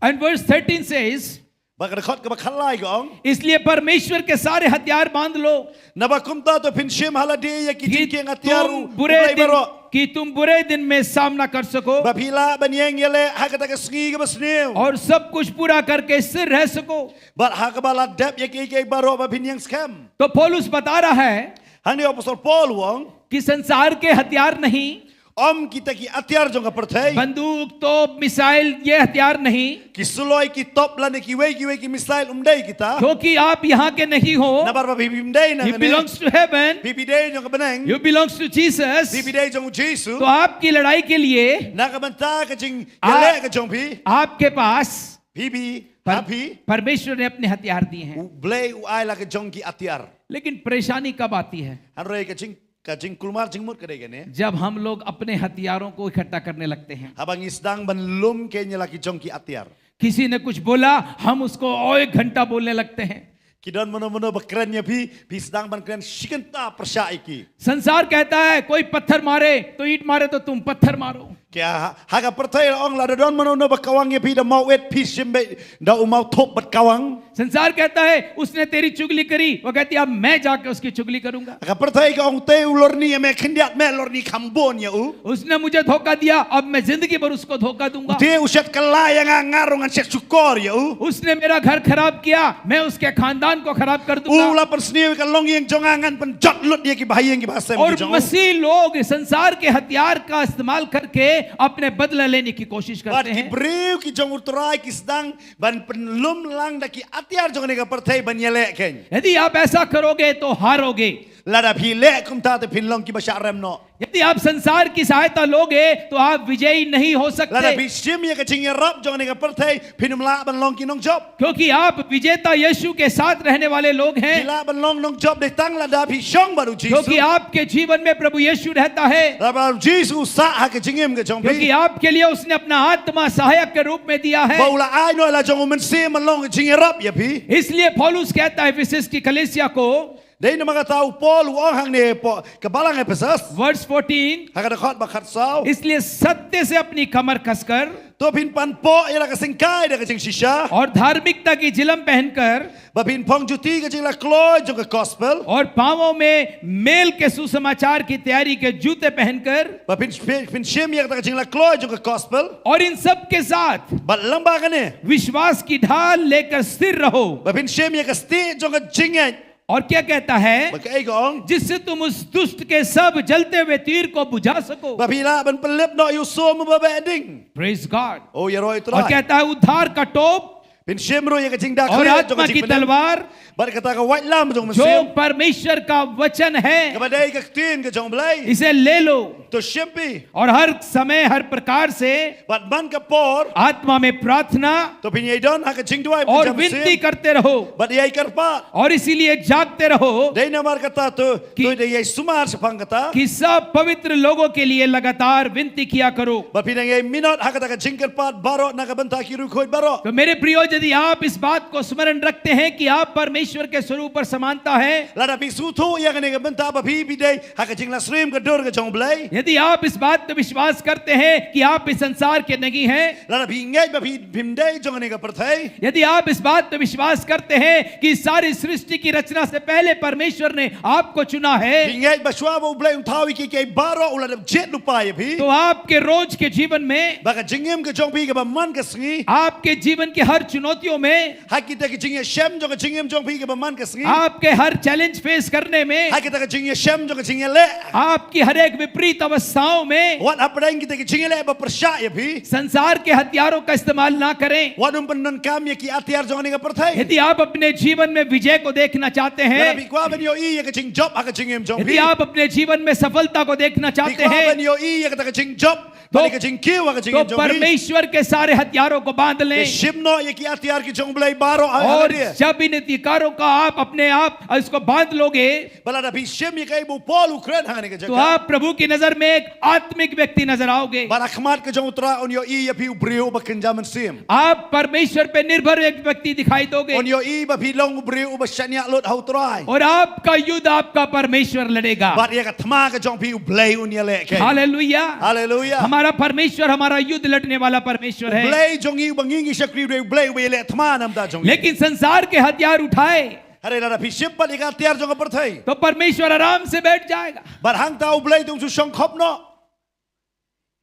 And verse thirteen says, Bad ka dkhot kaba khatlai ka ong, इसलिए परमेश्वर के सारे हथियार बांध लो, Naba kumta to phin shim ha lade ïa ki कि jingkieng atiar tuम U, U बुरे Blei दिन, baroh. कि तुम बुरे दिन में सामना कर सको। Ba phi lah ban ïeng ïaleh ha kata ka sngi kaba sniew. और सब कुछ पूरा करके स्थिर रह सको। Bad ha kaba la dep ïa kiei kiei baroh ba phin ïeng skhem. तो पौलुस बता रहा है Hangne u Apostol Paul u ong, कि संसार के हथियार नहीं, Ym kita ki atiar jong ka pyrthei. बंदूक, तोप, मिसाइल, ये हथियार नहीं। Ki suloi, ki top lane kiwei kiwei ki missile, ym dei kita. क्योंकि आप यहाँ के नहीं हो। Namar ba phi phim dei na kane. You belongs to heaven. Phi phi dei jong ka bneng. You belongs to Jesus. Phi phi dei jong U Jisu. तो आपकी लड़ाई के लिए ना ka bynta ka jingïaleh आप, ka jong phi, आपके पास phi phi, पर, ha phi, परमेश्वर ने अपने हथियार दिए हैं। U Blei u ai la ka jong ki atiar. लेकिन परेशानी कब आती है? Hynrei ka jing, ka jingkulmar jingmut ka dei kane. जब हम लोग अपने हथियारों को इकट्ठा करने लगते हैं। Haba ngi sdang ban lum keiñ ïa la ki jong ki atiar. किसी ने कुछ बोला, हम उसको और एक घंटा बोलने लगते हैं। Ki don mano mano ba kren ïa phi, phi sdang ban kren shi kynta pyrshah ïa ki. संसार कहता है, कोई पत्थर मारे, तो ईंट मारे, तो तुम पत्थर मारो। Ki ha, ha ka pyrthei la ong lada don mano mano ba kawang ïa phi da maw ïit, phi shim beit da u maw thup bad kawang. संसार कहता है, उसने तेरी चुगली करी, वो कहती है, अब मैं जाके उसकी चुगली करूंगा। Ka pyrthei ka ong, ute u lorni ïa me khyndiat, me lorni kham bun ïa u. उसने मुझे धोखा दिया, अब मैं जिंदगी भर उसको धोखा दूंगा। Ute u shet kylla ïa nga, nga ruh ngan shet shukor ïa u. उसने मेरा घर खराब किया, मैं उसके खानदान को खराब कर दूंगा। U la pynsniew ïa ka longïing jong nga, ngan pynjot lut ïa ki bahaïing ki bahasem ki jong u. और मसीही लोग संसार के हथियार का इस्तेमाल करके अपने बदला लेने की कोशिश करते हैं। Bad ki briew ki jong U Trai ki sdang ban pynlum lang da ki atiar jong kane ka pyrthei ban ïaleh keiñ. यदि आप ऐसा करोगे तो हारोगे। Lada phi leh kumta te phin long kiba shah rem noh. यदि आप संसार की सहायता लोगे तो आप विजयी नहीं हो सकते। Lada phi shim ïa ka jingïarap jong kane ka pyrthei, phin ym lah ban long ki nongjop. क्योंकि आप विजेता यीशु के साथ रहने वाले लोग हैं। Phi lah ban long nongjop dei tang lada phi shong bad U Jisu. क्योंकि आपके जीवन में प्रभु यीशु रहता है। Lada U Jisu u sah ha ka jingim ka jong phi. क्योंकि आपके लिए उसने अपना आत्मा सहायक के रूप में दिया है। Ba u la ai noh la jong u Mynsiem ban long ka jingïarap ïa phi. इसलिए पौलुस कहता है इफिसियों की कलीसिया को, Dei namar kata u Paul u ong hangne hapoh ka balang Ephesus, verse fourteen, ha ka dkhot ba khatsaw, इसलिए सत्य से अपनी कमर कसकर, to phin pan poh ïa la ka syngkai da ka jingshisha, और धार्मिकता की झिलम पहनकर, ba phin phong juti ka jinglakhloi jong ka gospel, और पांवों में मेल के सुसमाचार की तैयारी के जूते पहनकर, ba phin, phin, phin shim ïa kata ka jinglakhloi jong ka gospel, और इन सब के साथ, bad lyngba kane, विश्वास की ढाल लेकर स्थिर रहो। Ba phin shim ïa ka stieh jong ka jingngeit. और क्या कहता है? Ba kaei ka ong? जिससे तुम उस दुष्ट के सब जलते हुए तीर को बुझा सको। Ba phi lah ban pynlip noh ïa u sum uba beh ding. Praise God। Oh, ïaroh ïa U Trai। और कहता है, उद्धार का टोप Phin shim ruh ïa ka jingda khlieh jong ka jingpynim. और आत्मा की तलवार, bad kata ka waitlam jong u Mynsiem, जो परमेश्वर का वचन है, kaba dei ka ktien ka jong U Blei, इसे ले लो। To shim phi। और हर समय, हर प्रकार से, bad man ka por, आत्मा में प्रार्थना, to phin ïai don ha ka jingduwai, और विनती करते रहो, bad ïai kyrpad, और इसीलिए जागते रहो, dei namar kata to, कि, to ïai sumar shaphang kata, कि सब पवित्र लोगों के लिए लगातार विनती किया करो। Ba phin ïai minot ha kata ka jingkyrpad baroh na ka bynta ki riewkhuid baroh। तो मेरे प्रिय यदि आप इस बात को स्मरण रखते हैं कि आप परमेश्वर के स्वरूप पर समानता है, lada phi sngewthuh ïa kane ka bynta ba phi phi dei ha ka jinglasriem ka dur ka jong U Blei, यदि आप इस बात पर विश्वास करते हैं कि आप इस संसार के नहीं हैं, lada phi ngeit ba phi phim dei jong kane ka pyrthei, यदि आप इस बात पर विश्वास करते हैं कि सारी सृष्टि की रचना से पहले परमेश्वर ने आपको चुना है, phi ngeit ba shuwa ba U Blei un thaw ïa kiei kiei baroh u la dep jied lypa ïa phi, तो आपके रोज के जीवन में, ba ka jingim ka jong phi kaba man ka sngi, आपके जीवन की हर चुनौतियों में, ha kita ki jingïashem jong ka jingim jong phi kaba man ka sngi, आपके हर चैलेंज फेस करने में, ha kita ki jingïashem jong ka jingïaleh, आपकी हर एक विपरीत अवस्थाओं में, wat hapdeng kita ki jingïaleh ba pyrshah ïa phi, संसार के हथियारों का इस्तेमाल ना करें। Wat ym pyndonkam ïa ki atiar jong kane ka pyrthei. यदि आप अपने जीवन में विजय को देखना चाहते हैं, lada phi kwah ban ïohi ïa ka jingjop ha ka jingim jong phi, यदि आप अपने जीवन में सफलता को देखना चाहते हैं, phi kwah ban ïohi ïa kata ka jingjop, तो, bad ka jingkiew ha ka jingim jong phi, परमेश्वर के सारे हथियारों को बांध लें। Te shim noh ïa ki atiar ki jong U Blei baroh ha, ha lade. और जब इन अधिकारों का आप अपने आप इसको बांध लोगे, bad lada phi shim ïa kaei ba u Paul u kren ha kane ka jaka, तो आप प्रभु की नजर में एक आत्मिक व्यक्ति नजर आओगे। Bad ha khmat ka jong U Trai un ïohi ïa phi u briew uba kynja mynsiem. आप परमेश्वर पे निर्भर एक व्यक्ति दिखाई दोगे। Un ïohi ba phi long u briew uba shaniah lut ha U Trai. और आपका युद्ध आपका परमेश्वर लड़ेगा। Bad ïa ka thma ka jong phi U Blei un ïaleh kein. Hallelujah. Haleluia. हमारा परमेश्वर हमारा युद्ध लड़ने वाला परमेश्वर है। U Blei jong ngi uba ngi ngi shakri u dei U Blei uba ïaleh thma na ka bynta jong ngi. लेकिन संसार के हथियार उठाए, hynrei lada phi shim pat ïa ka atiar jong ka pyrthei, तो परमेश्वर आराम से बैठ जाएगा। Bad hangta U Blei te un shu shongkhop noh.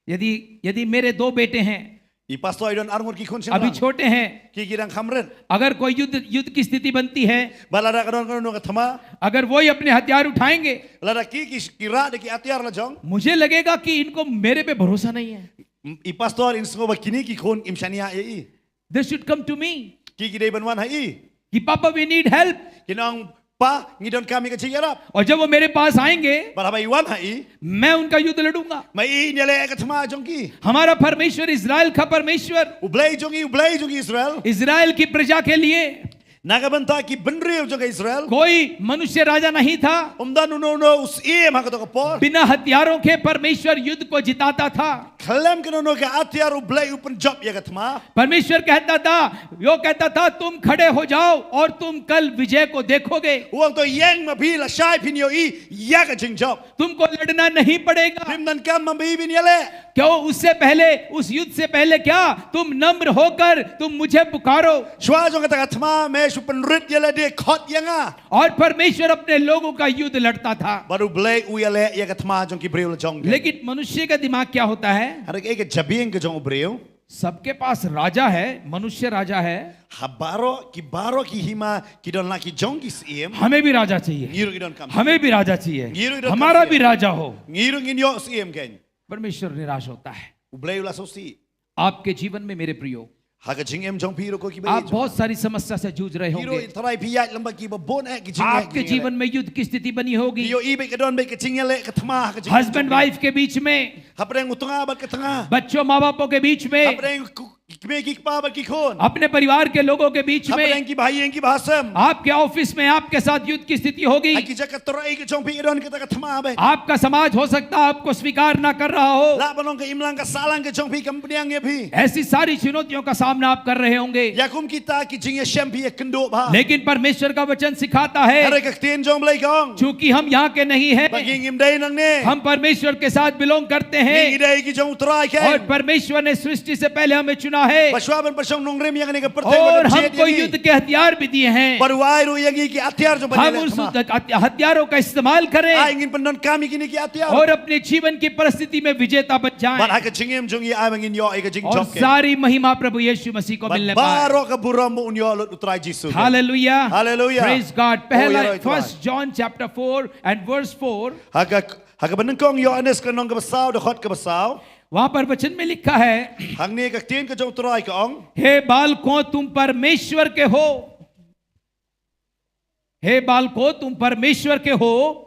यदि यदि मेरे दो बेटे हैं, i pastor i don arngut ki khun sha, अभी छोटे हैं, ki ki dang kham rit, अगर कोई युद्ध युद्h ki sthiti banti hai, bad lada ka don kano kano ka thma, अगर वो ही अपने हथियार उठाएंगे, lada ki ki, ki rah da ki atiar la jong, मुझे लगेगा कि इनको मेरे पे भरोसा नहीं है। I pastor in sngew ba kine ki khun kim shaniah ïa i. They should come to me. Ki ki dei ban wan ha i. Ki, "Papa, we need help." Kin ong, "Pa, ngi donkam ïa ka jingïarap." और जब वो मेरे पास आएंगे, bad haba i wan ha i, मैं उनका युद्ध लड़ूंगा। Ma i in ïaleh ka thma jong ki. हमारा परमेश्वर इजराइल का परमेश्वर, U Blei jong ngi, U Blei jong Israel, Israel की प्रजा के लिए, na ka bynta ki bynriew jong ka Israel, कोई मनुष्य राजा नहीं था। Um don uno uno u syiem ha kato ka por. बिना हथियारों के परमेश्वर युद्ध को जिताता था। Khlem kano kano ka atiar U Blei u pynjop ïa ka thma. परमेश्वर कहता था, वो कहता था, "तुम खड़े हो जाओ और तुम कल विजय को देखोगे।" U ong, "To ïeng ma phi, lashai phin ïohi ïa ka jingjop." तुमको लड़ना नहीं पड़ेगा। Phim donkam ma phi ban ïaleh. क्यों उससे पहले, उस युद्ध से पहले क्या तुम नम्र होकर तुम मुझे पुकारो? Shuwa jong kata ka thma me shu pynrit ïa lade, khot ïa nga. और परमेश्वर अपने लोगों का युद्ध लड़ता था। Bad U Blei u ïaleh ïa ka thma jong ki briew la jong ki. लेकिन मनुष्य का दिमाग क्या होता है? Hynrei kaei ka jabieng ka jong u briew? सबके पास राजा है, मनुष्य राजा है। Ha baroh, ki baroh ki hima ki don la ki jong ki syiem. हमें भी राजा चाहिए। Ngi ruh ngi donkam. हमें भी राजा चाहिए। Ngi ruh ngi donkam syiem. हमारा भी राजा हो। Ngi ruh ngin ïoh syiem kein. परमेश्वर निराश होता है। U Blei u la sngewsih. आपके जीवन में, मेरे प्रियो, ha ka jingim jong phi ruh ko kiba ïeit, आप बहुत सारी समस्या से जूझ रहे होंगे। Phi ruh i tharai phi ïaid lem bad kiba bun eh ki jingeh, आपके jingeh, जीवन में युद्ध की स्थिति बनी होगी। Phi ïohi ba ka don ba ka jingïaleh ka thma ha ka jingim jong phi. Husband wife के बीच में, hapdeng u tnga bad ka tnga, बच्चों माँ बापों के बीच में, hapdeng ki kmie ki kpa bad ki khun, अपने परिवार के लोगों के बीच में, hapdeng ki bahaïing ki bahasem, आपके ऑफिस में आपके साथ युद्ध की स्थिति होगी। Ha ki jaka trei ka jong phi ka don kata ka thma beit. आपका समाज हो सकता है आपको स्वीकार ना कर रहा हो। Lah ban long ka imlang ka sahlang ka jong phi kam pdiang ïa phi. ऐसी सारी चुनौतियों का सामना आप कर रहे होंगे। Ïa kum kita ki jingïashem phi ïakynduh bha. लेकिन परमेश्वर का वचन सिखाता है, hynrei ka ktien jong U Blei ka ong, चूंकि हम यहाँ के नहीं हैं, ba ngi ngim dei nangne. हम परमेश्वर के साथ बिलोंग करते हैं। Ngi dei ki jong U Trai kein. और परमेश्वर ने सृष्टि से पहले हमें चुना है। Ba shuwa ban pynshong nongrim ïa kane ka pyrthei, और हमको युद्ध के हथियार भी दिए हैं। Bad u ai ruh ïa ngi ki atiar jong ban ïaleh thma. हम उस हथियारों का इस्तेमाल करें। Ai ngin pyndonkam ïa kine ki atiar. और अपने जीवन की परिस्थिति में विजेता बन जाएं। Bad ha ka jingim jong ngi ai ba ngin ïoh ïa ka jingjop kein. और सारी महिमा प्रभु यीशु मसीह को मिलने पाए। Bad baroh ka burom un ïoh lut U Trai Jisu kein. Hallelujah. Haleluya. Praise God। पहला, First John chapter four and verse four। Ha ka, ha kaba nyngkong Ïoannis ka lynnong kaba saw, dkhot kaba saw. वहां पर वचन में लिखा है, hangne ka ktien ka jong U Trai ka ong, हे बालकों, तुम परमेश्वर के हो। हे बालकों, तुम परमेश्वर के हो।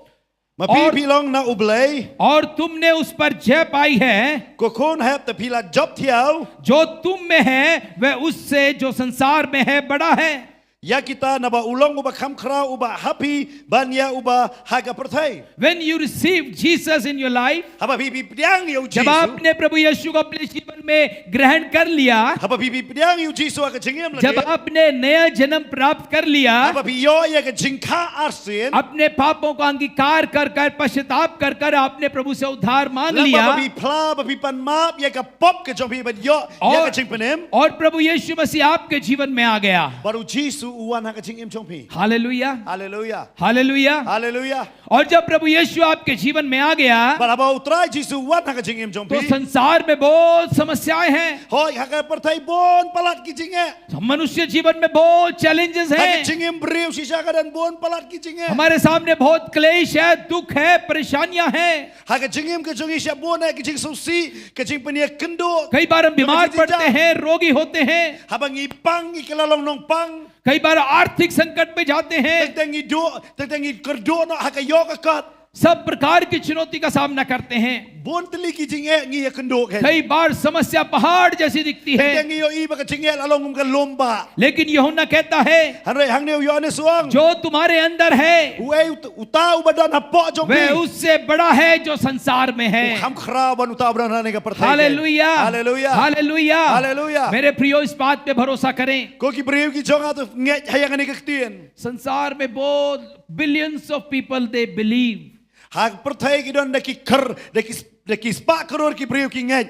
Ma phi, phi long na U Blei. और तुमने उस पर जय पाई है। Ko khun hep te phi la jop thiaw. जो तुम में है, वह उससे जो संसार में है, बड़ा है। Ïa kita naba u long uba kham khraw uba ha phi ban ïa uba ha ka pyrthei. When you receive Jesus in your life, Haba phi phi pdiang ïa u Jisu. जब आपने प्रभु यीशु को अपने जीवन में ग्रहण कर लिया, Haba phi phi pdiang ïa u Jisu ha ka jingim lade. जब आपने नया जन्म प्राप्त कर लिया, Haba phi ïoh ïa ka jingkha arsien. अपने पापों का अंगीकार कर कर, पश्चाताप कर कर आपने प्रभु से उद्धार मांग Lada लिया, ba phi phla ba phi pan map ïa ka pop ka jong phi ban ïoh ïa ka और, jingpynim. और प्रभु यीशु मसीह आपके जीवन में आ गया। Bad u Jisu u wan ha ka jingim jong phi. Hallelujah. Haleluya. Hallelujah. Haleluya. और जब प्रभु यीशु आपके जीवन में आ गया, Bad haba u Trai Jisu u wan ha ka jingim jong तो phi. संसार में बहुत समस्याएं हैं। Hooid, ha ka pyrthei bun palat ki jingeh. मनुष्य जीवन में बहुत चैलेंजेस हैं। Ha ka jingim briew shisha ka don bun palat ki jingeh. हमारे सामने बहुत क्लेश है, दुख है, परेशानियां हैं। Ha ka jingim ka jong ngi shisha bun eh ki jingsngewsih, ka jingpynïakynduh. कई बार हम बीमार पड़ते हैं, रोगी होते हैं। Haba ngi pang, ngi kylla long nongpang. कई बार आर्थिक संकट में जाते हैं। Teng teng ngi duh, teng teng ngi kyrduh noh ha ka ïoh ka kot. सब प्रकार की चुनौती का सामना करते हैं। Bun tylli ki jingeh ngi ïakynduh kein. कई बार समस्या पहाड़ जैसी दिखती है। Teng teng ngi ïohi ba ka jingeh la long kum ka lum bah. लेकिन यूहन्ना कहता है, Hynrei hangne u Ïoannis u ong. जो तुम्हारे अंदर है, Uei ut-, uta uba don hapoh jong phi. वह उससे बड़ा है जो संसार में है। U kham khraw ban uta uba don hangne ha ka pyrthei kein. Hallelujah. Haleluya. Hallelujah. Haleluya. मेरे प्रियो, इस बात पे भरोसा करें। Ko ki briew ki jong nga, to ngeit ha ïa kane ka ktien. संसार में बहुत billions of people they believe। Ha ka pyrthei ki don da ki kr-, da ki s-, da ki spah klur ki briew ki ngeit.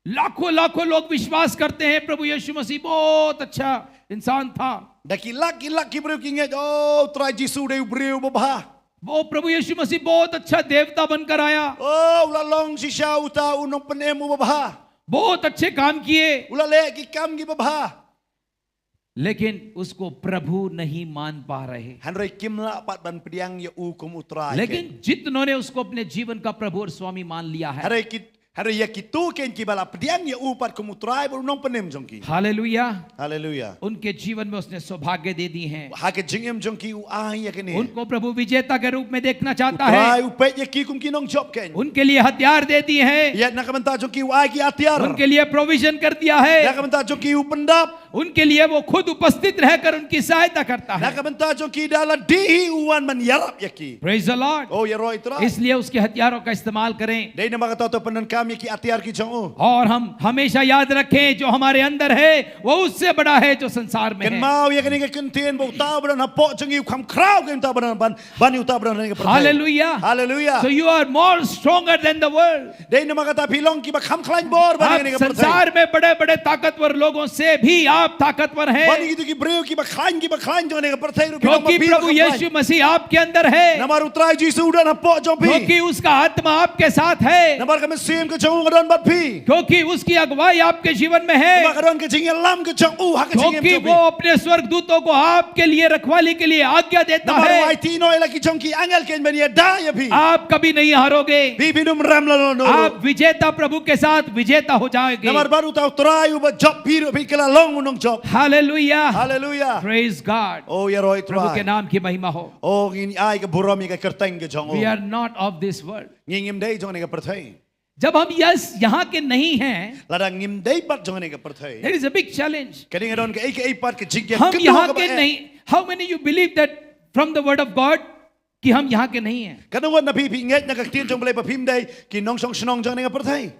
लाखों लाखों लोग विश्वास करते हैं प्रभु यीशु मसीह बहुत अच्छा इंसान था। Da ki lak ki lak ki briew ki ngeit, oh, Trai Jisu u dei u briew uba bha. वो प्रभु यीशु मसीह बहुत अच्छा देवता बनकर आया। Oh, u la long shisha uta u nongpynim uba bha. बहुत अच्छे काम किए। U la leh ki kam kiba bha. लेकिन उसको प्रभु नहीं मान पा रहे। Hynrei kim lah pat ban pdiang ïa u kum u Trai kein. लेकिन जितनों ने उसको अपने जीवन का प्रभु और स्वामी मान लिया है, Hynrei ki, hynrei ïa kito kein kiba la pdiang ïa u pat kum u Trai bad u nongpynim jong ki. Hallelujah. Haleluya. उनके जीवन में उसने सौभाग्य दे दी है। Ha ka jingim jong ki u ai ïa kane. उनको प्रभु विजेता के रूप में देखना चाहता है। U Trai u peit ïa ki kum ki nongjop kein. उनके लिए हथियार दे दिए हैं। Ïa na ka bynta jong ki u ai ki atiar. उनके लिए प्रोविजन कर दिया है। Na ka bynta jong ki u pyndap. उनके लिए वो खुद उपस्थित रहकर उनकी सहायता करता है। Na ka bynta jong ki da lade hi u wan ban ïarap ïa ki. Praise the Lord। Oh, ïaroh ïa u Trai। इसलिए उसके हथियारों का इस्तेमाल करें। Dei namar kata to pyndonkam ïa ki atiar ki jong u। और हम हमेशा याद रखें, जो हमारे अंदर है, वो उससे बड़ा है, जो संसार में है। Kynmaw ïa kane ka kyntien, ba uta uba don hapoh jong ngi u kham khraw kein uta uba don ban, ban ïa uta uba don hangne ha ka pyrthei। Hallelujah. Haleluya। So you are more stronger than the world। Dei namar kata phi long kiba kham khlaiñ bor ban ïa kane ka pyrthei। आप संसार में बड़े-बड़े ताकतवर लोगों से भी आप ताकतवर हैं। Ban ïa kito ki briew kiba khlaiñ kiba khlaiñ jong kane ka pyrthei ruh phi long ba phi kham khlaiñ। क्योंकि प्रभु यीशु मसीह आपके अंदर है। Namar u Trai Jisu u don hapoh jong phi। क्योंकि उसका आत्मा आपके साथ है। Namar ka mynsiem ka jong u ka don bad phi। क्योंकि उसकी अगुवाई आपके जीवन में है। Namar ka don ka jingïalam ka jong u ha ka jingim jong phi। क्योंकि वो अपने स्वर्गदूतों को आपके लिए रखवाली के लिए आज्ञा देता है। Namar u aiti noh ïa la ki jong ki angel kein ban ïada ïa phi। आप कभी नहीं हारोगे। Phi phim rem lano lano ruh। आप विजेता प्रभु के साथ विजेता हो जाओगे। Namar bad uta u Trai uba jop phi ruh phi kylla long u nongjop। Hallelujah. Haleluya। Praise God। Oh, ïaroh ïa u Trai। प्रभु के नाम की महिमा हो। Oh, ngin ai ka burom ïa ka kyrteng ka jong u। We are not of this world। Ngi ngim dei jong kane ka pyrthei। जब हम यस, यहाँ के नहीं हैं, Lada ngim dei pat jong kane ka pyrthei, there is a big challenge। Ka dang don kaei kaei pat ka jingkynmaw kaba eh. हम यहाँ के नहीं, how many you believe that from the word of God कि हम यहाँ के नहीं हैं? Katno ngut na phi phi ngeit na ka ktien jong U Blei ba phim dei ki nongshong shnong jong kane ka pyrthei?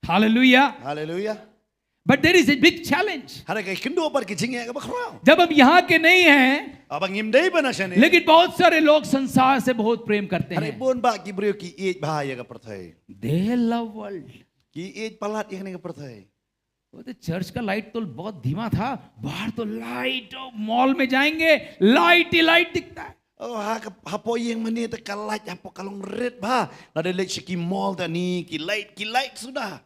Hallelujah। Haleluya। But there is a big challenge। Hynrei ka kynduh pat ka jingeh kaba khraw। जब हम यहाँ के नहीं हैं, Haba ngim dei pat na shane, लेकिन बहुत सारे लोग संसार से बहुत प्रेम करते हैं। Hynrei bun bah ki briew ki ïeit bha ïa ka pyrthei। They love world। Ki ïeit palat ïa kane ka pyrthei। वो तो चर्च का लाइट तो बहुत धीमा था, बाहर तो लाइट, मॉल में जाएंगे, लाइट ही लाइट दिखता है। Oh, ha ka, hapoh ïing mane te ka lait hapoh ka long rit bha. Lada leit sha ki mall te ni ki lait, ki lait suda।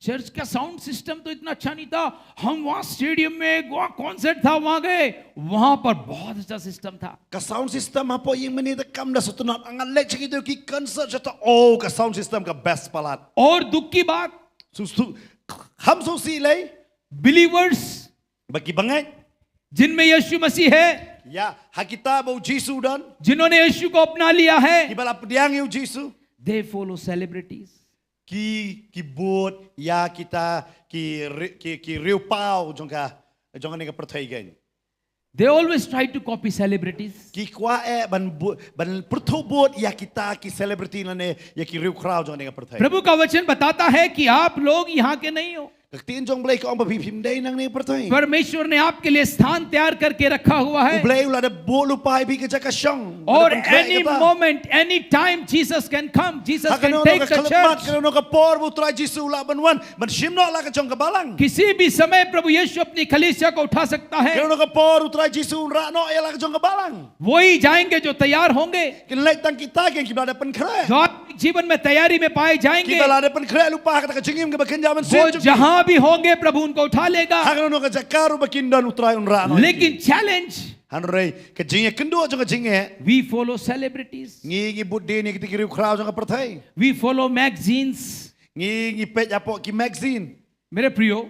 Church का साउंड सिस्टम तो इतना अच्छा नहीं था, हम वहां स्टेडियम में, वहां कॉन्सर्ट था, वहां गए, वहां पर बहुत अच्छा सिस्टम था। Ka sound system hapoh ïing mane te kam da sngewtynnat, nga leit sha kito ki concert shata, oh, ka sound system ka best palat। और दुख की बात, Su, su, kham sngewsih lei, believers, ba ki bangeit, जिनमें यीशु मसीह है, ïa ha kita ba u Jisu u don, जिन्होंने यीशु को अपना लिया है, kiba la pdiang ïa u Jisu, they follow celebrities। Ki, ki bud ïa kita ki ri-, ki, ki riewpaw jong ka, jong kane ka pyrthei kein। They always try to copy celebrities. Ki kwah eh ban bu- ban pyrthuh bud ïa kita ki celebrity lane ïa ki riewkhraw jong ka pyrthei. प्रभु का वचन बताता है कि आप लोग यहाँ के नहीं हो। Ka ktien jong U Blei ka ong ba phi phim dei na kane ka pyrthei. परमेश्वर ने आपके लिए स्थान तैयार करके रखा हुआ है। U Blei u la da buh lypa ïa phi ka jaka shong. U la da pynkhreh ïa kata. और any moment, any time Jesus can come, Jesus can take the church. Ha kano kano ka khyllipmat, kano kano ka por ba U Trai Jisu u lah ban wan ban shim noh la ka jong ka balang. किसी भी समय प्रभु यीशु अपनी कलीसिया को उठा सकता है। Kano kano ka por U Trai Jisu un rah noh ïa la ka jong ka balang. वही जाएंगे जो तैयार होंगे। Kin leit tang kita kiba la da pynkhreh. जो जीवन में तैयारी में पाए जाएंगे। Kiba la da pynkhreh lypa ha kata ka jingim kaba kynja mynsiem jong ki. वो जहां भी होंगे, प्रभु उनको उठा लेगा। Ha kano kano ka jaka ruh ba kin don, U Trai un rah noh ïa ki. लेकिन challenge, hynrei ka jingïakynduh jong ka jingeh, we follow celebrities. Ngi ngi bud dien ïa kita ki riewkhraw jong ka pyrthei. We follow magazines. Ngi ngi peit hapoh ki magazine. मेरे प्रियो,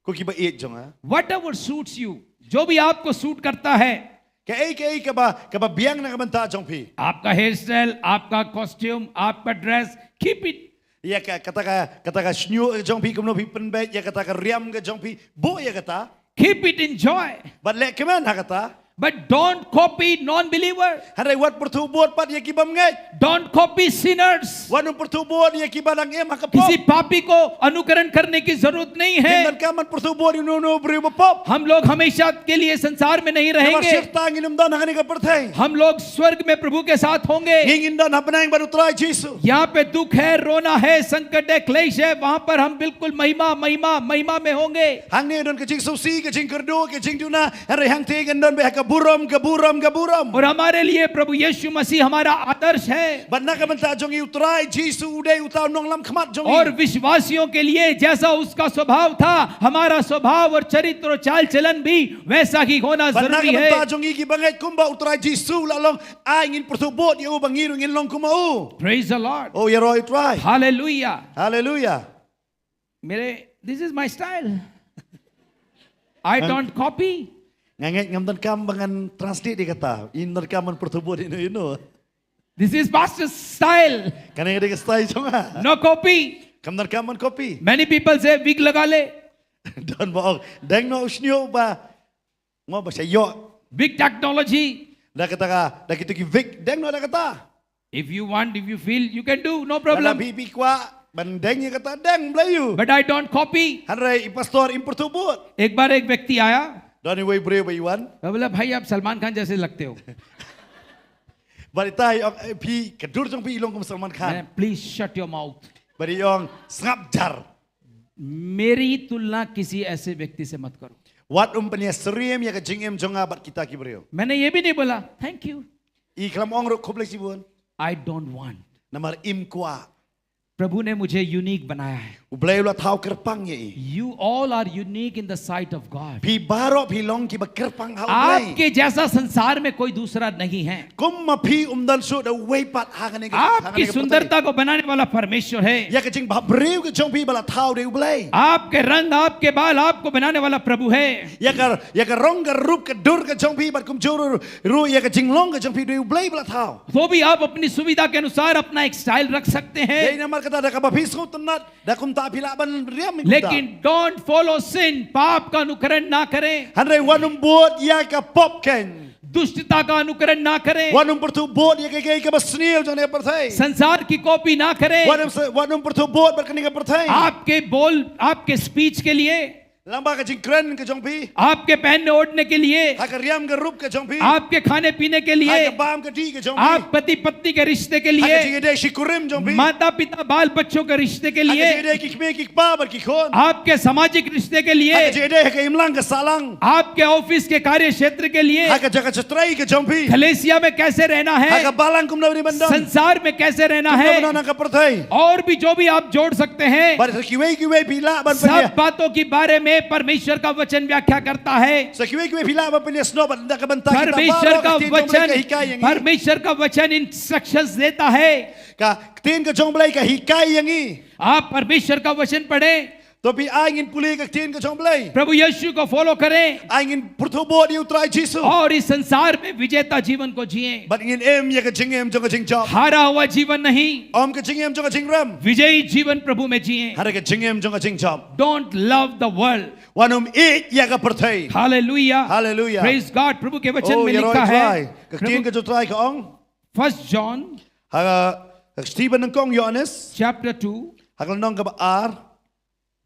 Ko kiba ïeit jong nga. Whatever suits you, जो भी आपको सूट करता है। Kaei kaei kaba kaba biang na ka bynta jong phi. आपका hair style, आपका कॉस्ट्यूम, आपका dress, keep it। Ïa ka kata ka kata ka shñiuh jong phi, kumno phi pynbeit, ïa kata ka riam ka jong phi, buh ïa kata। Keep it, enjoy। Bad leh kmen ha kata। But don't copy non-believer। Hynrei wat pyrthuh bud pat ïa ki bym ngeit। Don't copy sinners। Wat nym pyrthuh bud ïa kiba dang im ha ka pop। किसी पापी को अनुकरण करने की जरूरत नहीं है। Ngim donkam ban pyrthuh bud ïa uno uno u briew ba pop। हम लोग हमेशा के लिए संसार में नहीं रहेंगे। Namar shirta ngin ym don ha kane ka pyrthei। हम लोग स्वर्ग में प्रभु के साथ होंगे। Ngi ngin don ha bneng bad U Trai Jisu। यहाँ पे दुख है, रोना है, संकट है, क्लेश है, वहां पर हम बिल्कुल महिमा, महिमा, महिमा में होंगे। Hangne don ka jingsngewsih, ka jingkyrduh, ka jingduna, hynrei hangta ngin don beit ha ka burom, ka burom, ka burom। और हमारे लिए प्रभु यीशु मसीह हमारा आदर्श है। Bad na ka bynta jong ngi U Trai Jisu u dei uta u nonglam khmat jong ngi। और विश्वासियों के लिए जैसा उसका स्वभाव था, हमारा स्वभाव और चरित्र और चाल चलन भी वैसा ही होना जरूरी है। Bad na ka bynta jong ngi kiba ngeit kumba U Trai Jisu u la long, ai ngin pyrthuh bud ïa u ba ngi ruh ngin long kum u. Praise the Lord। Oh, ïaroh ïa U Trai। Hallelujah। Hallelujah। मेरे, this is my style। I don't copy। Nga ngeit ngam donkam ba ngan translate ïa kata, ngim donkam ban pyrthuh bud ïa uno uno। This is pastor's style। Kane ka dei ka style jong nga। No copy। Kam donkam ban copy। Many people say wig लगा ले। Don ba ong deng noh u shñiuh ba Mo ba sha ïoh. Big technology। Da kata ka, da kita ki wig, deng noh da kata. If you want, if you feel, you can do, no problem। Lada phi, phi kwah ban deng ïa kata, deng, Blei ïa u. But I don't copy। Hynrei i pastor im pyrthuh bud। एक बार एक व्यक्ति आया। Don uwei u briew ba i wan। मैं बोला, भाई, आप सलमान खान जैसे लगते हो। Bad itai i ong, eh, phi, ka dur jong phi i long kum Salman Khan। मैंने, Please shut your mouth। Bad i ong, sngap jar। मेरी तुलना किसी ऐसे व्यक्ति से मत करो। Wat ym pynïasyriem ïa ka jingim jong nga bad kita ki briew। मैंने ये भी नहीं बोला, Thank you। I khlem ong ruh khublei shibun। I don't want। Namar im kwah। प्रभु ने मुझे यूनिक बनाया है। U Blei u la thaw kyrpang ïa i। You all are unique in the sight of God। Phi baroh phi long kiba kyrpang ha U Blei। आपके जैसा संसार में कोई दूसरा नहीं है। Kum ma phi ym don shuh da uwei pat ha kane ka, ha kane ka pyrthei। आपकी सुंदरता को बनाने वाला परमेश्वर है। Ïa ka jingbhabriew ka jong phi ba la thaw da U Blei। आपके रंग, आपके बाल, आपको बनाने वाला प्रभु है। Ïa ka, ïa ka rong ka rup ka dur ka jong phi bad kumjuh ruh, ruh ïa ka jinglong ka jong phi da U Blei ba la thaw। तो भी आप अपनी सुविधा के अनुसार अपना एक स्टाइल रख सकते हैं। Dei namar kata da kaba phi sngewtynnat da kumta phi lah ban riam ïa kumta। लेकिन don't follow sin, पाप का अनुकरण ना करें। Hynrei wat nym bud ïa ka pop keiñ। दुष्टता का अनुकरण ना करें। Wat nym pyrthuh bud ïa kaei kaei kaba sniew jong kane ka pyrthei। संसार की कॉपी ना करें। Wat nym se-, wat nym pyrthuh bud bad kane ka pyrthei। आपके बोल, आपके स्पीच के लिए। Lyngba ka jingkren ka jong phi। आपके पहनने ओढ़ने के लिए। Ha ka riam ka rup ka jong phi। आपके खाने पीने के लिए। Ha ka bam ka dih ka jong phi। आप पति पत्नी के रिश्ते के लिए। Ha ka jingïadei shi kurim jong phi। माता पिता बाल बच्चों के रिश्ते के लिए। Ha ka jingïadei ki kmie ki kpa bad ki khun। आपके सामाजिक रिश्ते के लिए। Ha ka jingïadei ha ka imlang ka sahlang। आपके ऑफिस के कार्य क्षेत्र के लिए। Ha ka jaka shatrai ka jong phi। कलीसिया में कैसे रहना है। Ha ka balang kumno ban don। संसार में कैसे रहना है। Kumno ban don ha ka pyrthei। और भी जो भी आप जोड़ सकते हैं। Bad sa kiwei kiwei phi lah ban pynïa-, सब बातों के बारे में परमेश्वर का वचन व्याख्या करता है। Sa kiwei kiwei phi lah ban pynïasnoh bad na ka bynta kita baroh ka ktien jong U Blei ka hikai ïa ngi। परमेश्वर का वचन इंस्ट्रक्शंस देता है। Ka ktien ka jong U Blei ka hikai ïa ngi। आप परमेश्वर का वचन पढ़ें। To phi ai ngin pule ka ktien ka jong U Blei. प्रभु यीशु को फॉलो करें Ai ngin pyrthuh bud ïa U Trai Jisu. और इस संसार में विजेता जीवन को जिएं। Bad ngin im ïa ka jingim jong ka jingjop. हारा हुआ जीवन नहीं, Ym ka jingim jong ka jingrem. विजयी जीवन प्रभु में जिएं। Hynrei ka jingim jong ka jingjop. Don't love the world. Wat ym ïeit ïa ka pyrthei. Hallelujah. Hallelujah. Praise God. प्रभु के वचन Oh, में ïaroh लिखा Trai. है, Ka ktien ka jong U Trai ka ong. First John Ha ka, ka kti ba nyngkong Ïoannis. Chapter two Ha ka lynnong kaba ar.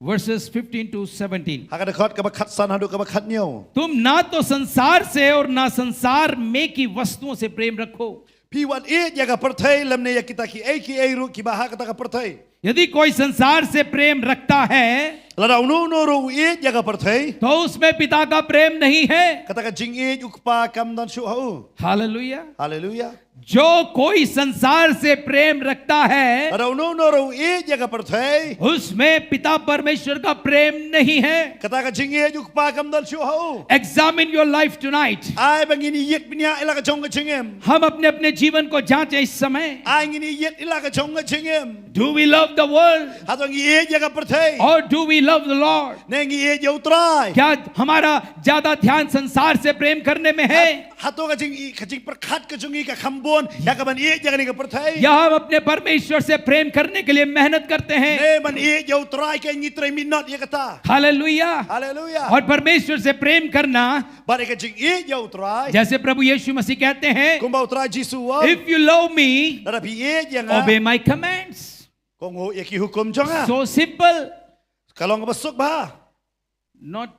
Verses fifteen to seventeen। Ha ka dkhot kaba khatsan haduh kaba khathynñiew. तुम ना तो संसार से और ना संसार में की वस्तुओं से प्रेम रखो। Phi wat ïeit ïa ka pyrthei lymne ïa kita kiei kiei ruh kiba ha kata ka pyrthei. यदि कोई संसार से प्रेम रखता है Lada uno uno ruh u ïeit ïa ka pyrthei. तो उसमें पिता का प्रेम नहीं है। Kata ka jingïeit U Kpa kam don shuh ha u. Hallelujah. Hallelujah. जो कोई संसार से प्रेम रखता है Lada uno uno ruh u ïeit ïa ka pyrthei. उसमें पिता परमेश्वर का प्रेम नहीं है। Kata ka jingïeit U Kpa kam don shuh ha u. Examine your life tonight। Ai ba ngin ïeit bniah ïa la ka jong ka jingim. हम अपने अपने जीवन को जांचें इस समय। Ai ngin ïeit ïa la ka jong ka jingim. Do we love the world Hato ngi ïeit ïa ka pyrthei. और do we love the Lord? Ne ngi ïeit ïa U Trai. क्या हमारा ज्यादा ध्यान संसार से प्रेम करने में है Hato ka jing ka jingpyrkhat ka jong ngi ka kham bun ïa ka ban ïeit ïa kane ka pyrthei. या हम अपने परमेश्वर से प्रेम करने के लिए मेहनत करते हैं? Ne ban ïeit ïa U Trai ka ngi trei minot ïa kata. Hallelujah. Hallelujah. और परमेश्वर से प्रेम करना, Bad ïa ka jingïeit ïa U Trai. जैसे प्रभु यीशु मसीह कहते हैं, Kumba U Trai Jisu u ong. If you love me, Lada phi ïeit ïa nga. Obey my commands। Kohnguh ïa ki hukum jong nga. So simple। Ka long kaba suk bha. Not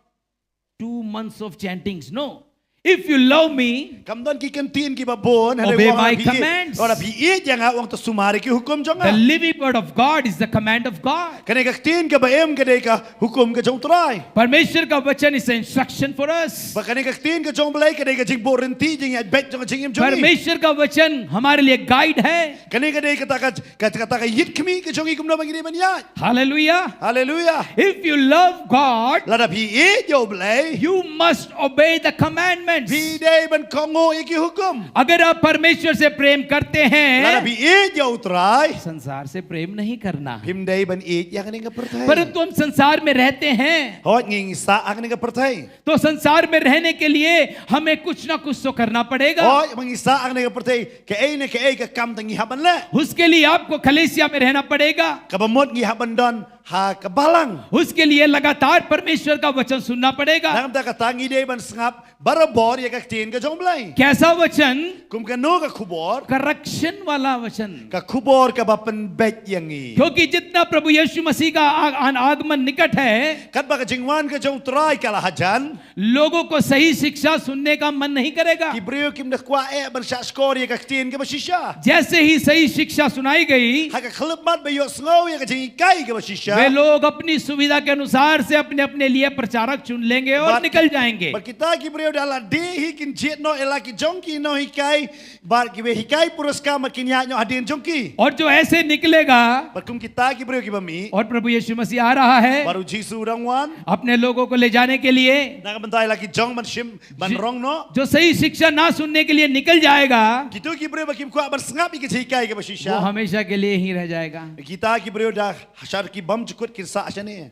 two months of chantings, no। If you love me, Kam don ki kyntien kiba bun. Obey my commands। Lada phi ïeit ïa nga, u ong to sumar ïa ki hukum jong nga. The living word of God is the command of God। Kane ka ktien kaba im ka dei ka hukum ka jong U Trai. परमेश्वर का वचन is instruction for us। Bad kane ka ktien ka jong U Blei ka dei ka jingbuh rynti, jingïaid beit jong ka jingim jong ngi. परमेश्वर का वचन हमारे लिए गाइड है। Kane ka dei kata ka, ka, kata ka ïit khmih ka jong ngi kumno ba ngi dei ban ïaid. Hallelujah. Hallelujah. If you love God, Lada phi ïeit ïa U Blei. You must obey the commandments। Phi dei ban kohnguh ïa ki hukum. अगर आप परमेश्वर से प्रेम करते Lada हैं, phi ïeit ïa U Trai. संसार से प्रेम नहीं करना। Phim dei ban ïeit ïa kane ka pyrthei. परंतु हम संसार में रहते हैं, Hooid ngi ngi sah ha kane ka pyrthei. तो संसार में रहने के लिए हमें कुछ ना कुछ तो करना पड़ेगा। Hooid ba ngi sah ha kane ka pyrthei. Kaei ne kaei ka kam te ngi hap ban leh. उसके लिए आपको कलीसिया में रहना पड़ेगा। Kaba mut ngi hap ban don ha ka balang. उसके लिए लगातार परमेश्वर का वचन सुनना पड़ेगा। Namar kata ngi dei ban sngap barabor ïa ka ktien ka jong U Blei. कैसा वचन? Kum kano ka khubor? Correction वाला वचन। Ka khubor kaba pynbeit ïa ngi. क्योंकि जितना प्रभु यीशु मसीह का आ- आन- आगमन निकट है, Katba ka jingwan ka jong U Trai ka la hajan. लोगों को सही शिक्षा सुनने का मन नहीं करेगा। Ki briew kim da kwah eh ban shahshkor ïa ka ktien kaba shisha. जैसे ही सही शिक्षा सुनाई गई, Ha ka khyllipmat ba ïohsngew ïa ka jinghikai kaba shisha. वे लोग अपनी सुविधा के अनुसार से अपने अपने लिए प्रचारक चुन लेंगे और Bad- निकल जाएंगे। Bad kita ki briew da lade hi kin jied noh ïa la ki jong ki nonghikai. Bad kiba hikai puriskar bad kin ïaid noh hadien jong ki. और जो ऐसे निकलेगा, Bad kum kita ki briew kiba mih. और प्रभु यीशु मसीह आ रहा है Bad U Jisu u dang wan. अपने लोगों को ले जाने के लिए, Na ka bynta ïa la ki jong ban shim ban Ji- rong noh. जो सही शिक्षा ना सुनने के लिए निकल जाएगा, Kito ki briew ba kim kwah ban sngap ïa ka jinghikai kaba वो shisha. हमेशा के लिए ही रह जाएगा। Kita ki briew da shah ki bymjukut kin sah shane.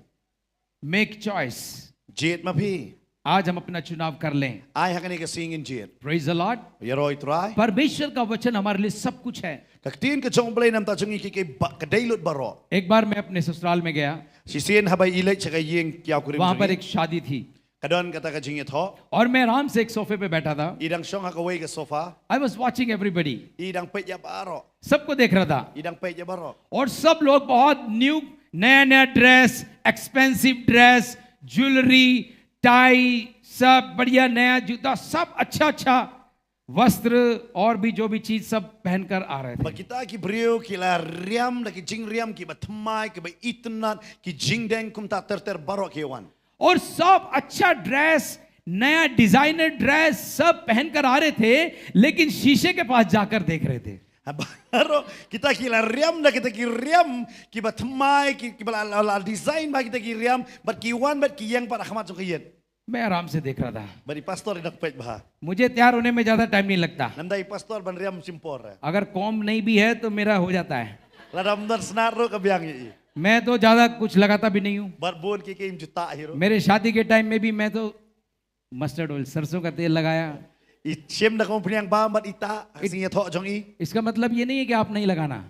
Make choice. Jied ma phi. आज हम अपना चुनाव कर लें। Ai ha kane ka sngi ngin jied. Praise the Lord. Ïaroh U Trai. परमेश्वर का वचन हमारे लिए सब कुछ है। Ka ktien ka jong U Blei namar ta jong ngi ki ki ba ka dei lut baroh. एक बार मैं अपने ससुराल में गया। Shisien haba i leit sha ka ïing ki ïaw kurim वहां jong पर ngi. एक शादी थी Ka don kata ka jingïathoh. और मैं आराम से एक सोफे पे बैठा था। I dang shong ha kawei ka sofa. I was watching everybody। I dang peit ïa baroh. सबको देख रहा था। I dang peit ïa baroh. और सब लोग बहुत न्यू, नया नया dress, expensive dress, jewellery, tie, सब बढ़िया नया जूता, सब अच्छा अच्छा वस्त्र और भी जो भी चीज सब पहनकर आ रहे थे। Ba kita ki briew ki la riam da ki jingriam kiba thymmai, kiba itynnad, ki jingdeng kumta ter ter baroh ki wan. और सब अच्छा ड्रेस, नया डिजाइनर ड्रेस सब पहनकर आ रहे थे, लेकिन शीशे के पास जाकर देख रहे थे। Baroh kita ki la riam da kita ki riam kiba thymmai, ki, kiba la, la, la design bha kita ki riam, bad ki wan bad ki ïeng pat ha khmat jong ka ïit. मैं आराम से देख रहा था। Bad i pastor i dang peit bha. मुझे तैयार होने में ज्यादा टाइम नहीं लगता। Namar i pastor ban riam shim por. अगर कॉम्ब नहीं भी है तो मेरा हो जाता है। Lada ym don snar ruh ka biang ïa i. मैं तो ज्यादा कुछ लगाता भी नहीं हूँ। Bad bun ki kim juta hiro. मेरे शादी के टाइम में भी मैं तो मस्टर्ड ऑयल, सरसों का तेल लगाया। I shim da ka umphniang bam bad i tah ha ka sngi ïathoh jong i. इसका मतलब ये नहीं है कि आप नहीं लगाना,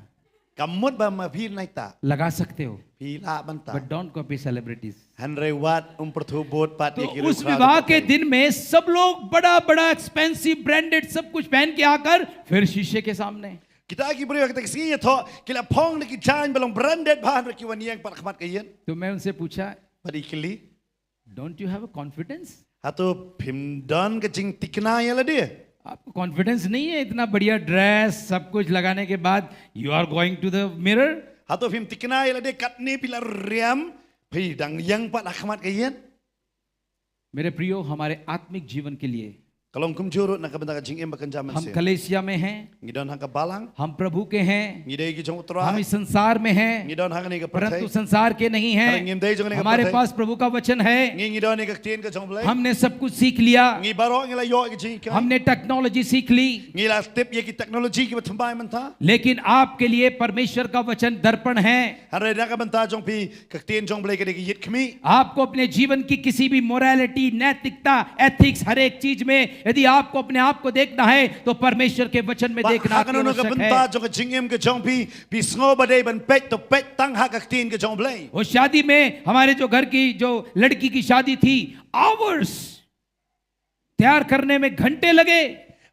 Kam mut ba ma phi nai tah. लगा सकते हो, Phi lah ban tah. But don't copy celebrities. Hynrei wat um pyrthuh bud pat तो ïa ki उस rukhra विवाह ka के pyrthei. दिन में सब लोग बड़ा बड़ा एक्सपेंसिव ब्रांडेड सब कुछ पहन के आकर फिर शीशे के सामने। Kita ki briew ha kata ka sngi ïathoh ki la phong da ki jaiñ ba long branded bha hynrei ki wan ïeng pat ha khmat ka ïit. तो मैं उनसे पूछा, Bad i kylli. Don't you have a confidence? Hato phim don ka jingthikna ïa lade? आपको कॉन्फिडेंस नहीं है इतना बढ़िया ड्रेस सब कुछ लगाने के बाद you are going to the mirror? Hato phim thikna ïa lade katne phi la riam phi dang ïeng pat ha khmat ka ïit? मेरे प्रियो, हमारे आत्मिक जीवन के लिए Ka long kumjuh ruh na ka bynta ka jingim ba kynja हम mynsiem. कलीसिया में हैं, Ngi don ha ka balang. हम प्रभु के हैं, Ngi dei ki jong u हम Trai. इस संसार में हैं, Ngi don ha kane ka परंतु pyrthei. संसार के नहीं Hynrei हैं। ngim dei jong kane ka हमारे pyrthei. पास प्रभु का वचन है, Ngi ngi don ïa ka ktien ka jong u Blei. हमने सब कुछ सीख लिया, Ngi baroh ngi la ïoh ïa ka jinghikai. हमने टेक्नोलॉजी सीख ली, Ngi la tip ïa ki technology kiba thymmai mynta. लेकिन आपके लिए परमेश्वर का वचन दर्पण है। Hynrei na ka bynta jong phi ka ktien jong u Blei ka dei ka ïit khmih. आपको अपने जीवन की किसी भी मोरालिटी, नैतिकता, एथिक्स, हर एक चीज में यदि आपको अपने आप को देखना है तो परमेश्वर के वचन में Bad देखना ha आपकी kano kano ka आवश्यक bynta है। jong ka jingim ka jong phi, phi sngew ba dei ban peit, to peit tang ha ka ktien ka jong u Blei. वो शादी में हमारे जो घर की जो लड़की की शादी थी, आवर्स तैयार करने में घंटे लगे,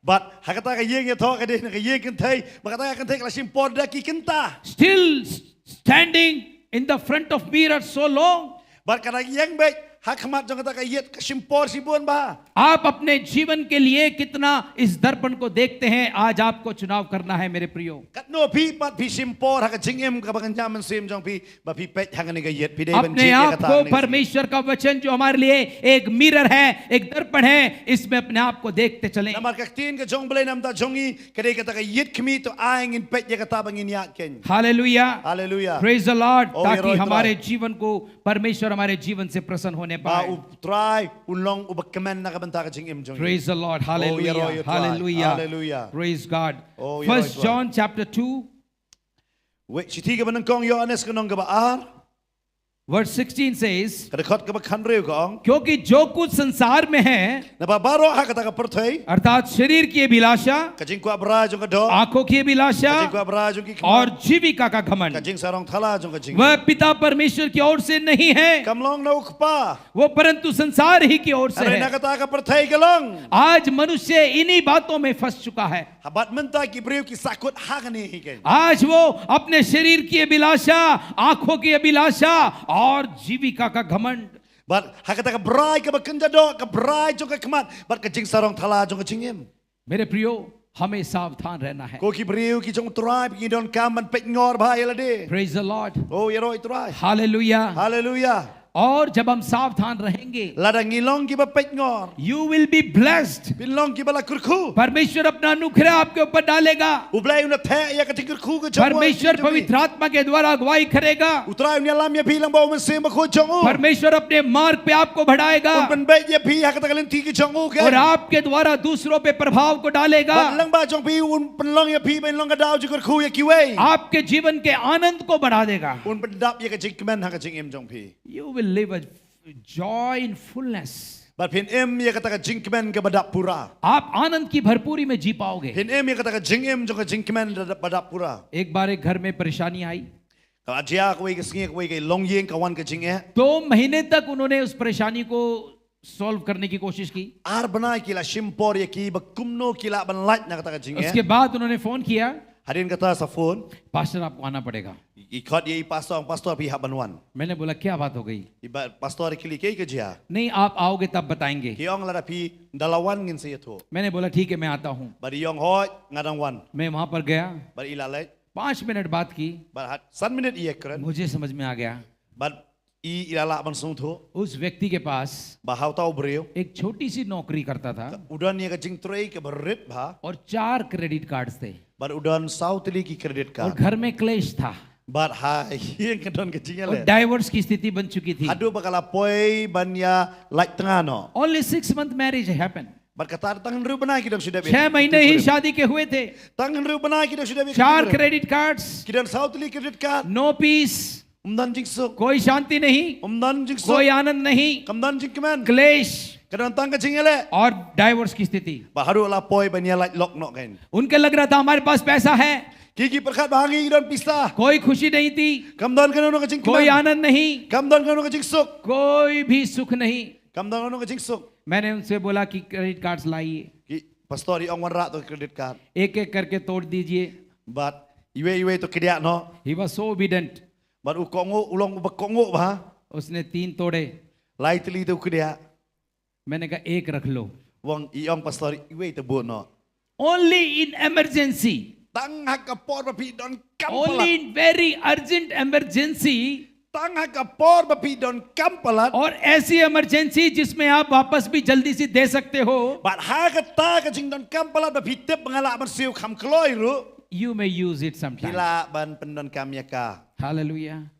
Bad ha kata ka ïing ïathoh ka dei na ka ïing kynthei, bad kata ka kynthei ka la shim por da ki kynta. still standing in the front of mirror so long. Bad ka dang ïeng beit ha khmat jong kata ka ïit ka shim por shibun bha. आप अपने जीवन के लिए कितना इस दर्पण को देखते हैं, आज आपको चुनाव करना है मेरे प्रियो। Katno phi pat phi shim por ha ka jingim kaba kynja mynsiem jong phi, ba phi peit ha kane ka ïit, phi dei ban अपने jied ïa आप kata को ha kane ka sngi. परमेश्वर का वचन जो हमारे लिए एक मिरर है, एक दर्पण है, इसमें अपने आप को देखते चलें। Namar ka ktien ka jong u Blei na ka bynta jong ngi ka dei kata ka ïit khmih, to ai ngin peit ïa kata ba ngin ïaid keiñ. Hallelujah, Hallelujah. Praise the Lord. Oh, ताकि ïaroh ïa u हमारे Trai. जीवन को परमेश्वर हमारे जीवन से प्रसन्न होने Ba पाए। u Trai un long uba kmen na ka bynta ka jingim jong ngi. Praise the Lord. Oh, ïaroh ïa hallelujah, u Trai. Hallelujah, Hallelujah. Praise God. Oh, ïaroh ïa u first Trai. John chapter two, Wei, shithi kaba nyngkong Ïoannis ka lynnong kaba ar. Verse sixteen says, Ka dkhot kaba khathynriew ka ong. क्योंकि जो कुछ संसार में है, Naba baroh ha kata ka pyrthei. अर्थात शरीर की अभिलाषा Ka jingkwah brai jong ka doh. आंखों की अभिलाषा Ka jingkwah brai jong ki khmat. और जीविका का Ka घमंड, jingsarong thala jong ka jingim. वह पिता परमेश्वर की ओर से नहीं है, Kam long na u Kpa. वो परंतु संसार ही की ओर से Hynrei na है। kata ka pyrthei ka long. आज मनुष्य इन्हीं बातों में फंस चुका है। Bad mynta ki briew ki sahkut ha kane hi keiñ. आज वो अपने शरीर की अभिलाषा, आंखों की अभिलाषा और जीविका का घमंड। Bad ha kata ka brai kaba kynja doh, ka brai jong ka khmat, bad ka jingsarong thala jong ka jingim. मेरे प्रियो, हमें सावधान रहना है। Ko ki briew ki jong u Trai, ngi donkam ban peit ngor bha ïa lade. Praise the Lord. Oh, ïaroh ïa u Trai. Hallelujah. Hallelujah. और जब हम सावधान रहेंगे, Lada ngi long kiba peit ngor, you will be blessed। phin long kiba la kyrkhu. परमेश्वर अपना अनुग्रह आपके ऊपर डालेगा। U Blei un theh ïa ka jingkyrkhu ka jong u. परमेश्वर पवित्र आत्मा के द्वारा अगुवाई करेगा। U Trai un ïalam ïa phi lyngba u Mynsiem Bakhuid jong u. परमेश्वर अपने मार्ग पे आपको बढ़ाएगा Un pynbeit ïa phi ha kata ka lynti ka jong u. और आपके द्वारा दूसरों पे प्रभाव को डालेगा। Bad lyngba jong phi un pynlong ïa phi ban long ka daw jingkyrkhu ïa kiwei. आपके जीवन के आनंद को बढ़ा देगा। Un pyndap ïa ka jingkmen ha ka jingim jong phi. You will live a joy in fullness। Bad phin im ïa kata ka jingkmen kaba dap pura. आप आनंद की भरपूरी में जी पाओगे। Phin im ïa kata ka jingim jong ka jingkmen kaba dap pura. एक बार एक घर में परेशानी आई, Ka la jia kawei ka sngi, kawei ka longïing ka wan ka jingeh. दो महीने तक उन्होंने उस परेशानी को सॉल्व करने की कोशिश की। Ar bnai ki la shim por ïa ki ba kumno ki lah ban lait na kata ka jingeh. उसके बाद उन्होंने फोन किया, Hadien kata sa phone. Pastor, आपको आना पड़ेगा। I khot ïa i pastor, ong, "Pastor, phi hap ban wan." मैंने बोला, क्या बात हो गई? I ba-, pastor i kylli, "Kaei ka jia?" नहीं, आप आओगे तब बताएंगे। Ki ong, "Lada phi da la wan ngin sa ïathuh." मैंने बोला, ठीक है, मैं आता हूँ। Bad i ong, "Hooid, nga dang wan." मैं वहां पर गया, Bad i la leit. पांच मिनट बात की, Bad ha san minit i ïakren. मुझे समझ में आ गया, Bad i, i la lah ban sngewthuh. उस व्यक्ति के पास Ba ha uta u briew, एक छोटी सी नौकरी करता था u don ïa ka jingtrei kaba rit bha. और चार क्रेडिट कार्ड्स थे Bad u don saw tylli ki credit और card. घर में क्लेश था Bad ha ïing ka don ka और jingïaleh. डाइवोर्स की स्थिति बन चुकी थी। Haduh ba ka la poi ban ïa lait tnga noh. Only six month marriage happened। Bad kata tang hynriew bnai ki dang shu dep. छह महीने ही शादी के हुए थे। Tang hynriew bnai ki dang shu dep. चार credit cards, Ki don saw tylli credit card. No peace, Ym don jingsuk. कोई शांति नहीं, Ym don jingsuk. कोई आनंद नहीं, Kam don jingkmen. क्लेश Ka don tang ka jingïaleh. और डाइवोर्स की स्थिति। Bad haduh la poi ban ïalait lok noh kein. उनके लग रहा था हमारे पास पैसा है, Ki ki pyrkhat ba ha ngi don pisa. कोई खुशी नहीं थी, Kam don kano kano ka कोई jingkmen. आनंद नहीं, Kam don kano kano ka jingsuk. कोई भी सुख नहीं। Kam don kano kano ka jingsuk. मैंने उनसे बोला कि क्रेडिट कार्ड्स लाइए, Ki pastor i ong wanrah to credit card. एक एक करके तोड़ दीजिए। Bad iwei iwei to kdiah noh. He was so obedient. Bad u kohnguh, u long uba kohnguh bha. उसने तीन तोड़े। Lai tylli to kdiah. मैंने कहा, एक रख लो। U ong, i ong pastor, iwei to bud noh. Only in emergency, Tang ha ka por ba phi donkam palat. only in very urgent emergency, Tang ha ka por ba phi donkam palat. और ऐसी इमरजेंसी जिसमें आप वापस भी जल्दी से दे सकते हो, Bad ha kata ka jingdonkam palat ba phi tip ba nga lah ban siew kham kloi ruh. You may use it Phi sometime. lah ban pyndonkam ïa ka. Hallelujah.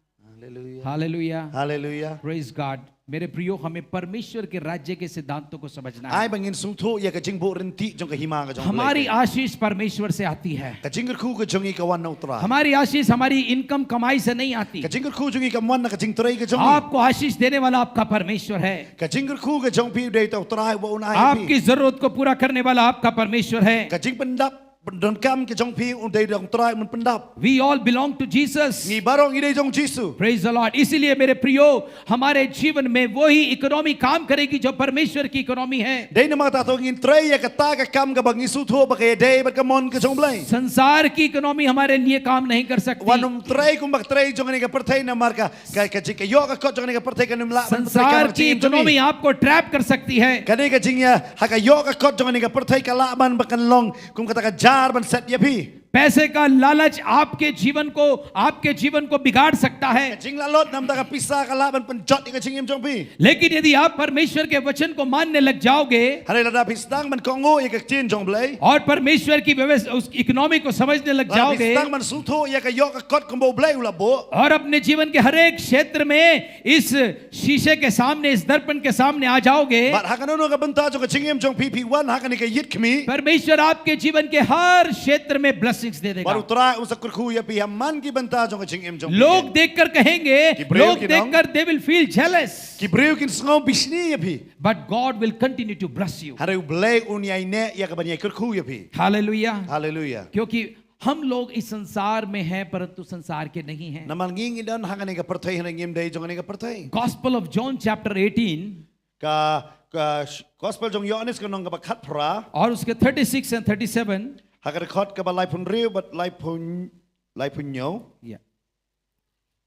Hallelujah. Hallelujah. Hallelujah. Praise God. मेरे प्रियो, हमें परमेश्वर के राज्य के सिद्धांतों को समझना Ai है। ba ngin sngewthuh ïa ka jingbyrnti jong ka hima ka jong U Blei. हमारी आशीष परमेश्वर से आती है। Ka jingkyrkhu ka jong ngi ka wan na U Trai. हमारी आशीष हमारी इनकम कमाई से नहीं आती। Ka jingkyrkhu jong ngi kam wan na ka jingtrei ka jong ngi. आपको आशीष देने वाला आपका परमेश्वर है। Ka jingkyrkhu ka jong phi u dei tang U Trai uba un ai ïa phi. आपकी जरूरत को पूरा करने वाला आपका परमेश्वर है। Ka jingpyndap, pyndonkam ka jong phi u dei tang U Trai un pyndap. We all belong to Jesus. Ngi baroh ngi dei jong Jisu. Praise the Lord. इसीलिए मेरे प्रियो, हमारे जीवन में वही इकोनॉमी काम करेगी जो परमेश्वर की इकोनॉमी है। Dei namar kata to ngin trei ïa kata ka kam kaba ngi sngewthuh ba ka ïadei bad ka mon ka jong U Blei. संसार की इकोनॉमी हमारे लिए काम नहीं कर सकती। Wat nym trei kumba ka trei jong kane ka pyrthei namar ka, ka, ka jing, ka ïoh ka kot jong kane ka pyrthei kan nym lah ban pyntrei kam संसार ka की jingim jong ngi. इकोनॉमी आपको ट्रैप कर सकती है। Kane ka jingïa, ha ka ïoh ka kot jong kane ka pyrthei ka lah ban ba kan long kum kata ka jar ban set ïa phi. पैसे का लालच आपके जीवन को, आपके जीवन को बिगाड़ सकता है। Ka jinglahlot namar ka pisa ka lah ban pynjot ïa ka jingim jong phi. लेकिन यदि आप परमेश्वर के वचन को मानने लग जाओगे Hynrei lada phi sdang ban kohnguh ïa ka ktien jong U Blei. और परमेश्वर की व्यवस्था, उस इकोनॉमी को समझने लग Lada phi जाओगे sdang ban sngewthuh ïa ka ïoh ka kot kumba U Blei u la buh. और अपने जीवन के हर एक क्षेत्र में इस शीशे के सामने, इस दर्पण के सामने आ जाओगे, Bad ha kano kano ka bynta jong ka jingim jong phi phi wan ha kane ka ïit khmih. परमेश्वर आपके जीवन के हर क्षेत्र में ब्लेसिंग्स दे Bad U देगा। Trai un sa kyrkhu ïa phi ha man ki bynta jong ka jingim jong phi. लोग देखकर कहेंगे, कि brave लोग की नाम। देखकर they will feel jealous, Ki briew kin sngew bishni ïa phi. But God will continue to bless you. Hynrei U Blei un ïai neh ïa ka ban ïai kyrkhu ïa phi. Hallelujah. Hallelujah. क्योंकि हम लोग इस संसार में हैं, परंतु संसार के नहीं हैं। Namar ngi ngi don ha kane ka pyrthei hynrei ngim dei jong kane ka pyrthei. Gospel of John chapter eighteen, Ka, ka sh- gospel jong Ïoannis ka lynnong kaba khatphra. और उसके thirty-six and thirty-seven, Ha ka dkhot kaba laiphew hynriew bad laiphew, laiphew hynñiew. yeah,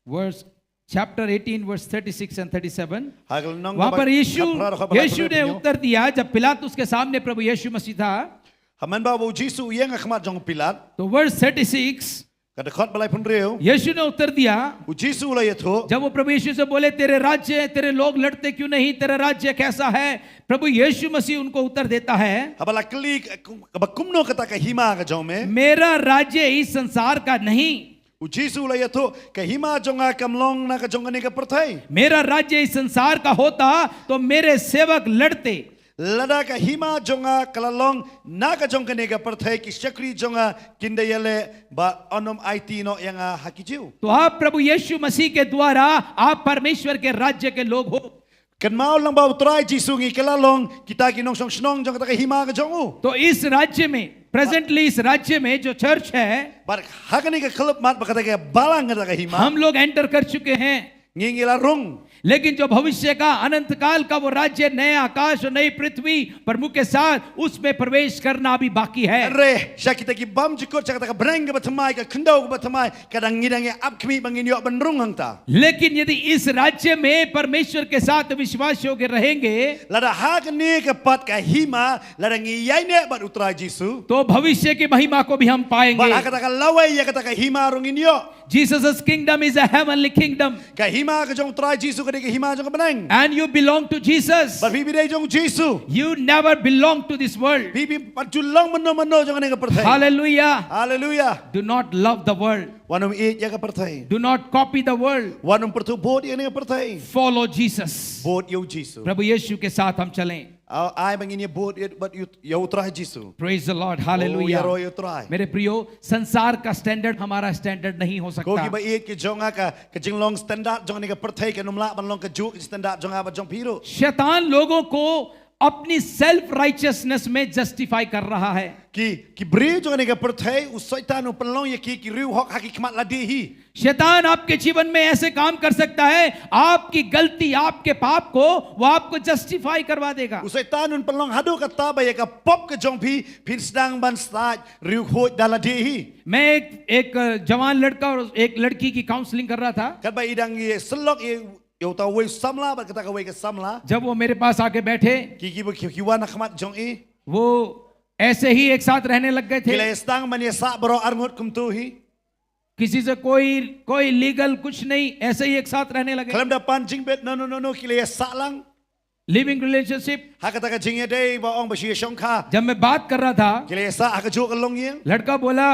verse, chapter eighteen, verse thirty-six and thirty-seven. Ha ka lynnong वहां kaba पर यीशु khatphra, dkhot ba यीशु laiphew ने hynñiew. उत्तर दिया, जब पिलातुस के सामने प्रभु यीशु मसीह था, Ha mynba ba u Jisu u ïeng ha khmat jong u Pilat. तो verse thirty-six, Ka dkhot ba laiphew hynriew. यीशु ने उत्तर दिया, U Jisu u la ïathuh. जब वो प्रभु यीशु से बोले, तेरे राज्य, तेरे लोग लड़ते क्यों नहीं, तेरा राज्य कैसा है? प्रभु यीशु मसीह उनको उत्तर देता है, Haba la kylli ka, ka, ba kumno kata ka hima ka jong me. मेरा राज्य इस संसार का नहीं। U Jisu u la ïathuh, ka hima jong nga kam long na ka jong kane ka pyrthei. मेरा राज्य इस संसार का होता तो मेरे सेवक लड़ते। Lada ka hima jong nga ka la long na ka jong kane ka pyrthei, ki shakri jong nga kin da ïaleh bad un ym aiti noh ïa nga ha ki Jiw. तो आप प्रभु यीशु मसीह के द्वारा आप परमेश्वर के राज्य के लोग हो। Kynmaw lang ba u Trai Jisu ngi ki la long kita ki nongshong shnong jong kata ka hima ka jong u. तो इस राज्य में, प्रेजेंटली इस राज्य में जो चर्च है, Bad ha kane ka khyllipmat bad kata ka balang kata ka hima. हम लोग एंटर कर चुके हैं, Ngi ngi la rung. लेकिन जो भविष्य का, अनंत काल का वो राज्य, नए आकाश और नई पृथ्वी प्रभु के साथ, उसमें प्रवेश करना अभी बाकी है। Hynrei sha kita ki bymjukut, sha kata ka bneng kaba thymmai, ka khyndew kaba thymmai, ka dang ngi dang ïa ap khmih ba ngin ïoh ban rung hangta. लेकिन यदि इस राज्य में परमेश्वर के साथ विश्वासियों के रहेंगे, Lada ha kane ka pat ka hima, lada ngi ïaineh bad u Trai Jisu. तो भविष्य की महिमा को भी हम Bad पाएंगे। ha kata ka lawei ïa kata ka hima ruh ngin ïoh. Jesus' kingdom is a heavenly kingdom. Ka hima ka jong u Trai Jisu ka dei ka hima jong ka bneng. And you belong to Jesus. Bad phi phi dei jong u Jisu. You never belong to this world. Phi phi pat ju long mynno mynno jong kane ka pyrthei. Hallelujah. Hallelujah. Do not love the world. Wat nym ïeit ïa ka pyrthei. Do not copy the world. Wat nym pyrthuh bud ïa kane ka pyrthei. Follow Jesus. Bud ïa u Jisu. प्रभु यीशु के साथ हम चलें। Ai ba ngin ïa bud ïa bad ïa u Trai Jisu. Praise the Lord. Oh, ïa Hallelujah. ro ïa u Trai. मेरे प्रियो, संसार का स्टैंडर्ड हमारा स्टैंडर्ड नहीं हो Ko सकता. kiba ïeit ki jong nga, ka ka jinglong standard jong kane ka pyrthei kan ym lah ban long kajuh ka standard jong nga bad jong phi ruh. शैतान लोगों को अपनी सेल्फ राइचियसनेस में जस्टिफाई कर रहा है. Ki ki briew jong kane ka pyrthei, u Soitan u pynlong ïa ki ki riewhok ha ki khmat lade hi. शैतान आपके जीवन में ऐसे काम कर सकता है, आपकी गलती, आपके पाप को वो आपको जस्टिफाई करवा देगा. U Soitan un pynlong haduh katta ba ïa ka pop ka jong phi phin sdang ban sait riewkhuid da lade hi. मैं एक, एक जवान लड़का और एक लड़की की काउंसलिंग कर रहा था. Katba i dang ïa syllok ïa ïa uta uwei u samla bad kata kawei ka samla. जब वो मेरे पास आके बैठे, Ki ki ba ki ki wan ha khmat jong i. वो ऐसे ही एक साथ रहने लग गए Ki la थे. ïa sdang ban ïa sah baroh arngut kumto hi. किसी से कोई कोई लीगल कुछ नहीं, ऐसे ही एक साथ रहने लगे. Khlem da pan jingbit, no no no no, ki la ïa sah lang. Living relationship. Ha kata ka jingïadei ba ong ba shu ïa shongkha. जब मैं बात कर रहा था, Ki la ïa sah ha kajuh ka longïing. लड़का बोला,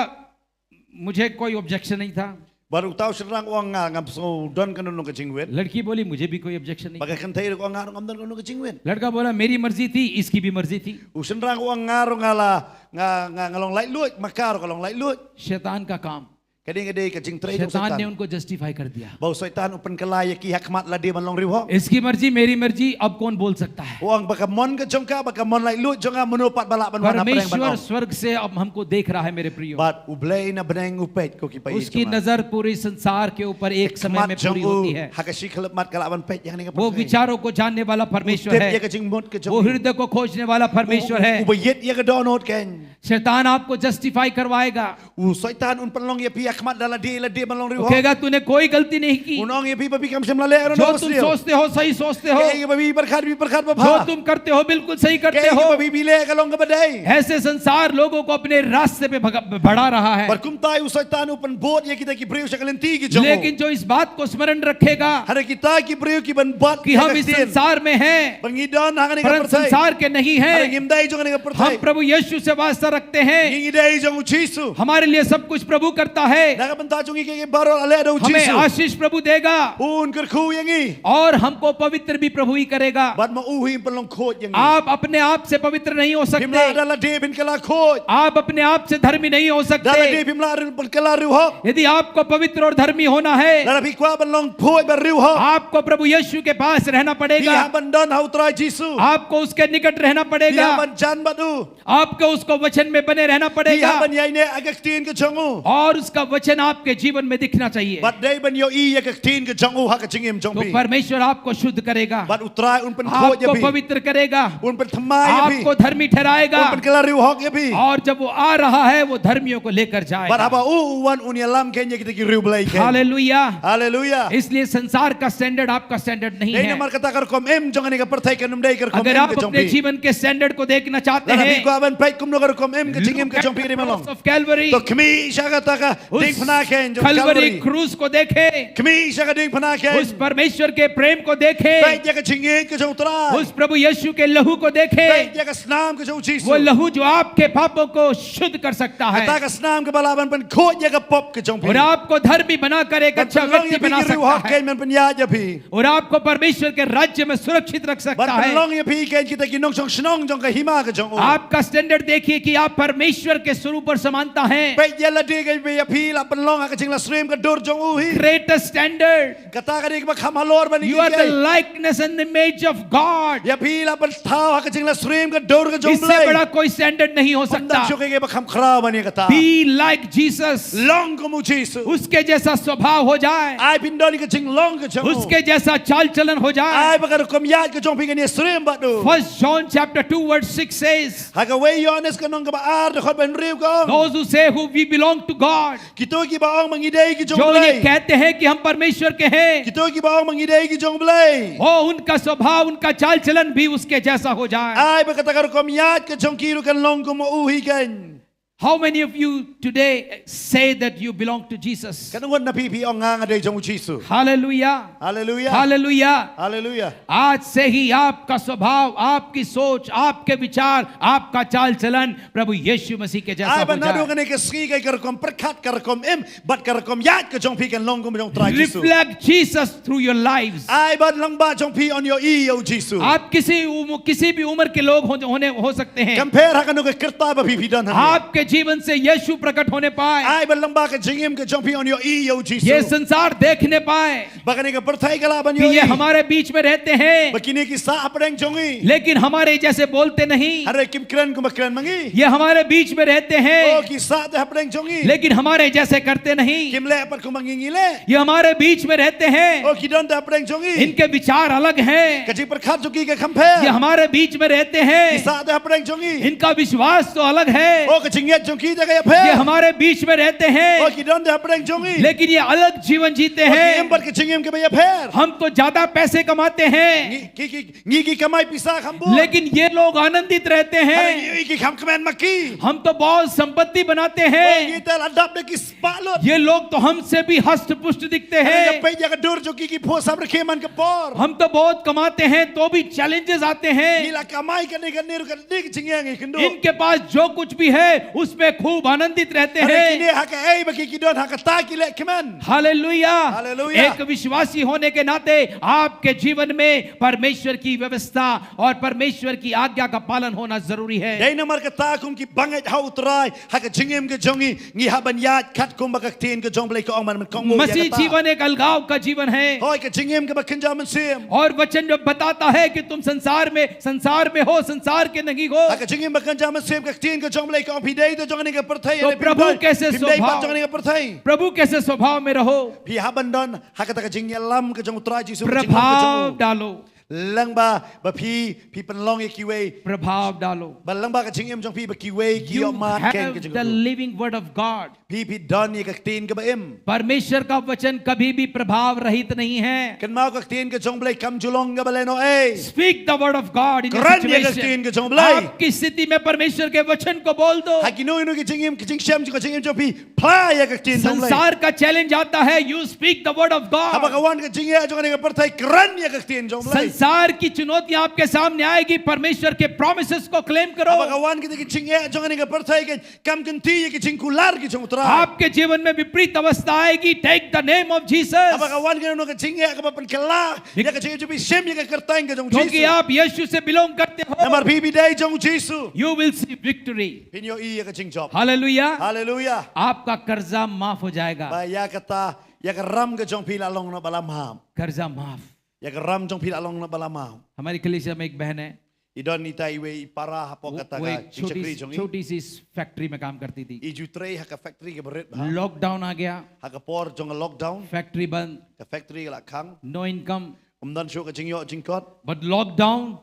मुझे कोई ऑब्जेक्शन नहीं था. Bad uta u shynrang u ong, nga ngam sngew don kano kano ka jingwit. लड़की बोली, मुझे भी कोई ऑब्जेक्शन नहीं. Bad ka kynthei ruh ka ong, nga ruh ngam don kano kano ka jingwit. लड़का बोला, मेरी मर्जी थी, इसकी भी मर्जी थी. U shynrang u ong, nga ruh nga la nga nga nga long laitluid, ma ka ruh ka long laitluid. शैतान का काम. Ka dei ka dei ka jingtrei jong शैतान ने Soitan. उनको जस्टिफाई कर दिया. Ba u Soitan u pynkylla ïa ki ha khmat lade ban long riewhok. इसकी मर्जी, मेरी मर्जी, अब कौन बोल सकता है? U ong ba ka mon ka jong ka, ba ka mon laitluid jong ka, mano pat ba lah ban wan ha pyrthei ban परमेश्वर ong. स्वर्ग से अब हमको देख रहा है, मेरे प्रियो. Bad U Blei na bneng u peit, ko ki paid. उसकी नजर पूरी संसार के ऊपर एक समय में Khmat jong पूरी होती u है. ha ka shi khyllipmat ka lah ban peit ïa kane ka वो pyrthei. विचारों को जानने वाला परमेश्वर Tip ïa है. ka jingmut ka jong वो u. हृदय को खोजने वाला परमेश्वर U, है. u ba ïeit ïa ka dohnud kan. शैतान आपको जस्टिफाई करवाएगा. U Soitan un pynlong ïa phi ha khmat da lade lade ban long वो riewhok. कहेगा, तूने कोई गलती नहीं की. Un ong ïa phi ba phi kam shym la leh ruh जो kano तुम sniew. सोचते हो सही सोचते हो, Kaei ba phi pyrkhat, phi pyrkhat ba जो bha. तुम करते हो बिल्कुल सही करते Kaei हो. ba phi phi leh ka long kaba dei. ऐसे संसार लोगों को अपने रास्ते पे भगा- बढ़ा रहा है. Bad kumta u Soitan u pynbud ïa kita ki briew sha ka lynti ki jong u. लेकिन जो इस बात को स्मरण रखेगा Hynrei kita ki briew ki ban bud कि ïa हम ka इस ktien. संसार में हैं, Ba ngi don ha kane ka पर हम pyrthei. संसार के नहीं Hynrei हैं, ngim dei jong kane ka हम pyrthei. प्रभु यीशु से वास्ता रखते हैं, Ngi dei jong u Jisu. हमारे लिए सब कुछ प्रभु करता है. Na ka bynta jong ngi, kaei baroh la leh da u हमें Jisu. आशीष प्रभु देगा Un kyrkhu ïa ngi. और हमको पवित्र भी प्रभु ही करेगा. Bad ma u hi pynlong khuid ïa ngi. आप अपने आप से पवित्र नहीं हो Phim lah सकते. da lade phin kylla khuid. आप अपने आप से धर्मी नहीं हो Da lade सकते. phim lah phin kylla riewhok. यदि आपको पवित्र और धर्मी होना है, Lada phi kwah ban long khuid bad riewhok, आपको प्रभु यीशु के पास रहना phi पड़ेगा. hap ban don ha u Trai Jisu. आपको उसके निकट रहना Phi hap पड़ेगा. ban jan bad u. आपको उसको वचन में बने रहना Phi hap पड़ेगा. ban ïaineh ïa ka ktien ka jong u. और उसका वचन आपके जीवन में दिखना चाहिए. Bad dei ban ïohi ïa ka ktien ka jong u ha ka jingim jong तो phi. परमेश्वर आपको शुद्ध करेगा, Bad u Trai un pynkhuid ïa आपको phi. पवित्र करेगा, Un pynthymmai ïa phi. आपको धर्मी ठहराएगा. Un pynkylla riewhok ïa phi. और जब वो आ रहा है, वो धर्मियों को लेकर Bad जाएगा. haba u u wan, un ïalam kein ïa kita ki riewblei kein. Hallelujah. Haleluya. इसलिए संसार का स्टैंडर्ड आपका स्टैंडर्ड नहीं Dei है. namar kata ka rukom im jong kane ka pyrthei kan ym dei ka rukom अगर im आप ka jong अपने phi. जीवन के स्टैंडर्ड को देखना चाहते Lada phi हैं, kwah ban peit kumno ka rukom im ka jingim look ka at jong phi, the dei ma long. cross of Calvary. To khmih sha kata ka उस diengphna kein jong कलवरी Calvary. क्रूस को देखें, Khmih sha ka diengphna kein. उस परमेश्वर के प्रेम को देखें, Peit ïa ka jingïeit ka jong u Trai. उस प्रभु यीशु के लहू को देखें, Peit ïa ka snam ka jong u Jisu. वो लहू जो आपके पापों को शुद्ध कर सकता Kata है ka snam kaba lah ban pynkhuid ïa ka pop ka jong phi. और आपको धर्मी बनाकर एक Ban अच्छा pynlong ïa व्यक्ति phi बना ki riewhok सकता है kein, ban pynïaid ïa phi. और आपको परमेश्वर के राज्य में सुरक्षित रख Ban सकता है. pynlong ïa phi kein kita ki nongshong shnong jong ka hima ka jong u. आपका स्टैंडर्ड देखिए कि आप परमेश्वर के स्वरूप और समानता हैं. Peit ïa lade kein ba ïa phi la pynlong ha ka jingla syriem ka dur jong u hi. Greatest standard. Kata ka dei kaba kham halor ban You are the ïa. likeness and image of God. Ïa phi la pynthaw ha ka jingla syriem ka dur ka jong u इससे Blei. बड़ा कोई स्टैंडर्ड नहीं हो Ym don सकता. shuh kaei kaba kham khraw ban ïa kata. Be like Jesus. Long kum u Jisu. उसके जैसा स्वभाव हो जाए. Ai phin don ïa ka jinglong ka jong u. उसके जैसा चाल चलन हो जाए. Ai ba ka rukom ïaid ka jong phi kan ïa syriem bad u. First John chapter two verse six says, Ha ka wei Ïoannis ka lynnong kaba ar, dkhot ba hynriew ka ong. Those who say who we belong to God, Kito kiba ong ba ngi dei ki jong u जो ये Blei. कहते हैं कि हम परमेश्वर के हैं, Kito kiba ong ba ngi dei ki jong u Blei. वो उनका स्वभाव, उनका चाल चलन भी उसके जैसा हो जाए. Ai ba kata ka rukom ïaid ka jong ki ruh kan long kum u hi kein. How many of you today say that you belong to Jesus? Katno ngut na phi phi ong nga nga dei jong u Jisu? Hallelujah. Hallelujah. Hallelujah. Hallelujah. आज से ही आपका स्वभाव, आपकी सोच, आपके विचार, आपका चाल चलन प्रभु यीशु मसीह के जैसा हो जाए। Ai ba naduh kane ka sngi ka rukom pyrkhat, ka rukom im bad ka rukom ïaid ka jong phi kan long kum jong u Trai Jisu. Reflect Jesus through your lives. Ai ba lyngba jong phi yn ïohi ïa u Jisu. आप किसी उम, किसी भी उम्र के लोग हो, होने हो सकते हैं। Kam pher ha kano ka rta ba phi phi don hangne. आपके जीवन से यीशु प्रकट होने पाए। Ai ba lyngba ka jingim ka jong phi yn ïohi ïa u Jisu. ये संसार देखने पाए। Ba kane ka pyrthei ka lah ban ïohi. ये हमारे बीच में रहते हैं। Ba kine ki sah hapdeng jong ngi. लेकिन हमारे जैसे बोलते नहीं। Hynrei kim kren kumba kren ma ngi. ये हमारे बीच में रहते हैं। Oh, ki sah te hapdeng jong ngi. लेकिन हमारे जैसे करते नहीं। Kim leh pat kumba ngi ngi leh. ये हमारे बीच में रहते हैं। Oh, ki don te hapdeng jong ngi. इनके विचार अलग हैं। Ka jingpyrkhat jong ki ka kham pher. ये हमारे बीच में रहते हैं। Ki sah te hapdeng jong ngi. इनका विश्वास तो अलग है। Oh, ka jingngeit jong ki te ka ïapher. ये हमारे बीच में रहते हैं। Oh, ki don te hapdeng jong ngi. लेकिन ये अलग जीवन जीते हैं। Oh, ki im bad ka jingim kaba ïapher. हम तो ज्यादा पैसे कमाते हैं। Ngi ki ki ngi ki kamai pisa kham bun. लेकिन ये लोग आनंदित रहते हैं। Hynrei ngi ki kham kmen ma ki. हम तो बहुत संपत्ति बनाते हैं। Oh, ngi te la dap da ki spah lut. ये लोग तो हमसे भी हष्ट पुष्ट दिखते हैं। Hynrei peit ïa ka dur jong ki, ki phuh samrkhie man ka por. हम तो बहुत कमाते हैं तो भी चैलेंजेस आते हैं। Ngi la kamai kane kane ruh ka dei ka jingeh ngi kynduh. इनके पास जो कुछ भी है उसमें खूब आनंदित रहते हैं। Hynrei kine ha kaei ba ki ki don ha kata ki leh kmen. Hallelujah. Hallelujah. एक विश्वासी होने के नाते आपके जीवन में परमेश्वर की व्यवस्था और परमेश्वर की आज्ञा का पालन होना जरूरी है। Dei namar kata kum ki bangeit ha u Trai, ha ka jingim ka jong ngi, ngi hap ban ïaid katkum ba ka ktien ka jong u Blei ka ong ban ban kohnguh ïa kata. मसीह जीवन एक अलगाव का जीवन है। Hooid, ka jingim kaba kynja mynsiem. और वचन जो बताता है कि तुम संसार में, संसार में हो, संसार के नहीं हो। Ha ka jingim ba kynja mynsiem ka ktien ka jong u Blei ka ong phi dei te jong kane ka pyrthei. तो प्रभु कैसे स्वभाव, प्रभु कैसे स्वभाव में रहो। Phi hap ban don ha kata ka jingïalam ka jong u Trai Jisu, ka jingïalam ka jong u. प्रभाव डालो। Lyngba ba phi phi pynlong ïa kiwei. प्रभाव डालो। Ba lyngba ka jingim jong phi ba kiwei ki ïoh mad kein ka jingim. You have the living word of God. Phi phi don ïa ka ktien kaba im. परमेश्वर का वचन कभी भी प्रभाव रहित नहीं है। Kynmaw ka ktien ka jong u Blei kam ju long kaba lehnohei. Speak the word of God in your situation. Kren ïa ka ktien ka jong u Blei. आपकी स्थिति में परमेश्वर के वचन को बोल दो। Ha kino kino ki jingim ki jingshem jong ka jingim jong phi. Phla ïa ka ktien jong u Blei. संसार का चैलेंज आता है, you speak the word of God. Haba ka wan ka jingeh jong kane ka pyrthei, kren ïa ka ktien jong u Blei. संसार की चुनौतियां आपके सामने आएगी, परमेश्वर के प्रॉमिसेस को क्लेम करो। Haba ka wan kita ki jingeh jong kane ka pyrthei, ka kam kynti ïa ki jingkular ki jong u Trai. आपके जीवन में विपरीत अवस्था आएगी, take the name of Jesus. Haba ka wan kano kano ka jingeh kaba pynkylla ïa ka jingeh jong phi, shim ïa ka kyrteng ka jong u Jisu. क्योंकि आप यीशु से बिलोंग करते हो। Namar phi phi dei jong u Jisu. You will see victory. Phin ïohi ïa ka jingjop. Hallelujah. Hallelujah. आपका कर्जा माफ हो जाएगा। Ba ïa kata, ïa ka ram ka jong phi la long noh ba la map. कर्जा माफ। Ïa ka ram jong phi la long noh ba la map. हमारी कलीसिया में एक बहन है। I don ita iwei i para hapoh kata ka jingshakri jong i. वो एक छोटी, छोटी सी फैक्ट्री में काम करती थी। I ju trei ha ka factory kaba rit bha. Lockdown आ गया। Ha ka por jong ka lockdown. Factory बंद। Ka factory ka la khang. No income. Ym don shuh ka jingïoh jingkot. But lockdown.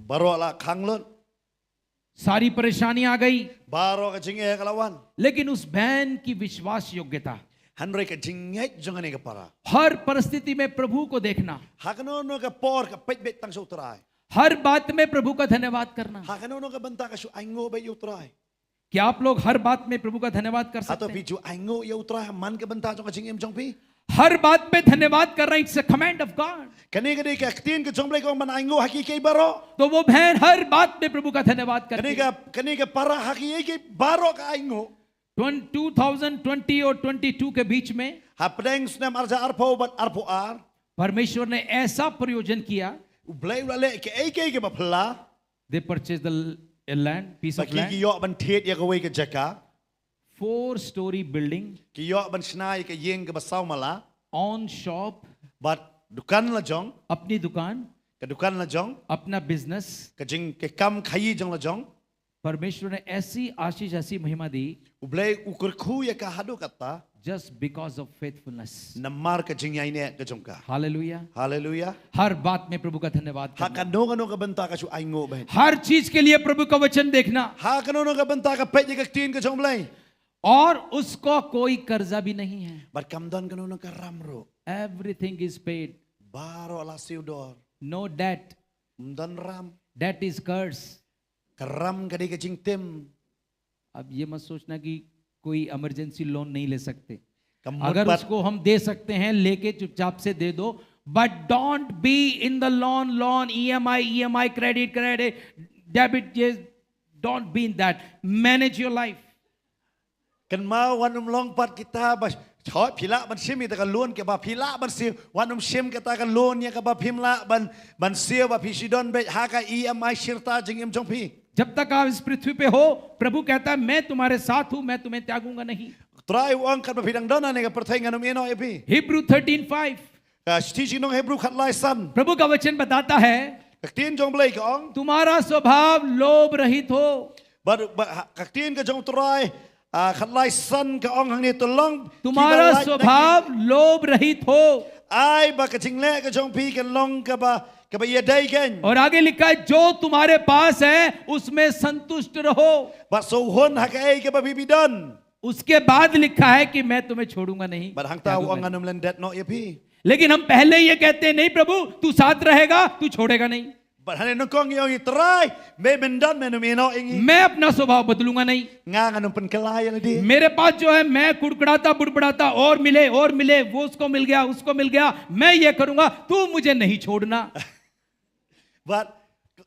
Baroh la khang lut. सारी परेशानी आ गई। Baroh ka jingeh ka la wan. लेकिन उस बहन की विश्वास योग्यता। Hynrei ka jingngeit jong kane ka para. हर परिस्थिति में प्रभु को देखना। Ha kano kano ka por ka peit beit tang sha u Trai. हर बात में प्रभु का धन्यवाद करना। Ha kano kano ka bynta ka shu ainguh beit ïa u Trai. क्या आप लोग हर बात में प्रभु का धन्यवाद कर सकते हैं? Hato phi ju ainguh ïa u Trai ha man ka bynta jong ka jingim jong phi? हर बात में धन्यवाद करना, it's a command of God. Kane ka dei ka ktien ka jong u Blei ka ong ban ainguh ha kiei kiei baroh. तो वो बहन हर बात में प्रभु का धन्यवाद करती है। Kane ka, kane ka para ha kiei kiei baroh ka ainguh. ट्वें-, टू थाउजेंड ट्वेंटी और ट्वेंटी टू के बीच में hapdeng snem ar hajar arphew bad arphew ar, परमेश्वर ने ऐसा प्रयोजन किया, u Blei u la leh kaei kaei kaba phylla. They purchased the l-, a land, piece of land. Ba ki, ki ïoh ban thied ïa kawei ka jaka. Four story building. Ki ïoh ban shna ïa ka ïing kaba saw mala. Own shop. Bad dukan la jong. अपनी दुकान। Ka dukan la jong. अपना business. Ka jing, ka kam khaïi jong la jong. परमेश्वर ने ऐसी आशीष, ऐसी महिमा दी। U Blei u kyrkhu ïa ka haduh katta. Just because of faithfulness. Namar ka jingïaineh ka jong ka. Hallelujah. Hallelujah. हर बात में प्रभु का धन्यवाद करना। Ha kano kano ka bynta ka shu ainguh beit. हर चीज के लिए प्रभु का वचन देखना। Ha kano kano ka bynta ka peit ïa ka ktien ka jong u Blei. और उसको कोई कर्जा भी नहीं है। Bad kam don kano kano ka ram ruh. Everything is paid. Baroh la siew dor. No debt. Ym don ram. Debt is curse. Ka ram ka dei ka jingtim. अब ये मत सोचना कि कोई इमरजेंसी लोन नहीं ले सकते। Kam अगर mut bat उसको हम दे सकते हैं, लेके चुपचाप से दे दो, but don't be in the loan, loan, E M I, E M I, credit, credit, debit, ये, don't be in that. Manage your life. Kynmaw, wat nym long pat kita ba, hooid, phi lah ban shim ïa kata ka loan kaba phi lah ban siew, wat nym shim kata ka loan ïa kaba phim lah ban, ban siew ba phi shu don beit ha ka E M I shirta jingim jong phi. जब तक आप इस पृथ्वी पे हो, प्रभु कहता है, मैं तुम्हारे साथ हूं, मैं तुम्हें त्यागूंगा नहीं। U Trai u ong, katba phi dang don ha kane ka pyrthei ngan nym ïehnoh ïa phi. Hebrew thirteen five, Ka shithi jong ki nong Hebru khatlai san. प्रभु का वचन बताता है, Ka ktien jong U Blei ka ong. तुम्हारा स्वभाव लोभ रहित हो। Bad, bad, ha, ka ktien ka jong U Trai, ah, khatlai san ka ong hangne, to long, तुम्हारा kiba lait na स्वभाव लोभ रहित हो। Ai ba ka jingleh ka jong phi kan long kaba, kaba ïadei kein. और आगे लिखा है, जो तुम्हारे पास है, उसमें संतुष्ट रहो। Bad sngewhun ha kaei kaba phi, phi don. उसके बाद लिखा है कि मैं तुम्हें छोड़ूंगा नहीं, Bad hangta u त्यागूंगा ong, ngan नहीं। nym lyndet noh ïa phi. लेकिन हम पहले ही ये कहते हैं, नहीं प्रभु, तू साथ रहेगा, तू छोड़ेगा नहीं। Bad hangne nyngkong ngi ong, Trai, me men don, me nym ïehnoh ïa ngi. मैं अपना स्वभाव बदलूंगा नहीं। Nga ngan nym pynkylla ïa lade. मेरे पास जो है, मैं कुड़कुड़ाता बुड़बुड़ाता और मिले और मिले, वो उसको मिल गया, उसको मिल गया, मैं ये करूंगा, तू मुझे नहीं छोड़ना। Bad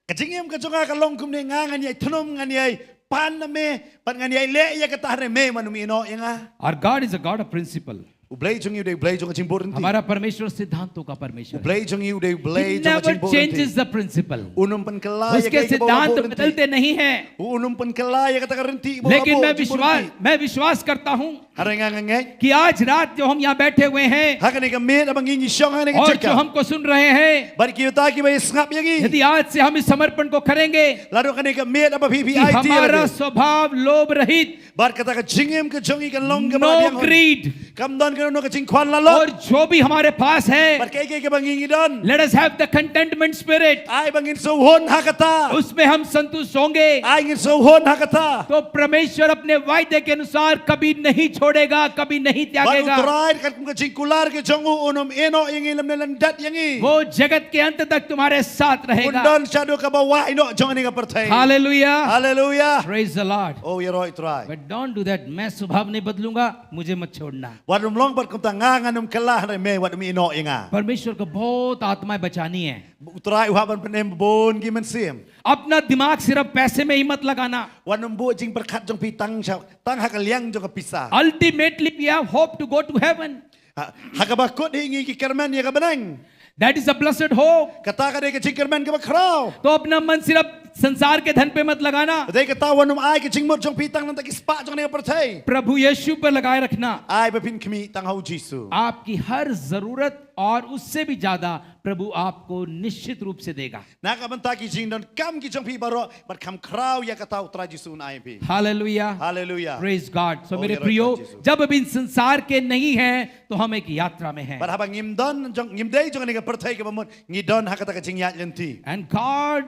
ka jingim ka jong nga ka long kumne, nga ngan ïai thnum, ngan ïai pan na me, bad ngan ïai leh ïa kata, hynrei me wat nym ïehnoh ïa nga. Our God is a God of principle. U Blei jong ngi u dei U Blei jong ka jingbor lynti. हमारा परमेश्वर सिद्धांतों का परमेश्वर U Blei jong ngi u dei U है। Blei He jong ka never jingbor lynti. Changes the principle. U nym pynkylla ïa उसके kaei kaba u सिद्धांत bor lynti. बदलते नहीं हैं। U nym pynkylla ïa kata ka lynti kaba u लेकिन bor, मैं jingbor विश्वास lynti. मैं विश्वास करता हूं Hynrei nga, nga ngeit कि आज रात जो हम यहाँ बैठे हुए हैं ha kane ka miet haba ngi ngi shong ha kane ka और जो jaka, हमको सुन रहे हैं, bad kita kiba ïa sngap ïa ngi, यदि आज से हम इस समर्पण को करेंगे lada kane ka miet haba phi, phi कि aiti ïa हमारा lade, स्वभाव लोभ रहित, bad kata ka jingim ka jong ngi kan long kaba no ladiang hoi. greed, Kam don kano kano ka jingkhwan lalot. और जो भी हमारे पास है, Bad kaei kaei kaba ngi ngi don, let us have the contentment spirit. Ai ba ngin sngewhun ha kata. उसमें हम संतुष्ट होंगे। Ai ngin sngewhun ha kata. तो परमेश्वर अपने वायदे के अनुसार कभी नहीं छोड़ेगा, कभी नहीं Bad U त्यागेगा। Trai katkum ka jingkular ka jong u, un nym ïehnoh ïa ngi lymne lyndet ïa ngi. वो जगत के अंत तक तुम्हारे साथ Un रहेगा। don shaduh kaba wai noh jong kane ka pyrthei. Hallelujah. Haleluya. Praise the Lord। O, ïaroh Trai. But don't do that। मैं स्वभाव नहीं बदलूंगा, मुझे मत छोड़ना। Wat nym long pat kumta, nga ngan nym kylla, hynrei me wat nym ïehnoh ïa nga. परमेश्वर को बहुत आत्माएं बचानी है। U Trai u hap ban pynim bun ki mynsiem. अपना दिमाग सिर्फ पैसे में ही मत लगाना। Wat nym buh jingpyrkhat jong phi tang sha, tang ha ka liang jong ka pisa. Ultimately we have hope to go to heaven। Ha, ha kaba kut hi ngi ki kyrmen ïa ka bneng. That is a blessed hope। Kata ka dei ka jingkyrmen kaba khraw. तो अपना मन सिर्फ संसार के धन पे मत लगाना। Dei kata, wat nym ai ka jingmut jong phi tang na bynta ki spah jong kane ka pyrthei. प्रभु यीशु पर लगाए रखना। Ai ba phin khmih tang ha U Jisu. आपकी हर जरूरत और उससे भी ज्यादा प्रभु आपको निश्चित रूप से देगा। Na ka bynta ki jingdonkam ki jong phi baroh, bad kham khraw ïa kata U Trai Jisu un ai phi. Hallelujah. Haleluya. Praise God। So Oh, मेरे ïaroh प्रियो, Trai Jisu. जब हम इन संसार के नहीं हैं तो हम एक यात्रा में हैं। Bad haba ngim don jong, ngim dei jong kane ka pyrthei kaba mut, ngi don ha kata ka jingïaid lynti. And God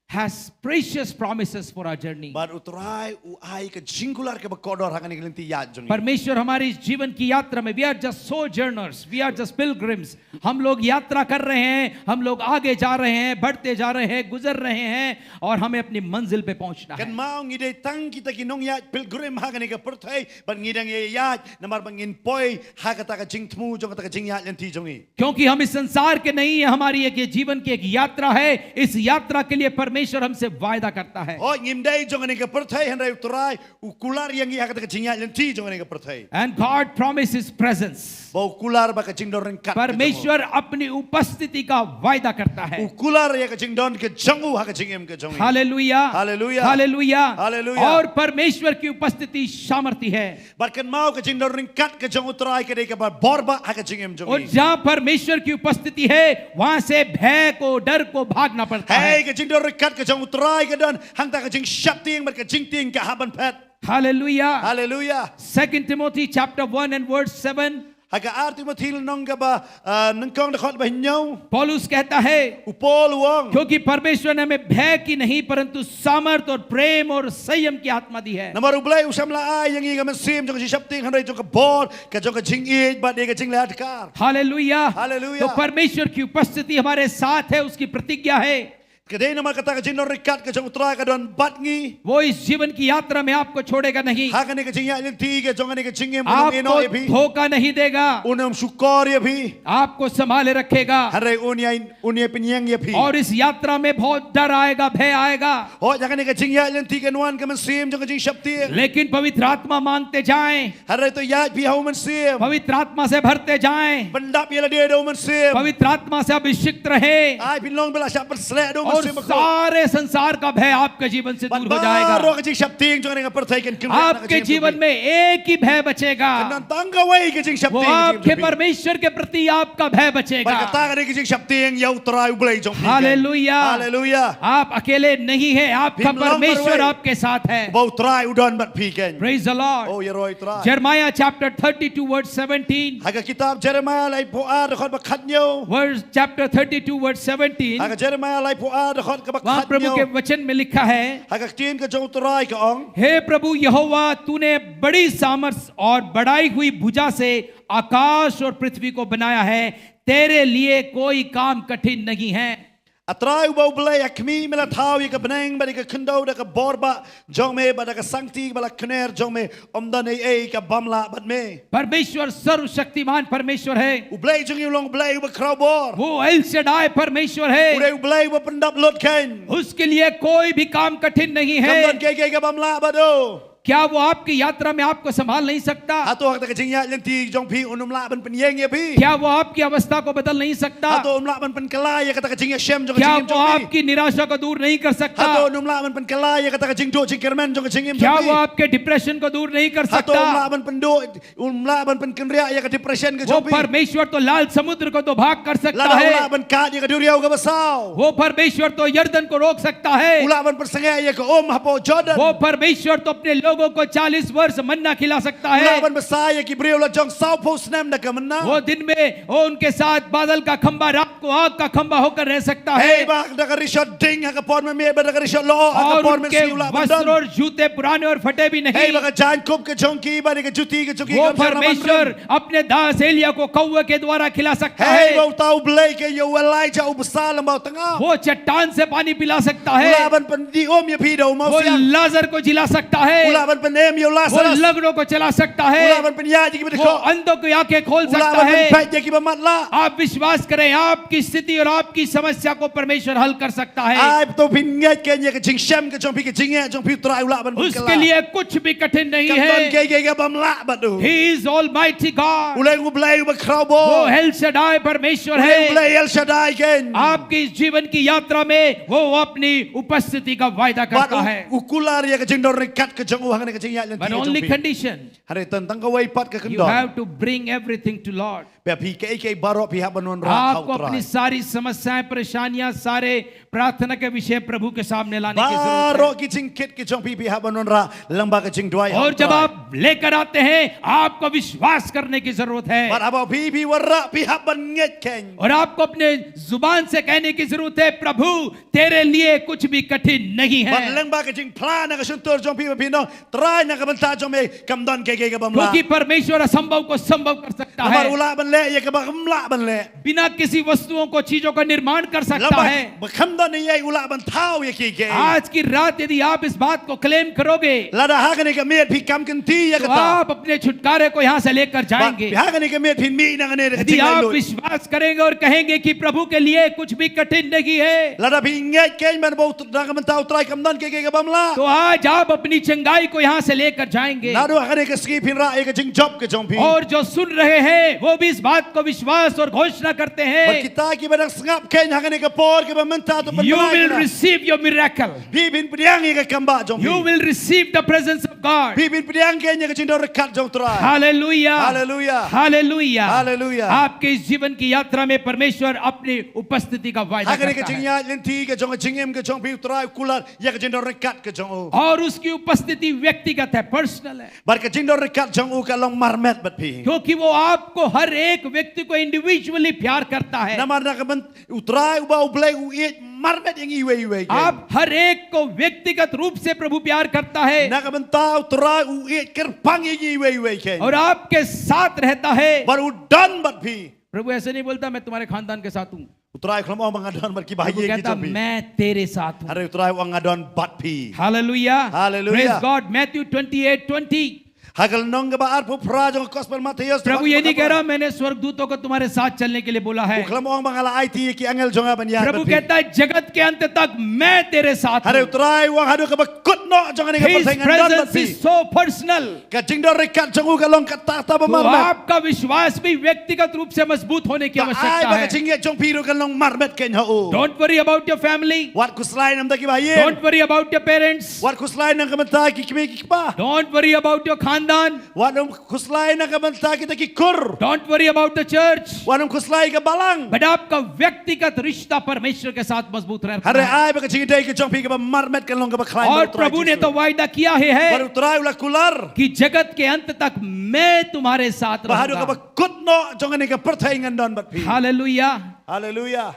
has precious promises for our journey। Bad U Trai u ai ka jingkular kaba kordor ha kane ka lynti ïaid jong ngi. परमेश्वर हमारे इस जीवन की यात्रा में, we are just sojourners, we are just pilgrims। हम लोग यात्रा कर रहे हैं, हम लोग आगे जा रहे हैं, बढ़ते जा रहे हैं, गुजर रहे हैं, और हमें अपनी मंजिल पे पहुंचना है। Kynmaw, ngi dei tang kita ki nongïaid pilgrim ha kane ka pyrthei, bad ngi dang ïaid, namar ba ngin poi ha kata ka jingthmu jong kata ka jingïaid lynti jong ngi. क्योंकि हम इस संसार के नहीं है, हमारी एक ये जीवन की एक यात्रा है। इस यात्रा के लिए परमेश्वर हमसे वायदा करता है। Hooid, ngim dei jong kane ka pyrthei, hynrei U Trai u kular ïa ngi ha kata ka jingïaid lynti jong kane ka pyrthei. And God promises presence। Ba u kular ba ka jingdon ryngkat ka jong u. परमेश्वर अपनी उपस्थिति का वायदा करता है। U kular ïa ka jingdon ka jong u ha ka jingim ka jong ngi. Hallelujah. Hallelujah. Hallelujah. Hallelujah. और परमेश्वर की उपस्थिति सामर्थ्य है। Bad kynmaw, ka jingdon ryngkat ka jong U Trai ka dei kaba bor bha ha ka jingim jong ngi. और जहाँ परमेश्वर की उपस्थिति है, वहां से भय को, डर को भागना पड़ता है। Hei ka jingdon ryngkat ka jong U Trai ka don, hangta ka jingsheptieng bad ka jingtieng ka hap ban phet. Hallelujah. Haleluya. Second Timothy chapter one and verse seven। Ha ka ar Timothi lynnong kaba, ah, nyngkong, dkhot ba hynñiew. पौलुस कहता है, U Paul u ong. क्योंकि परमेश्वर ने हमें भय की नहीं, परंतु सामर्थ और प्रेम और संयम की आत्मा दी है। Namar U Blei um shym la ai ïa ngi ka mynsiem jong ka jingsheptieng, hynrei jong ka bor, ka jong ka jingïeit bad ïa ka jinglaitkhar. Hallelujah. Hallelujah. तो परमेश्वर की उपस्थिति हमारे साथ है, उसकी प्रतिज्ञा है। Ka dei namar kata ka jingdon ryngkat ka jong U Trai ka don bad ngi. वो इस जीवन की यात्रा में आपको छोड़ेगा नहीं। Ha kane ka jingïaid lynti ka jong kane ka jingim, un ym ïehnoh ïa phi. आपको धोखा नहीं देगा। Un ym shukor ïa phi. आपको संभाले रखेगा। Hynrei un ïai, un ïai pynïeng ïa phi. और इस यात्रा में बहुत डर आएगा, भय आएगा। Hooid, ha kane ka jingïaid lynti kan wan ka mynsiem jong ka jingsheptieng. लेकिन पवित्र आत्मा मांगते जाएं। Hynrei to ïaid phi ha u Mynsiem. पवित्र आत्मा से भरते जाएं। Pyndap ïa lade da u Mynsiem. पवित्र आत्मा से अभिषेक्त रहें। Ai phin long ba la shah pynshlur da u Mynsiem Bakhuid. और सारे संसार का भय आपके जीवन से दूर हो जाएगा। Baroh ka jingsheptieng jong kane ka pyrthei kan kynriah na ka jingim jong phi. आपके जीवन में एक ही भय बचेगा। Kan don tang kawei ka jingsheptieng jong phi. वो आपके परमेश्वर के प्रति आपका भय बचेगा। Bad kata ka dei ka jingsheptieng ïa U Trai U Blei jong phi. Hallelujah. Hallelujah. आप अकेले नहीं हैं, आपका परमेश्वर आपके साथ है। Ba U Trai u don bad phi keiñ. Praise the Lord. Oh, ïaroh ïa U Trai. Jeremiah chapter thirty-two verse seventeen. Ha ka kitab Jeremiah laiphew ar dkhot ba khathynñiew. Verse chapter thirty-two verse seventeen. Ha ka Jeremiah laiphew ar dkhot kaba khathynñiew. वहाँ प्रभु के वचन में लिखा है, Ha ka ktien ka jong U Trai ka ong. हे प्रभु यहोवा, तूने बड़ी सामर्थ्य और बढ़ाई हुई भुजा से आकाश और पृथ्वी को बनाया है, तेरे लिए कोई काम कठिन नहीं है। A Trai uba U Blei, ha khmih me la thaw ïa ka bneng bad ïa ka khyndew da ka bor bah jong me bad da ka sangti bad la kner jong me, ym don ei ei ka bym lah bad me. परमेश्वर सर्वशक्तिमान परमेश्वर है। U Blei jong ngi u long U Blei uba khraw bor. वो L Shaddai परमेश्वर है। U dei U Blei uba pyndap lut keiñ. उसके लिए कोई भी काम कठिन नहीं है। Kam don kiei kiei ka bym lah bad u. क्या वो आपकी यात्रा में आपको संभाल नहीं सकता? Hato ha kata ka jingïaid lynti jong phi un ym lah ban pynïeng ïa phi? क्या वो आपकी अवस्था को बदल नहीं सकता? Hato um lah ban pynkylla ïa kata ka jingïashem jong ka jingim jong phi? क्या वो आपकी निराशा को दूर नहीं कर सकता? Hato um lah ban pynkylla ïa kata ka jingduh jingkyrmen jong ka jingim jong phi? क्या वो आपके डिप्रेशन को दूर नहीं कर सकता? Hato um lah ban pynduh, um lah ban pynkynriah ïa ka depression ka jong phi? वो परमेश्वर तो लाल समुद्र को दो भाग कर सकता है। Lada u lah ban kad ïa ka duriaw kaba saw. वो परमेश्वर तो यरदन को रोक सकता है। U lah ban pynsangeh ïa ka um hapoh Jordan. वो परमेश्वर तो अपने लोगों को चालीस वर्ष मन्ना खिला सकता है। U lah ban bsa ïa ki briew la jong sawphew snem da ka mynna. वो दिन में वो उनके साथ बादल का खंबा, रात को आग का खंबा होकर रह सकता है। Hei ba da ka rishot ding ha ka por mynmiet bad da ka rishot lyoh ha ka por mynsngi u lah ban don. और उनके वस्त्र और जूते पुराने और फटे भी नहीं। Hei ba ka jaiñkup ka jong ki bad ka juti ka jong ki kam shym la ban rem. वो परमेश्वर अपने दास एलिया को कौवे के द्वारा खिला सकता है। Hei ba uta U Blei keiñ ïa u Elijah u bsa lyngba u tnga. वो चट्टान से पानी पिला सकता है। U lah ban pyndih um ïa phi da u mawsiang. वो लाजर को जिला सकता है। U lah ban pynim ïa u Lazarus. वो लंगड़ों को चला सकता है। U lah ban pynïaid ïa kiba dkhot. वो अंधों की आंखें खोल सकता है। U lah ban pynpeit ïa kiba matlah. आप विश्वास करें, आपकी स्थिति और आपकी समस्या को परमेश्वर हल कर सकता है। Ai to phin ngeit keiñ ïa ka jingshem ka jong phi, ka jingeh jong phi U Trai u lah ban pynkhlaiñ. उसके लिए कुछ भी कठिन नहीं है। Kam don kiei kiei ka bym lah bad u. He is Almighty God. U long U Blei uba khraw bor. वो L Shaddai परमेश्वर है। U long U Blei El Shaddai keiñ. आपके इस जीवन की यात्रा में वो अपनी उपस्थिति का वायदा करता है। Bad u, u kular ïa ka jingdon ryngkat ka jong u ha kane ka jingïaid lynti ka jong phi. But only condition, Hynrei tang, tang kawei pat ka kyndon. You have to bring everything to Lord. Ba phi kiei kiei baroh phi hap ban wanrah ha U Trai. आपको अपनी सारी समस्याएं, परेशानियां, सारे प्रार्थना के विषय प्रभु के सामने लाने की जरूरत है। Baroh ki jingkit ki jong phi phi hap ban wanrah lyngba ka jingduwai ha U Trai. और जब आप लेकर आते हैं, आपको विश्वास करने की जरूरत है। Bad haba phi phi wanrah phi hap ban ngeit keiñ. और आपको अपने जुबान से कहने की जरूरत है, प्रभु, तेरे लिए कुछ भी कठिन नहीं है। Bad lyngba ka jingphla na ka shyntur jong phi ba phin ong, Trai, na ka bynta jong me kam don kiei kiei ka bym lah. क्योंकि परमेश्वर असंभव को संभव कर सकता है। Namar u lah ban leh ïa kaba ym lah ban leh. बिना किसी वस्तुओं को, चीजों का निर्माण कर सकता है। Lyngba ba kam don ei ei u lah ban thaw ïa kiei kiei. आज की रात यदि आप इस बात को क्लेम करोगे, lada ha kane ka miet phi kam kynti ïa kata, तो आप अपने छुटकारे को यहां से लेकर जाएंगे। Bad ha kane ka miet phin mih na kane da ka jinglaitluid. यदि आप विश्वास करेंगे और कहेंगे कि प्रभु के लिए कुछ भी कठिन नहीं है, lada phi ngeit keiñ ban ba u Na ka bynta U Trai kam don kiei kiei ka bym lah. तो आज आप अपनी चंगाई को यहाँ से लेकर जाएंगे। Naduh ha kane ka sngi phin rah ïa ka jingjop ka jong phi. और जो सुन रहे हैं, वो भी इस बात को विश्वास और घोषणा करते हैं। Bad kita kiba dang sngap keiñ ha kane ka por kaba mynta to pynbna. You will receive your miracle. Phi phin pdiang ïa ka kambah jong phi. You will receive the presence of God. Phi phin pdiang keiñ ïa ka jingdon ryngkat jong U Trai. Hallelujah. Hallelujah. Hallelujah. Hallelujah. आपके इस जीवन की यात्रा में परमेश्वर अपनी उपस्थिति का वायदा करता है। Ha kane ka jingïaid lynti ka jong ka jingim ka jong phi, U Trai u kular ïa ka jingdon ryngkat ka jong u. और उसकी उपस्थिति व्यक्तिगत है, पर्सनल है। Bad ka jingdon ryngkat jong u ka long marmet bad phi. क्योंकि वो आपको, हर एक व्यक्ति को इंडिविजुअली प्यार करता है। Namar na ka byn-, U Trai uba U Blei u ïeit marmet ïa ngi iwei iwei keiñ. आप हर एक को व्यक्तिगत रूप से प्रभु प्यार करता है। Na ka bynta U Trai u ïeit kyrpang ïa ngi iwei iwei keiñ. और आपके साथ रहता है। Bad u don bad phi. प्रभु ऐसे नहीं बोलता, "मैं तुम्हारे खानदान के साथ हूँ।" U Trai u khlem ong ba nga don bad kiba ha ïing ki jong phi. मैं तेरे साथ हूँ। Hynrei u Trai u ong nga don bad phi. Hallelujah. Hallelujah. Praise God. Matthew twenty-eight twenty. Ha ka lynnong kaba arphew phra jong ka Gospel Mathaios. प्रभु ये नहीं कह रहा मैंने स्वर्गदूतों को तुम्हारे साथ चलने के लिए बोला है। U khlem ong ba nga la aiti ïa ki angel jong nga ban ïaid bad phi. प्रभु कहता है जगत के अंत तक मैं तेरे साथ Hynrei हूँ। u Trai u ong haduh kaba kut noh jong kane ka pyrthei ngan don bad phi. His presence is so personal. Ka jingdon ryngkat jong u ka long katta katta ba marmet. आपका विश्वास भी व्यक्तिगत रूप से मजबूत होने की आवश्यकता है। Ka jingngeit jong phi ruh kan long marmet keiñ ha u. Don't worry about your family. Wat khuslai na ka bynta kiba ha ïing. Don't worry about your parents. Wat khuslai na ka bynta ki kmie ki kpa. Don't worry about your खानदान. Wat khuslai na ka bynta kita ki kur. Don't worry about the church. Wat khuslai ka balang. But आपका व्यक्तिगत रिश्ता परमेश्वर के साथ मजबूत रहता Hynrei है। ai ba ka jingïadei ka jong phi kaba marmet kan long kaba khlaiñ. और प्रभु ने तो वायदा किया ही है Bad u Trai u la kular. कि जगत के अंत तक मैं तुम्हारे साथ Ba haduh kaba रहूंगा। kut noh jong kane ka pyrthei ngan don bad phi. Hallelujah. Hallelujah.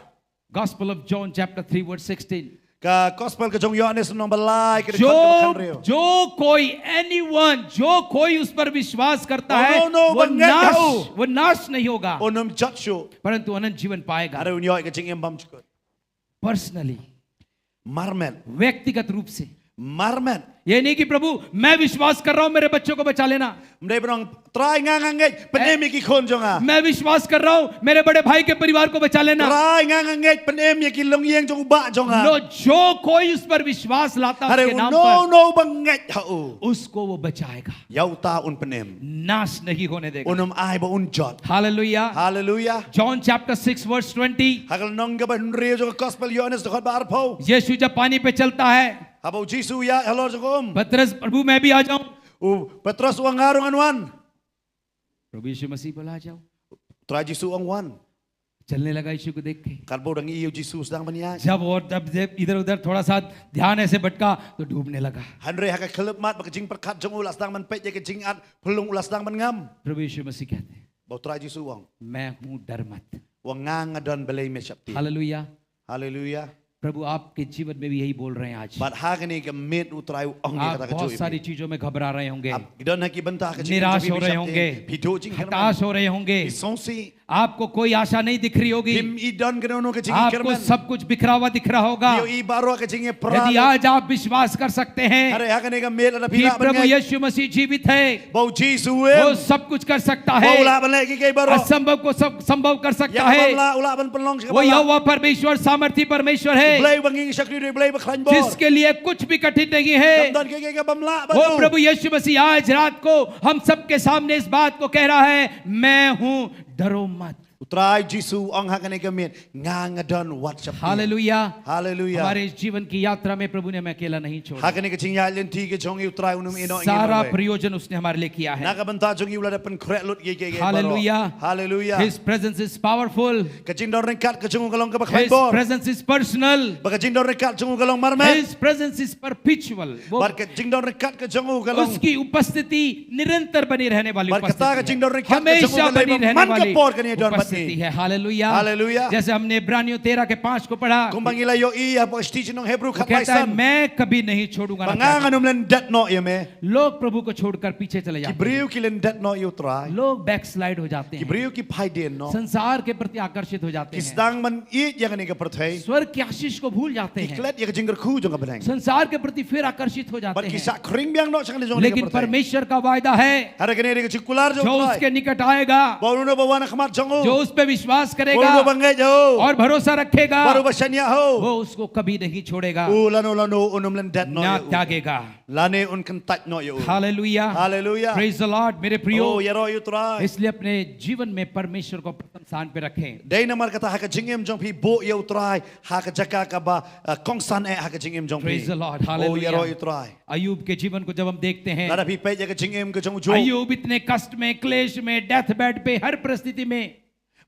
Gospel of John chapter three verse sixteen. Ka Gospel ka jong u Ïoannis lynnong ba lai ka dkhot kaba khathynriew. जो जो कोई एनीवन जो कोई उस पर विश्वास करता Oh, है no, no, वो bangeit नाश hau. वो नाश नहीं होगा Un nym jot shuh. परंतु अनंत जीवन पाएगा। Hynrei un ïoh ïa ka jingim bymjukut. Personally, Marmet. व्यक्तिगत रूप से। Marmet. ये नहीं कि प्रभु मैं विश्वास कर रहा हूं मेरे बच्चों को बचा लेना। Ym dei ban ong Trai nga nga ngeit pynim ïa ki khun jong nga. मैं विश्वास कर रहा हूं मेरे बड़े भाई के परिवार को बचा लेना। Trai nga nga ngeit pynim ïa ki longïing jong u bah jong nga. No, जो कोई उस पर विश्वास लाता है Hynrei उसके नाम uno पर uno uba ngeit ha u. उसको वो बचाएगा, Ïa uta un pynim. नाश नहीं होने देगा। Un nym ai ba un jot. Hallelujah. Hallelujah. John chapter six verse twenty. Ha ka lynnong kaba hynriew jong ka Gospel Ïoannis dkhot ba arphew. यीशु जब पानी पे चलता है, Haba u Jisu u ïaid halor jong ka um. पतरस, प्रभु मैं भी आ जाऊं। U Petros u ong nga ruh ngan wan. प्रभु यीशु मसीह बोला आ जाओ। Trai Jisu u ong wan. चलने लगा यीशु को देख के। Katba u dang ïohi ïa u Jisu u sdang ban ïaid. जब और जब जब इधर उधर थोड़ा सा ध्यान ऐसे भटका तो डूबने लगा। Hynrei ha ka khyllipmat bad ka jingpyrkhat jong u la sdang ban peit ïa ka jingat phyllung u la sdang ban ngam. प्रभु यीशु मसीह कहते हैं, Ba u Trai Jisu u ong. मैं हूं, डर मत। U ong nga nga don, balei me sheptieng. Hallelujah. Hallelujah. प्रभु आपके जीवन में भी यही बोल रहे हैं आज। Bad ha kane ka miet u Trai u ong ïa आप kata ka बहुत jong सारी phi. चीजों में घबरा रहे होंगे, Ap, ki don ha ki bynta ha ka jingim निराश jong phi, हो रहे sheptieng. होंगे, Phi duh jingkyrmen. हताश हो रहे होंगे। Phi sngewsih. आपको कोई आशा नहीं दिख रही होगी। Phim i don kano kano ka आपको jingkyrmen. सब कुछ बिखरा हुआ दिख रहा होगा। Phi ïohi baroh ka jingïapra. यदि आज आप विश्वास कर सकते हैं Hynrei ha kane ka miet lada phi कि lah ban प्रभु ngeit. यीशु मसीह जीवित है, Ba u Jisu u वो im. सब कुछ कर सकता Ba u है, lah ban leh kiei kiei baroh. असंभव को सब संभव कर सकता Ïa kaba है। ym lah u lah ban pynlong sha वो kaba lah. यहोवा परमेश्वर सामर्थी परमेश्वर है, Blei uba nging shakri, Blei uba khlaiñ bor. जिसके लिए कुछ भी कठिन नहीं है। Kam don kiei kiei kaba ym lah bad वो u. प्रभु यीशु मसीह आज रात को हम सबके सामने इस बात को कह रहा है, मैं हूं, डरो मत। U Trai Jisu u ong ha kane ka miet, nga nga don, wat sheptieng. Hallelujah. Hallelujah. हमारे इस जीवन की यात्रा में प्रभु ने हमें अकेला नहीं छोड़ा। Ha kane ka jingïaid lynti ka jong i u Trai un ym ïehnoh ïa ngi सारा marwei. प्रयोजन उसने हमारे लिए किया है। Na ka bynta jong i u la dep pynkhreh lut ïa kiei kiei baroh. Hallelujah. Hallelujah. His presence is powerful. Ka jingdon ryngkat ka jong u ka long kaba khlaiñ His bor. Presence is personal. Ba ka jingdon ryngkat jong u ka long marmet. His presence is perpetual. वो Bad ka jingdon ryngkat ka jong u ka long. उसकी उपस्थिति निरंतर बनी रहने वाली Bad kata ka उपस्थिति jingdon है, ryngkat ka jong u हमेशा ka long बनी ba रहने man ka वाली por kan ïadon bad उपस्थिति ngi. है। हालेलुया। Hallelujah. जैसे हमने इब्रानियों तेरह के पाँच को पढ़ा, Kumba ngi la ïohi ha Shithi Jingdon Hebru वो khatlai कहता है, san. मैं कभी नहीं छोड़ूंगा Ba ना nga त्यागूंगा। ngan ym lyndet noh ïa me. लोग प्रभु को छोड़कर पीछे चले Ki जाते हैं। briew ki lyndet noh ïa u Trai. लोग बैकस्लाइड हो जाते Ki हैं, briew ki phai dien noh. संसार के प्रति आकर्षित हो जाते Ki हैं, sdang ban ïeit ïa kane ka pyrthei. स्वर्ग के आशीष को भूल जाते Ki हैं, klet ïa ka jingkyrkhu jong ka bneng. संसार के प्रति फिर आकर्षित हो जाते Bad ki हैं। shah khring biang noh sha kane jong kane ka लेकिन pyrthei. परमेश्वर का वायदा है, Hynrei kane ka jingkular jong जो u Trai. उसके निकट आएगा, Ba uno uno ba wan ha khmat jong u. जो उस पे विश्वास Ba uno करेगा uno ba ngeit ïa u. और भरोसा रखेगा, Ba uno ba shaniah ha u. वो उसको कभी नहीं छोड़ेगा, U lano lano un ym lyndet noh ना ïa u. त्यागेगा। Lane un kyntait noh ïa u. Hallelujah. Hallelujah. Praise the Lord, मेरे प्रियो। Oh, ïaroh ïa u Trai. इसलिए अपने जीवन में परमेश्वर को प्रथम स्थान पे रखें। Dei namar kata ha ka jingim jong phi buh ïa u Trai ha ka jaka kaba, uh, kongsan eh ha ka jingim jong phi. Praise the Lord. Oh, ïaroh hallelujah. ïa u Trai. अय्यूब के जीवन को जब हम देखते हैं, Lada phi peit ïa ka jingim ka jong u Job. अय्यूब इतने कष्ट में, क्लेश में, डेथ बेड पे, हर परिस्थिति में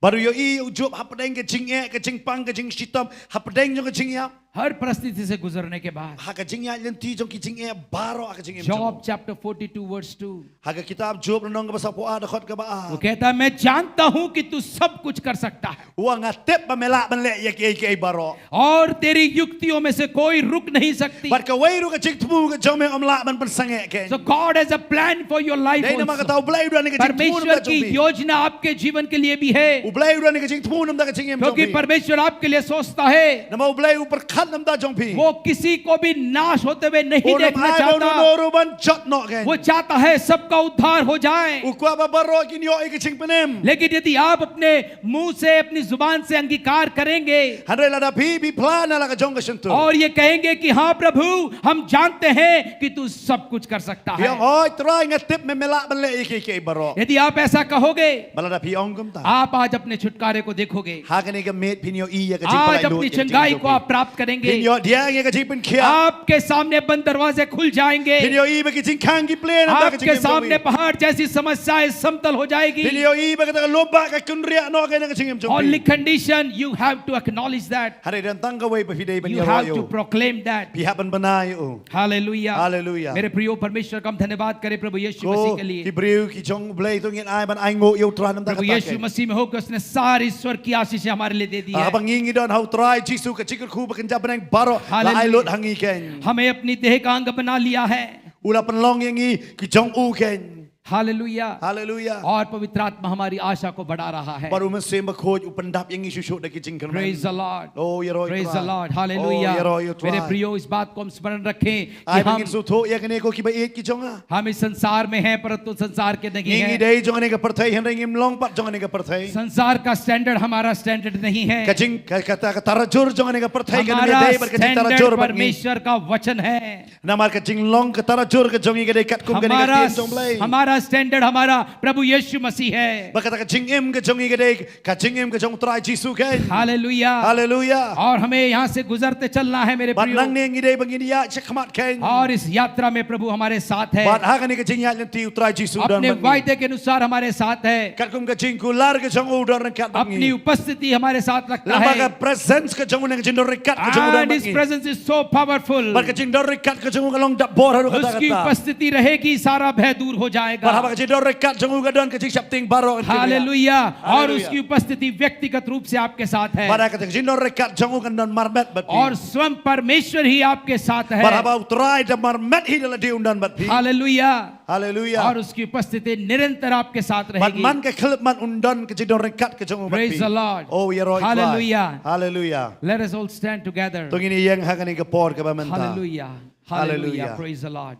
Bad u ïohi u Job hapdeng ka jingeh, ka jingpang, ka jingshitom, hapdeng jong ka jingïap. हर परिस्थिति से गुजरने के बाद, ha ka jingïaid lynti jong ki jingeh baroh ha ka jingim jong u. Job chapter forty-two, verse two. Ha ka kitab Job lynnong kaba saphew ar, dkhot kaba ar. वो कहता है, "मैं जानता हूं कि तू सब कुछ कर सकता है।" U ong, nga tip ba me lah ban leh ïa kiei kiei baroh. और तेरी युक्तियों में से कोई रुक नहीं सकती। Bad kawei ruh ka jingthmu ka jong me ym lah ban pynsangeh kein. So God has a plan for your life also. Dei namar kata U Blei u don ïa ka jingthmu na ka jong phi. परमेश्वर की योजना आपके जीवन के लिए भी है। U Blei u don ïa ka jingthmu na ka jingim jong phi. क्योंकि परमेश्वर आपके लिए सोचता है। Namar U Blei u pyrkhat na ka bynta jong phi. वो किसी को भी नाश होते हुए नहीं देखना चाहता। U ong, u ong, u ong, ban jot noh kein. वो चाहता है सबका उद्धार हो जाए। U kwah ba baroh kin ïoh ïa ka jingpynim. लेकिन यदि आप अपने मुंह से, अपनी जुबान से अंगीकार करेंगे, hynrei lada phi, phi phla na la ka jong ka shyntur, और ये कहेंगे कि हाँ प्रभु, हम जानते हैं कि तू सब कुछ कर सकता है। Phi ong, "Hooid Trai, nga tip me, me lah ban leh ïa kiei kiei baroh." यदि आप ऐसा कहोगे, bad lada phi ong kumta, आप आज अपने छुटकारे को देखोगे। Ha kane ka miet phin ïohi ïa ka jingpynlait lut, आज अपनी चंगाई को आप प्राप्त करेंगे। Phin ïoh diang ïa ka jingpynkhiah. आपके सामने बंद दरवाजे खुल जाएंगे। Phin ïohi ba ki jingkhang ki plie na ka jingim jong phi. आपके सामने पहाड़ जैसी समस्याएं समतल हो जाएगी। Phin ïohi ba kata ka lum bah ka kynriah noh kein na ka jingim jong phi. Only condition, you have to acknowledge that. Hynrei don tang kawei ba phi dei ban ïaroh ïa u. You have to proclaim that. Phi hap ban bna ïa u. Hallelujah. Hallelujah. मेरे प्रियो, परमेश्वर का हम धन्यवाद करें प्रभु यीशु मसीह के लिए। Ko ki briew ki jong U Blei, to ngin ai ban ainguh ïa U Trai na ka bynta ka jingim. प्रभु यीशु मसीह में होकर उसने सारी स्वर्गीय आशीषें हमारे लिए दे दी है। Haba ngi don ha U Trai Jisu, ka jingkyrkhu ba kynja bneng baroh la ai lut ha ngi kein. Hallelujah. हमें अपनी देह का अंग बना लिया है। U la pynlong ïa ngi ki jong u kein. Hallelujah. Hallelujah. और पवित्र आत्मा हमारी आशा को बढ़ा रहा है। Bad U Mynsiem Bakhuid u pyndap ïa ngi shuh shuh da ki jingkyrmen. Praise the Lord. Oh, ïaroh ïa U Trai. Praise the Lord. Hallelujah. Oh, ïaroh ïa U Trai. मेरे प्रियो, इस बात को हम स्मरण रखें कि हम, ai ba ngin sngewthuh ïa kane ko kiba ïeit ki jong nga. हम इस संसार में हैं, परंतु संसार के नहीं हैं। Ngi, ngi dei jong kane ka pyrthei, hynrei ngim long pat jong kane ka pyrthei. संसार का स्टैंडर्ड हमारा स्टैंडर्ड नहीं है। Ka jing, ka, ka, ka tarajur jong kane ka pyrthei ka dei bad ka jing tarajur bad ngi. हमारा स्टैंडर्ड परमेश्वर का वचन है। Namar ka jinglong, ka tarajur ka jong ngi ka dei katkum kane ka ktien jong U Blei. हमारा, हमारा स्टैंडर्ड हमारा प्रभु यीशु मसीह है। Bad kata ka jingim ka jong ngi ka dei ka jingim ka jong U Trai Jisu kein. Hallelujah. Hallelujah. और हमें यहाँ से गुजरते चलना है, मेरे प्रियो। Bad nangne ngi dei ban ïaid shakhmat kein. और इस यात्रा में प्रभु हमारे साथ है। Bad ha kane ka jingïaid lynti U Trai Jisu u don bad ngi. अपने वायदे के अनुसार हमारे साथ है। Katkum ka jingkular ka jong u, u don ryngkat bad ngi. अपनी उपस्थिति हमारे साथ रखता है। Namar ka presence ka jong u ne ka jingdon ryngkat ka jong u don bad ngi. And his presence is so powerful. Bad ka jingdon ryngkat ka jong u ka long dap bor haduh katta katta. उसकी उपस्थिति रहेगी, सारा भय दूर हो जाएगा। Bad haba ka jingdon ryngkat jong u ka don, ka jingsheptieng baroh kan khih. Hallelujah. और हालेलुया। उसकी उपस्थिति व्यक्तिगत रूप से आपके साथ है। Bad ka jingdon ryngkat jong u kan don marmet bad phi. और स्वयं परमेश्वर ही आपके साथ है। Bad haba U Trai da marmet hi da lade un don bad phi. Hallelujah. Hallelujah. और उसकी उपस्थिति निरंतर आपके साथ रहेगी। Bad man ka khyllipmat un don ka jingdon ryngkat ka jong u bad phi. Praise the Lord. Oh, ïaroh ïa U Trai. Hallelujah. Hallelujah. Let us all stand together. To ngin ïeng ha kane ka por kaba mynta. Hallelujah. Hallelujah. Hallelujah. Praise the Lord.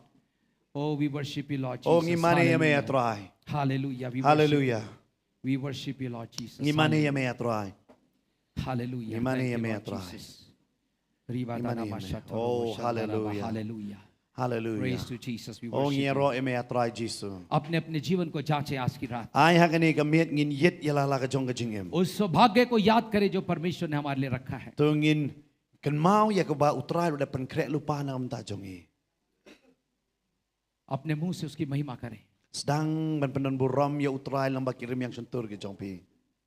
Oh, we worship you, Lord Jesus. Oh, ngi mane ïa me, Trai. Hallelujah. Hallelujah. We worship you. Hallelujah. We worship you, Lord Jesus. Ngi mane ïa me, Trai. Hallelujah. Ngi mane ïa me, Trai. Thank you, Lord Jesus. Ngi mane ïa me. Oh, hallelujah. Hallelujah. Hallelujah. Praise to Jesus. We worship you. Oh, ngi ïaroh ïa me, Trai Jisu. अपने, अपने जीवन को जांचें आज की रात। Ai ha kane ka miet ngin ïit ïa la la ka jong ka jingim. उस सौभाग्य को याद करें जो परमेश्वर ने हमारे लिए रखा है। To ngin kynmaw ïa kaba U Trai u la pynkhreh lypa na ka bynta jong ngi. अपने मुंह से उसकी महिमा करें। Sdang ban pyndonburom ïa U Trai lyngba ki rmiang shyntur ki jong phi.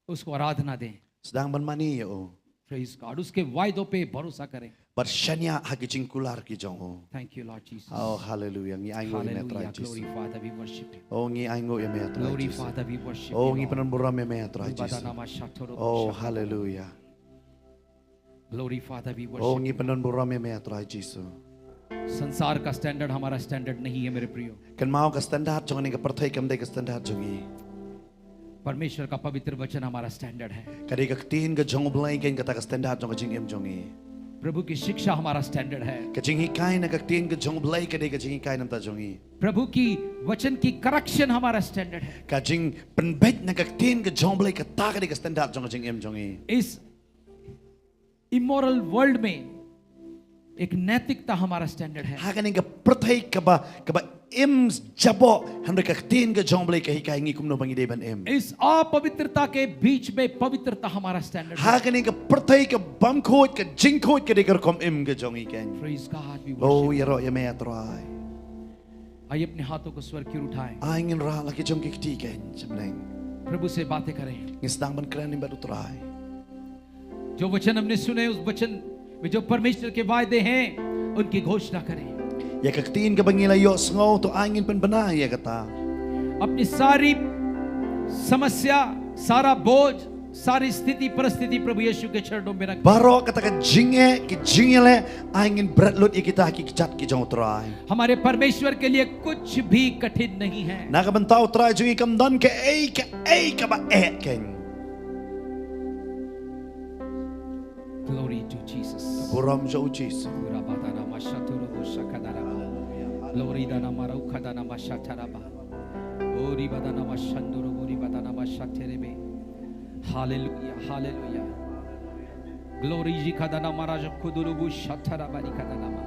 उसको आराधना दें। Sdang ban mane ïa u. Praise God. उसके वायदों पे भरोसा करें। Bad shaniah ha ki jingkular ki jong u. Thank you, Lord Jesus. Oh, hallelujah. Ngi ainguh ïa me, Trai Jisu. Hallelujah. Glory, Father, we worship you. Oh, ngi ainguh ïa me, Trai Jisu. Glory, Father, we worship you, Lord. Oh, ngi pyndonburom ïa me, Trai Jisu. Oh, hallelujah. Glory, Father, we worship you. Oh, ngi pyndonburom ïa me, Trai Jisu. संसार का स्टैंडर्ड हमारा स्टैंडर्ड नहीं है, मेरे प्रियो। Kynmaw, ka standard jong kane ka pyrthei kam dei ka standard jong ngi. परमेश्वर का पवित्र वचन हमारा स्टैंडर्ड है। Ka dei ka ktien ka jong U Blei kein kata ka standard jong ka jingim jong ngi. प्रभु की शिक्षा हमारा स्टैंडर्ड है। Ka jinghikai na ka ktien ka jong U Blei ka dei ka jinghikai na ka bynta jong ngi. प्रभु की वचन की करेक्शन हमारा स्टैंडर्ड है। Ka jingpynbeit na ka ktien ka jong U Blei, kata ka dei ka standard jong ka jingim jong ngi. इस immoral world में एक नैतिकता हमारा स्टैंडर्ड है। Ha kane ka pyrthei kaba, kaba im jaboh, hynrei ka ktien ka jong U Blei ka hikai ngi kumno ba ngi dei ban im. इस अपवित्रता के बीच में पवित्रता हमारा स्टैंडर्ड है। Ha kane ka pyrthei ka bym khuid, ka jingkhuid ka dei ka rukom im ka jong ngi kein. Praise God, we worship you. Oh, ïaroh ïa me, Trai. आइए, अपने हाथों को स्वर की ओर उठाएं। Ai ngin rah la ki jong ki kti kein sha bneng. प्रभु से बातें करें। Ngin sdang ban kren bad U Trai. जो वचन हमने सुने, उस वचन वे जो परमेश्वर के वायदे हैं, उनकी घोषणा करें। Ïa ka ktien kaba ngi la ïohsngew, to ai ngin pynbna ïa kata. अपनी सारी समस्या, सारा बोझ, सारी स्थिति परिस्थिति प्रभु यीशु के चरणों में रख। Baroh kata ka jingeh, ki jingeh, ai ngin bret lut ïa kita ha ki kjat ki jong U Trai. हमारे परमेश्वर के लिए कुछ भी कठिन नहीं है। Na ka bynta U Trai jong ngi kam don kaei kaei kaba eh keiñ. Glory to Jesus. Burom sha U Jisu. Glory dana marau kadana mashataraba. Ori badana mashandoro, ori badana mashaterebe. Hallelujah, hallelujah. Glory ji kadana maraja kudurubu shataraba ni kadana ma.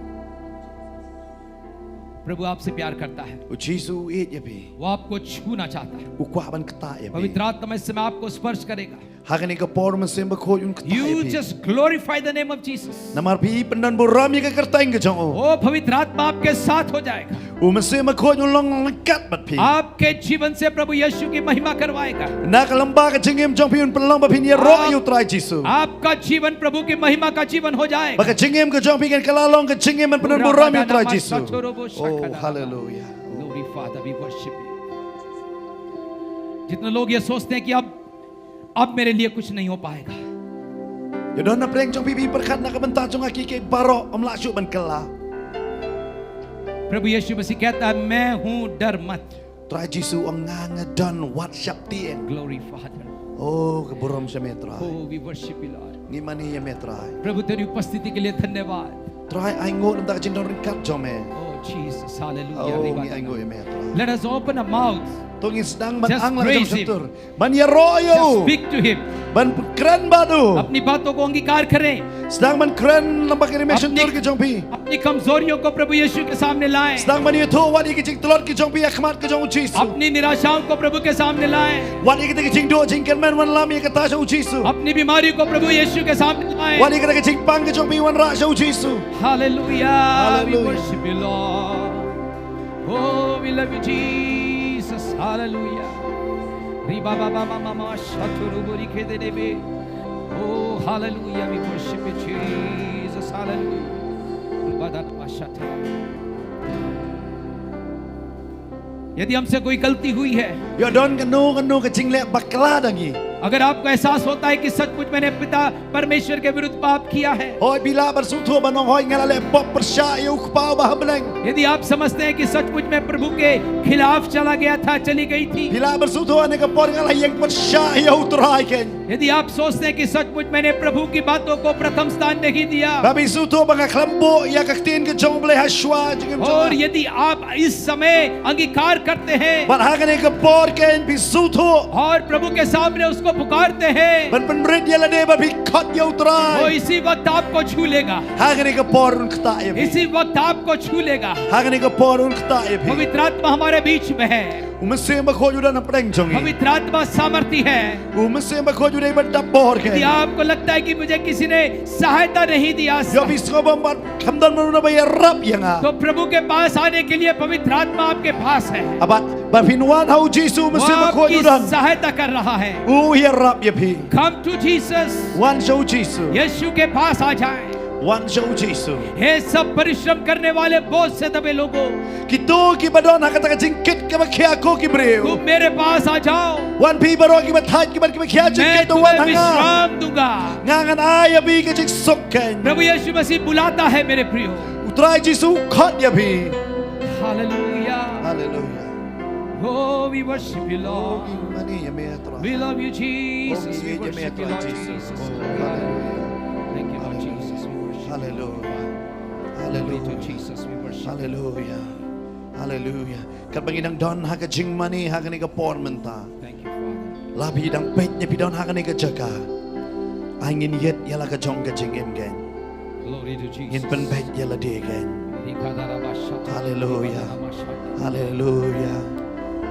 प्रभु आपसे प्यार करता है। U Jisu u ïeit ïa phi. वो आपको छूना चाहता है। U kwah ban ktah ïa phi. पवित्र आत्मा इस समय आपको स्पर्श करेगा। Ha kane ka por Mynsiem Bakhuid un ktah ïa phi. You just glorify the name of Jesus. Namar phi pyndon burom ïa ka kyrteng ka jong u. वो पवित्र आत्मा आपके साथ हो जाएगा। U Mynsiem Bakhuid un long ryngkat bad phi. आपके जीवन से प्रभु यीशु की महिमा करवाएगा। Na ka lyngba ka jingim jong phi un pynlong ba phin ïaroh ïa U Trai Jisu. आपका जीवन प्रभु की महिमा का जीवन हो जाएगा। Ba ka jingim ka jong phi kan kylla long ka jingim ban pyndon burom ïa U Trai Jisu. Oh, hallelujah. Glory, Father, we worship you. जितने लोग ये सोचते हैं कि अब, अब मेरे लिए कुछ नहीं हो पाएगा। Ïa don na pdeng jong phi ba pyrkhat na ka bynta jong nga ki kiei baroh ym lah shuh ban kylla. प्रभु यीशु मसीह कहता है, मैं हूं, डर मत। Trai Jisu u ong, nga nga don, wat sheptieng. Glory, Father. Oh, ka burom sha me Trai. Oh, we worship you, Lord. Ngi mane ïa me Trai. प्रभु तेरी उपस्थिति के लिए धन्यवाद। Trai, ai nguh namar ka jingdon ryngkat jong me. Oh, Jesus, hallelujah. Oh, ngi ai nguh ïa me Trai. Let us open our mouths. To ngin sdang ban ang la ka jong shyntur. Ban ïaroh ïa u. Just speak to him. Ban kren bad u. अपनी बातों को अंगीकार करें। Sdang ban kren lyngba ki rymmiang shyntur ki jong phi. अपनी कमजोरियों को प्रभु यीशु के सामने लाएं। Sdang ban ïathuh wat ïa ki jingtlot ki jong phi ha khmat ka jong U Jisu. अपनी निराशाओं को प्रभु के सामने लाएं। Wat ïa kita ki jingduh jingkyrmen wanlam ïa kata sha U Jisu. अपनी बीमारी को प्रभु यीशु के सामने लाएं। Wat ïa kita ki jingpang ki jong phi wanrah sha U Jisu. Hallelujah. Hallelujah. We worship you, Lord. Oh, we love you, Jesus. Hallelujah. Riba ba ba ma ma ma shaturu buri kede debe. Oh, hallelujah. We worship you, Jesus. Hallelujah. Badana mashatara. यदि हमसे कोई गलती हुई है, ïa don kano kano ka jingleh bakla da ngi. अगर आपको एहसास होता है कि सचमुच मैंने पिता परमेश्वर के विरुद्ध पाप किया है, hooid phi lah ban sngewthuh ban ong, hooid nga la leh pop pyrshah ïa u Kpa uba ha bneng. यदि आप समझते हैं कि सचमुच मैं प्रभु के खिलाफ चला गया था, चली गई थी, phi lah ban sngewthuh ha kane ka por nga la ïeng pyrshah ïa U Trai keiñ. यदि आप सोचते हैं कि सचमुच मैंने प्रभु की बातों को प्रथम स्थान नहीं दिया, ba phi sngewthuh ba nga khlem buh ïa ka ktien ka jong U Blei ha shuwa jingim jong nga. और यदि आप इस समय अंगीकार करते हैं, bad ha kane ka por keiñ phi sngewthuh, और प्रभु के सामने उसको पुकारते हैं, ban pynrit ïa lade bad phi khot ïa U Trai, वो इसी वक्त आपको छू लेगा। Ha kane ka por un ktah ïa phi. इसी वक्त आपको छू लेगा। Ha kane ka por un ktah ïa phi. पवित्र आत्मा हमारे बीच में है। U Mynsiem Bakhuid u don hapdeng jong ngi. पवित्र आत्मा सामर्थी है। U Mynsiem Bakhuid u dei ban dap bor keiñ. यदि आपको लगता है कि मुझे किसी ने सहायता नहीं दिया, ïoh phi sngew ba ym pat, khlem don mano ba ïarap ïa nga, तो प्रभु के पास आने के लिए पवित्र आत्मा आपके पास है। Haba, ba phin wan ha U Jisu, U Mynsiem Bakhuid u don. वो आपकी सहायता कर रहा है। U ïarap ïa phi. Come to Jesus. Wan sha U Jisu. यीशु के पास आ जाए। Wan sha U Jisu. हे सब परिश्रम करने वाले, बोझ से दबे लोगों, kito kiba don ha kata ka jingkit kaba khia ko ki briew, तुम मेरे पास आ जाओ। Wan phi baroh kiba thait kiba, kiba khia jingkit, to wan ha nga, मैं तुम्हें विश्राम दूंगा। Nga ngan ai ïa phi ka jingsuk keiñ. प्रभु यीशु मसीह बुलाता है, मेरे प्रियो। U Trai Jisu u khot ïa phi. Hallelujah. Hallelujah. Oh, we worship you, Lord. Oh, ngi mane ïa me Trai. We love you, Jesus. Oh, ngi ïeit ïa me Trai Jisu. We worship you, Lord Jesus. Oh, hallelujah. Thank you, Lord Jesus. We worship you. Hallelujah. Glory to Jesus. We worship you. Hallelujah. Hallelujah. Katba ngi dang don ha ka jingmane ha kane ka por mynta. Thank you, Father. La phi dang peit ne phi don ha kane ka jaka, ai ngin ïeit ïa la ka jong ka jingim keiñ. Glory to Jesus. Ngin pynbeit ïa lade keiñ. Hallelujah. Hallelujah.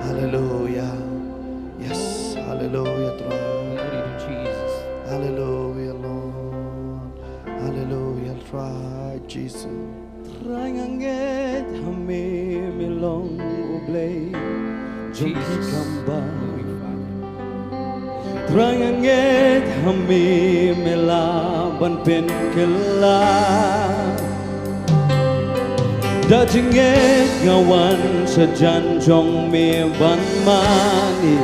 Hallelujah. Yes. Hallelujah, Trai. Glory to Jesus. Hallelujah, Lord. Hallelujah, Trai Jisu. Trai nga ngeit ha me, me long U Blei jong ki kambah. Trai nga ngeit ha me, me lah ban pynkylla. Da jingngeit nga wan sha jan jong me ban mane,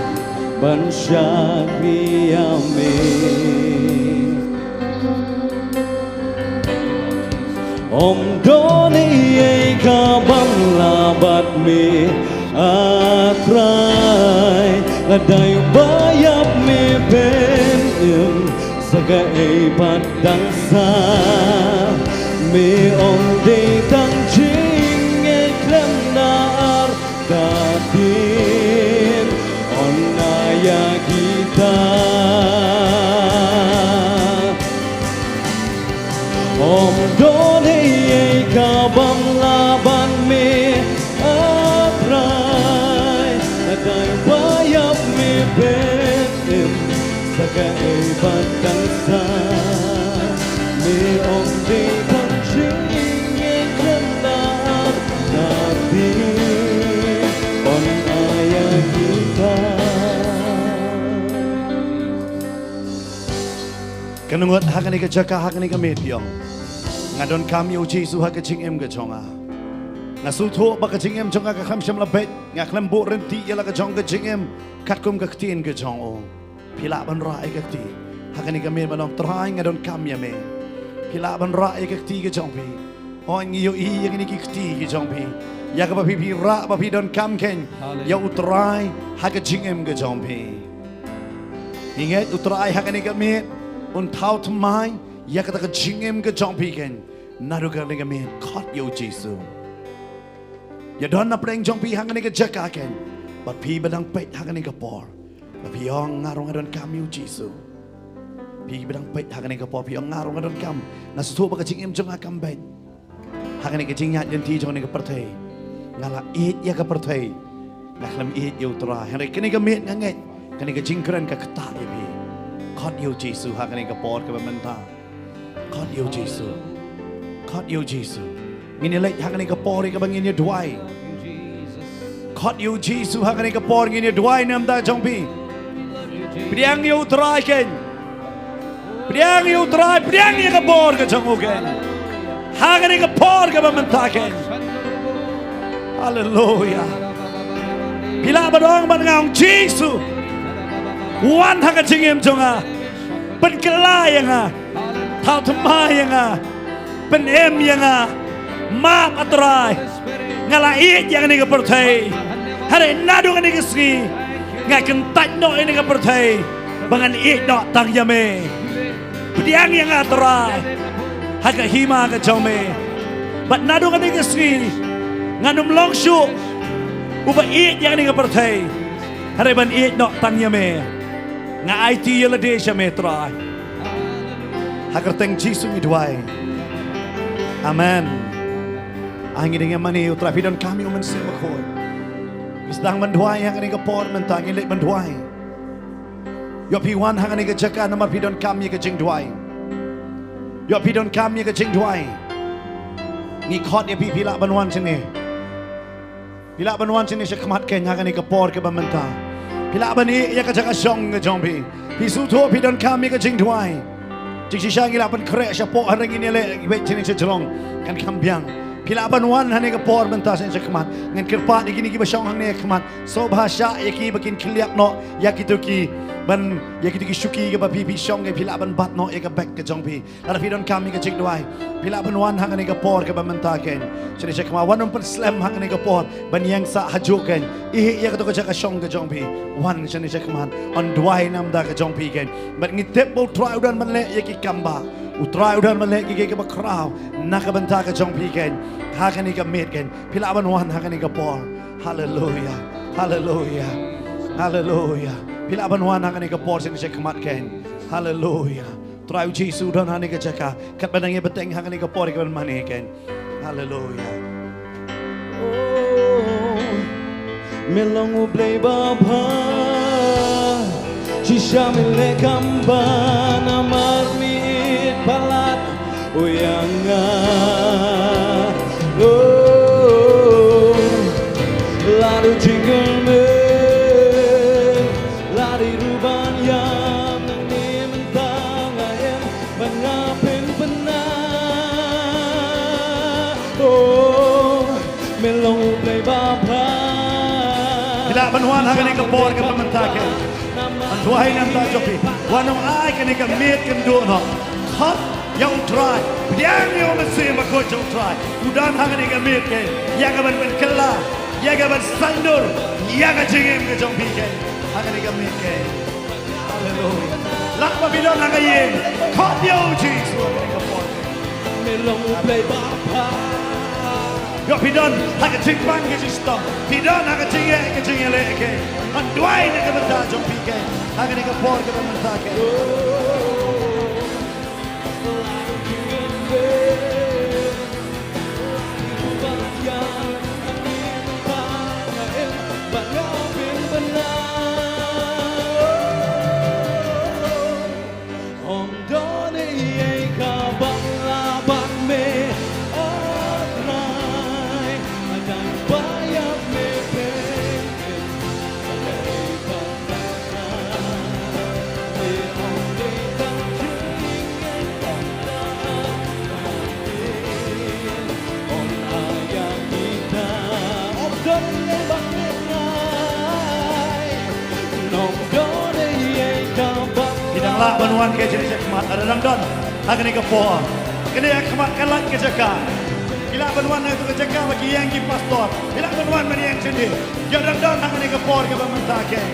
ban shakri ïa me. Ym don ei ei kaba ym lah bad me, ah Trai. Lada ïa ba ïap me pyn-im sa kaei pat dang sah. Me ym dei tang jingngeit khlem na ar ka ktien, yn ai ïa kita. Ym don ei ei kaba ym lah bad me, ah Trai. Lada ïa ba ïap me pyn-im sa kaei pat dang sah. Me ym dei tang jingngeit khlem na ar ka ktien, yn ai ïa kita. Kan ngut ha kane ka jaka, ha kane ka miet ïong. Nga donkam ïa u Jisu ha ka jingim ka jong nga. Nga sngewthuh ba ka jingim jong nga ka khlem shym la beit, nga khlem buh ryntih ïa la ka jong ka jingim katkum ka ktien ka jong u. Phi lah ban rah ïa ka kti ha kane ka miet ban ong, Trai, nga donkam ïa me. Phi lah ban rah ïa ka kti ka jong phi. Ong, ngi ïohi ïa kine ki kti ki jong phi, ïa kaba phi, phi rah ba phi donkam kein ïa u Trai ha ka jingim ka jong phi. Ngi ngeit u Trai ha kane ka miet un thaw thymmai ïa kata ka jingim ka jong phi kein. Naduh kane ka miet, khot ïa u Jisu. Ïa don na pdeng jong phi ha kane ka jaka kein, bad phi ba dang peit ha kane ka por, ba phi ong, nga ruh nga donkam ïa u Jisu. Phi ba dang peit ha kane ka por, phi ong, nga ruh nga donkam. Nga sngewthuh ba ka jingim jong nga kam beit. Ha kane ka jingïaid lynti jong kane ka pyrthei, nga la ïeit ïa ka pyrthei, nga khlem ïeit ïa u Trai. Hynrei kane ka miet nga ngeit kane ka jingkren ka ktah ïa phi. Khot ïa u Jisu ha kane ka por kaba mynta. Khot ïa u Jisu. Khot ïa u Jisu. Ngin ïa leit ha kane ka por ïa kaba ngin ïa duwai. Khot ïa u Jisu ha kane ka por, ngin ïa duwai na ka bynta jong phi. Pdiang ïa u Trai kein. Pdiang ïa u Trai, pdiang ïa ka bor ka jong u kein ha kane ka por kaba mynta kein. Haleluya. Phi lah ban ong bad nga, ong, Jisu, wan ha ka jingim jong nga. Pynkylla ïa nga. Thaw thymmai ïa nga. Pynim ïa nga. Map, ah Trai. Nga la ïeit ïa kane ka pyrthei. Hynrei naduh kane ka sngi, nga kyntait noh ïa kane ka pyrthei ba ngan ïeit noh tang ïa me. Pdiang ïa nga, Trai, ha ka hima ka jong me. Bad naduh kane ka sngi, ngan ym long shuh uba ïeit ïa kane ka pyrthei, hynrei ban ïeit noh tang ïa me. Nga aiti ïa lade sha me, Trai. Ha ka kyrteng Jisu ngi duwai. Amen. Ai, ngi dang ïa mane, u Trai, phi donkam ïa u Mynsiem Bakhuid. Phi sdang ban duwai ha kane ka por mynta, ngin leit ban duwai. Ïoh phi wan ha kane ka jaka namar phi donkam ïa ka jingduwai. Ïoh phi donkam ïa ka jingduwai. Ngi khot ïa phi, phi lah ban wan shane. Phi lah ban wan shane shakhmat kein ha kane ka por kaba mynta. Phi lah ban ïeh ïa ka jaka shong ka jong phi. Phi sngewthuh phi donkam ïa ka jingduwai. Jingshisha ngi lah ban khreh shapoh, hynrei ngin ïaleh beit shane shajrong, kan kham biang. Phi lah ban wan ha kane ka por mynta shane shakhmat. Ngan kyrpad ïa kine kiba shong hangne shakhmat, sngewbha shah ïa ki ba kin khyllap noh ïa kito ki ban, ïa kito ki shuki kiba phi, phi shong, phi lah ban bat noh ïa ka bag ka jong phi. Lada phi donkam ïa ka jingduwai, phi lah ban wan ha kane ka por kaba mynta kein. Shane shakhmat, wat nym pynslem ha kane ka por ban ïeng sah hajuh kein. Ïeh ïa kato ka jaka shong ka jong phi. Wan shane shakhmat, yn duwai na ka bynta ka jong phi kein. Bad ngi tip ba u Trai u don ban leh ïa ki kam ba, u Trai u don ban leh ïa ki, ïa ki kaba khraw na ka bynta ka jong phi kein. Ha kane ka miet kein, phi lah ban wan ha kane ka por. Haleluya. Haleluya. Haleluya. Phi lah ban wan ha kane ka por shane shakhmat kein. Haleluya. Trai u Jisu u don ha kane ka jaka. Katba nang ïa bteng ha kane ka por ïa ka ban mane kein. Haleluya. Oh, me long U Blei babha. Shisha me leh kam ba namar me ïeit palat, oh, ïa nga. Oh, la dei jingkyrmen, la dei ruh ban ïa Pynwan ha kane ka por kaba mynta kein. Ngan duwai namar jong phi. Wan ong ai kane ka miet kan duh noh. Khot ïa U Trai. Pdiang ïa U Mynsiem Bakhuid jong U Trai. U don ha kane ka miet kein. Ïa kaban pynkylla. Ïa kaban saiñdur. Ïa ka jingim ka jong phi kein. Ha kane ka miet kein. Haleluya. Lah ba phi don ha ka ïing. Khot ïa U Jisu ha kane ka por. Me long U Blei ba bha. Ïoh phi don ha ka jingpang ka jingshitom. Phi don ha ka jingeh ka jingïaleh kein. Ngan duwai na ka bynta jong phi kein. Ha kane ka por kaba mynta kein. Phi dang lah ban wan ka jingïakhmat, lada dang don ha kane ka por. Kane ka khmat ka lait ka jaka. Phi lah ban wan ha ka jaka ba ki ïeng ki pastor. Phi lah ban wan ban ïeng shane. Ïa dang don ha kane ka por kaba mynta kein.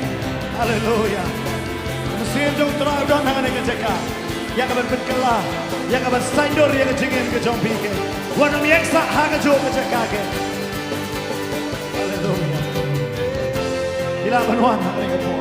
Haleluya. Mynsiem jong U Trai u don ha kane ka jaka. Ïa kaban pynkylla, ïa kaban saiñdur ïa ka jingim ka jong phi kein. Wan ym ïeng sah ha kajuh ka jaka kein. Haleluya. Phi lah ban wan ha kane ka por.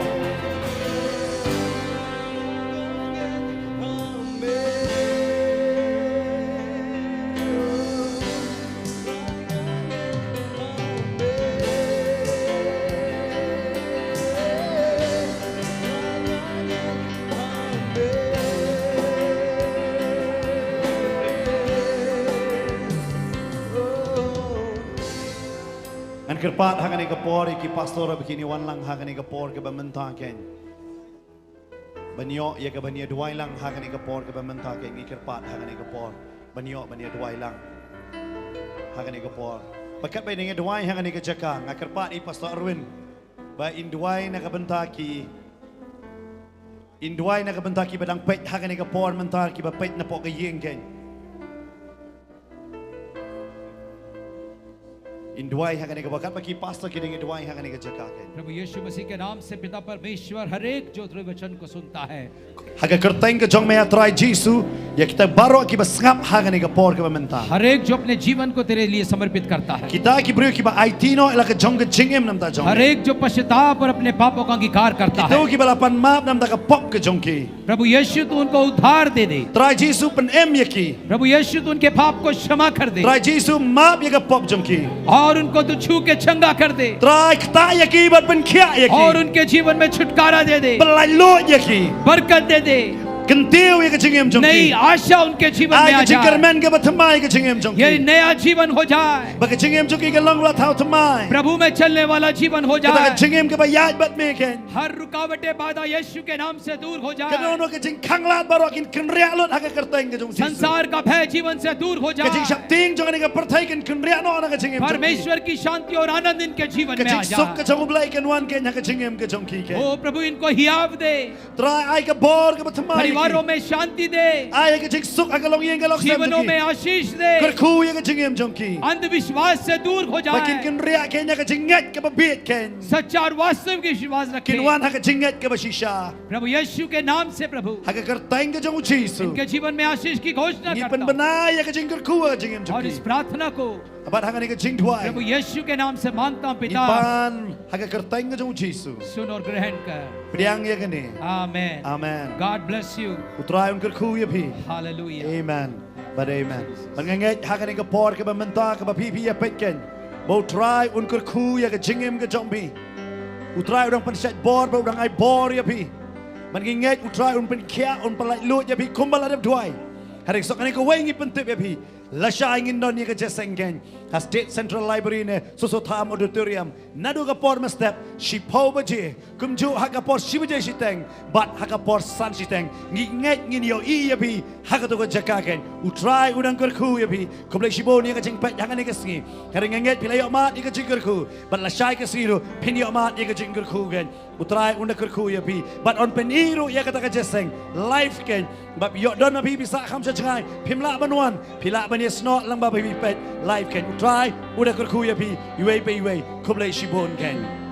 Ngan kyrpad ha kane ka por ïa ki pastor ba kin ïa wan lang ha kane ka por kaba mynta kein. Ban ïoh ïa kaban ïa duwai lang ha kane ka por kaba mynta kein, ngi kyrpad ha kane ka por. Ban ïoh ban ïa duwai lang ha kane ka por. Bad katba ïa duwai ha kane ka jaka, nga kyrpad ïa i Pastor Arwin ba in duwai na ka bynta ki, in duwai na ka bynta kiba dang peit ha kane ka por mynta, kiba peit napoh ka ïing kein. In duwai ha kane ka por, katba ki pastor ki dang ïa duwai ha kane ka jaka kein. प्रभु यीशु मसीह के नाम से पिता परमेश्वर हर एक जो तेरे वचन को सुनता है, Ha ka kyrteng ka jong me, A Trai Jisu, ïa kita baroh kiba sngap ha kane ka por kaba mynta. हर एक जो अपने जीवन को तेरे लिए समर्पित करता है, Kita ki briew kiba aiti noh ïa la ka jong ka jingim namar ta jong me. हर एक जो पश्चाताप और अपने पापों का अंगीकार करता Kita है, kiba la pan map namar ta ka pop ka jong ki. प्रभु यीशु, तू उनको उद्धार दे दे। Trai Jisu, pynim ïa ki. प्रभु यीशु, तू उनके पाप को क्षमा कर दे। Trai Jisu, map ïa ka pop jong ki. और उनको तू छू के चंगा कर दे। Trai, ktah ïa ki bad pynkhiah ïa ki. और उनके जीवन में छुटकारा दे दे। Pyllait luid ïa ki. बरकत दे दे। Kyntiew ïa ka jingim jong ki. नई आशा उनके जीवन में आ जाए। Ai ka jingkyrmen kaba thymmai ïa ka jingim jong ki. ये नया जीवन हो जाए। Ba ka jingim jong ki kan long la thaw thymmai. प्रभु में चलने वाला जीवन हो जाए। Kata ka jingim kaba ïaid bad me kein. हर रुकावटें, बाधा यीशु के नाम से दूर हो जाए। Kano kano ka jingkhanglad baroh kin kynriah lut ha ka kyrteng ka jong Jisu. संसार का भय जीवन से दूर हो जाए। Ka jingsheptieng jong kane ka pyrthei kin kynriah noh na ka jingim jong ki. परमेश्वर की शांति और आनंद इनके जीवन में आ जाए। Ka jingsuk ka jong U Blei kan wan kein ha ka jingim ka jong ki kein. ओ प्रभु, इनको हियाव दे। Trai, ai ka bor kaba thymmai ïa ki. परिवारों में शांति दे। Ai ka jingsuk ha ka longïing ka longsem jong ki. जीवनों में आशीष दे। Kyrkhu ïa ka jingim jong ki. अंधविश्वास से दूर हो जाए। Ba kin kynriah kein ïa ka jingngeit kaba bieit kein. सच्चा और वास्तविक विश्वास रखें। Kin wan ha ka jingngeit kaba shisha. प्रभु यीशु के नाम से, प्रभु, Ha ka kyrteng ka jong U Jisu. इनके जीवन में आशीष की घोषणा करता हूँ। Ngi pynbna ïa ka jingkyrkhu ha ka jingim jong ki. और इस प्रार्थना को Bad ha kane ka jingduwai, प्रभु यीशु के नाम से मांगता हूँ, ngi पिता, pan ha ka kyrteng ka jong U Jisu. सुन और ग्रहण कर। Pdiang ïa kane. Amen. Amen. God bless you. U Trai un kyrkhu ïa phi. Hallelujah. Amen. Bad amen. Bad nga ngeit ha kane ka por kaba mynta kaba phi phi ïa peit kein, ba U Trai un kyrkhu ïa ka jingim ka jong phi. U Trai u dang pynshait bor, ba u dang ai bor ïa phi. Bad ngi ngeit U Trai un pynkhiah, un pyllait luid ïa phi kumba la dep duwai. Hynrei sa kane kawei ngi pyntip ïa phi. Lashai ngin don ïa ka jingïaseng keiñ ha State Central Library ne Soso Tham Auditorium naduh ka por mynstep shiphew baje kumjuh ha ka por shi baje shiteng bad ha ka por san shiteng. Ngi ngeit ngin ïohi ïa phi ha kato ka jaka keiñ. U Trai u dang kyrkhu ïa phi. Khublei shibun ïa ka jingpeit hangne ka sngi. Ka ring ngeit phi la ïoh mad ïa ka jingkyrkhu bad lashai ka sngi ruh phin ïoh mad ïa ka jingkyrkhu keiñ. U Trai u dang kyrkhu ïa phi bad un pyni ruh ïa kata ka jingïaseng live keiñ. Bad ïoh don ma phi phi sah kham sha jngai phim lah ban wan, phi lah ban ïasnoh lang ba phi peit live keiñ. U Trai u dang kyrkhu ïa phi iwei pa iwei. Khublei shibun keiñ.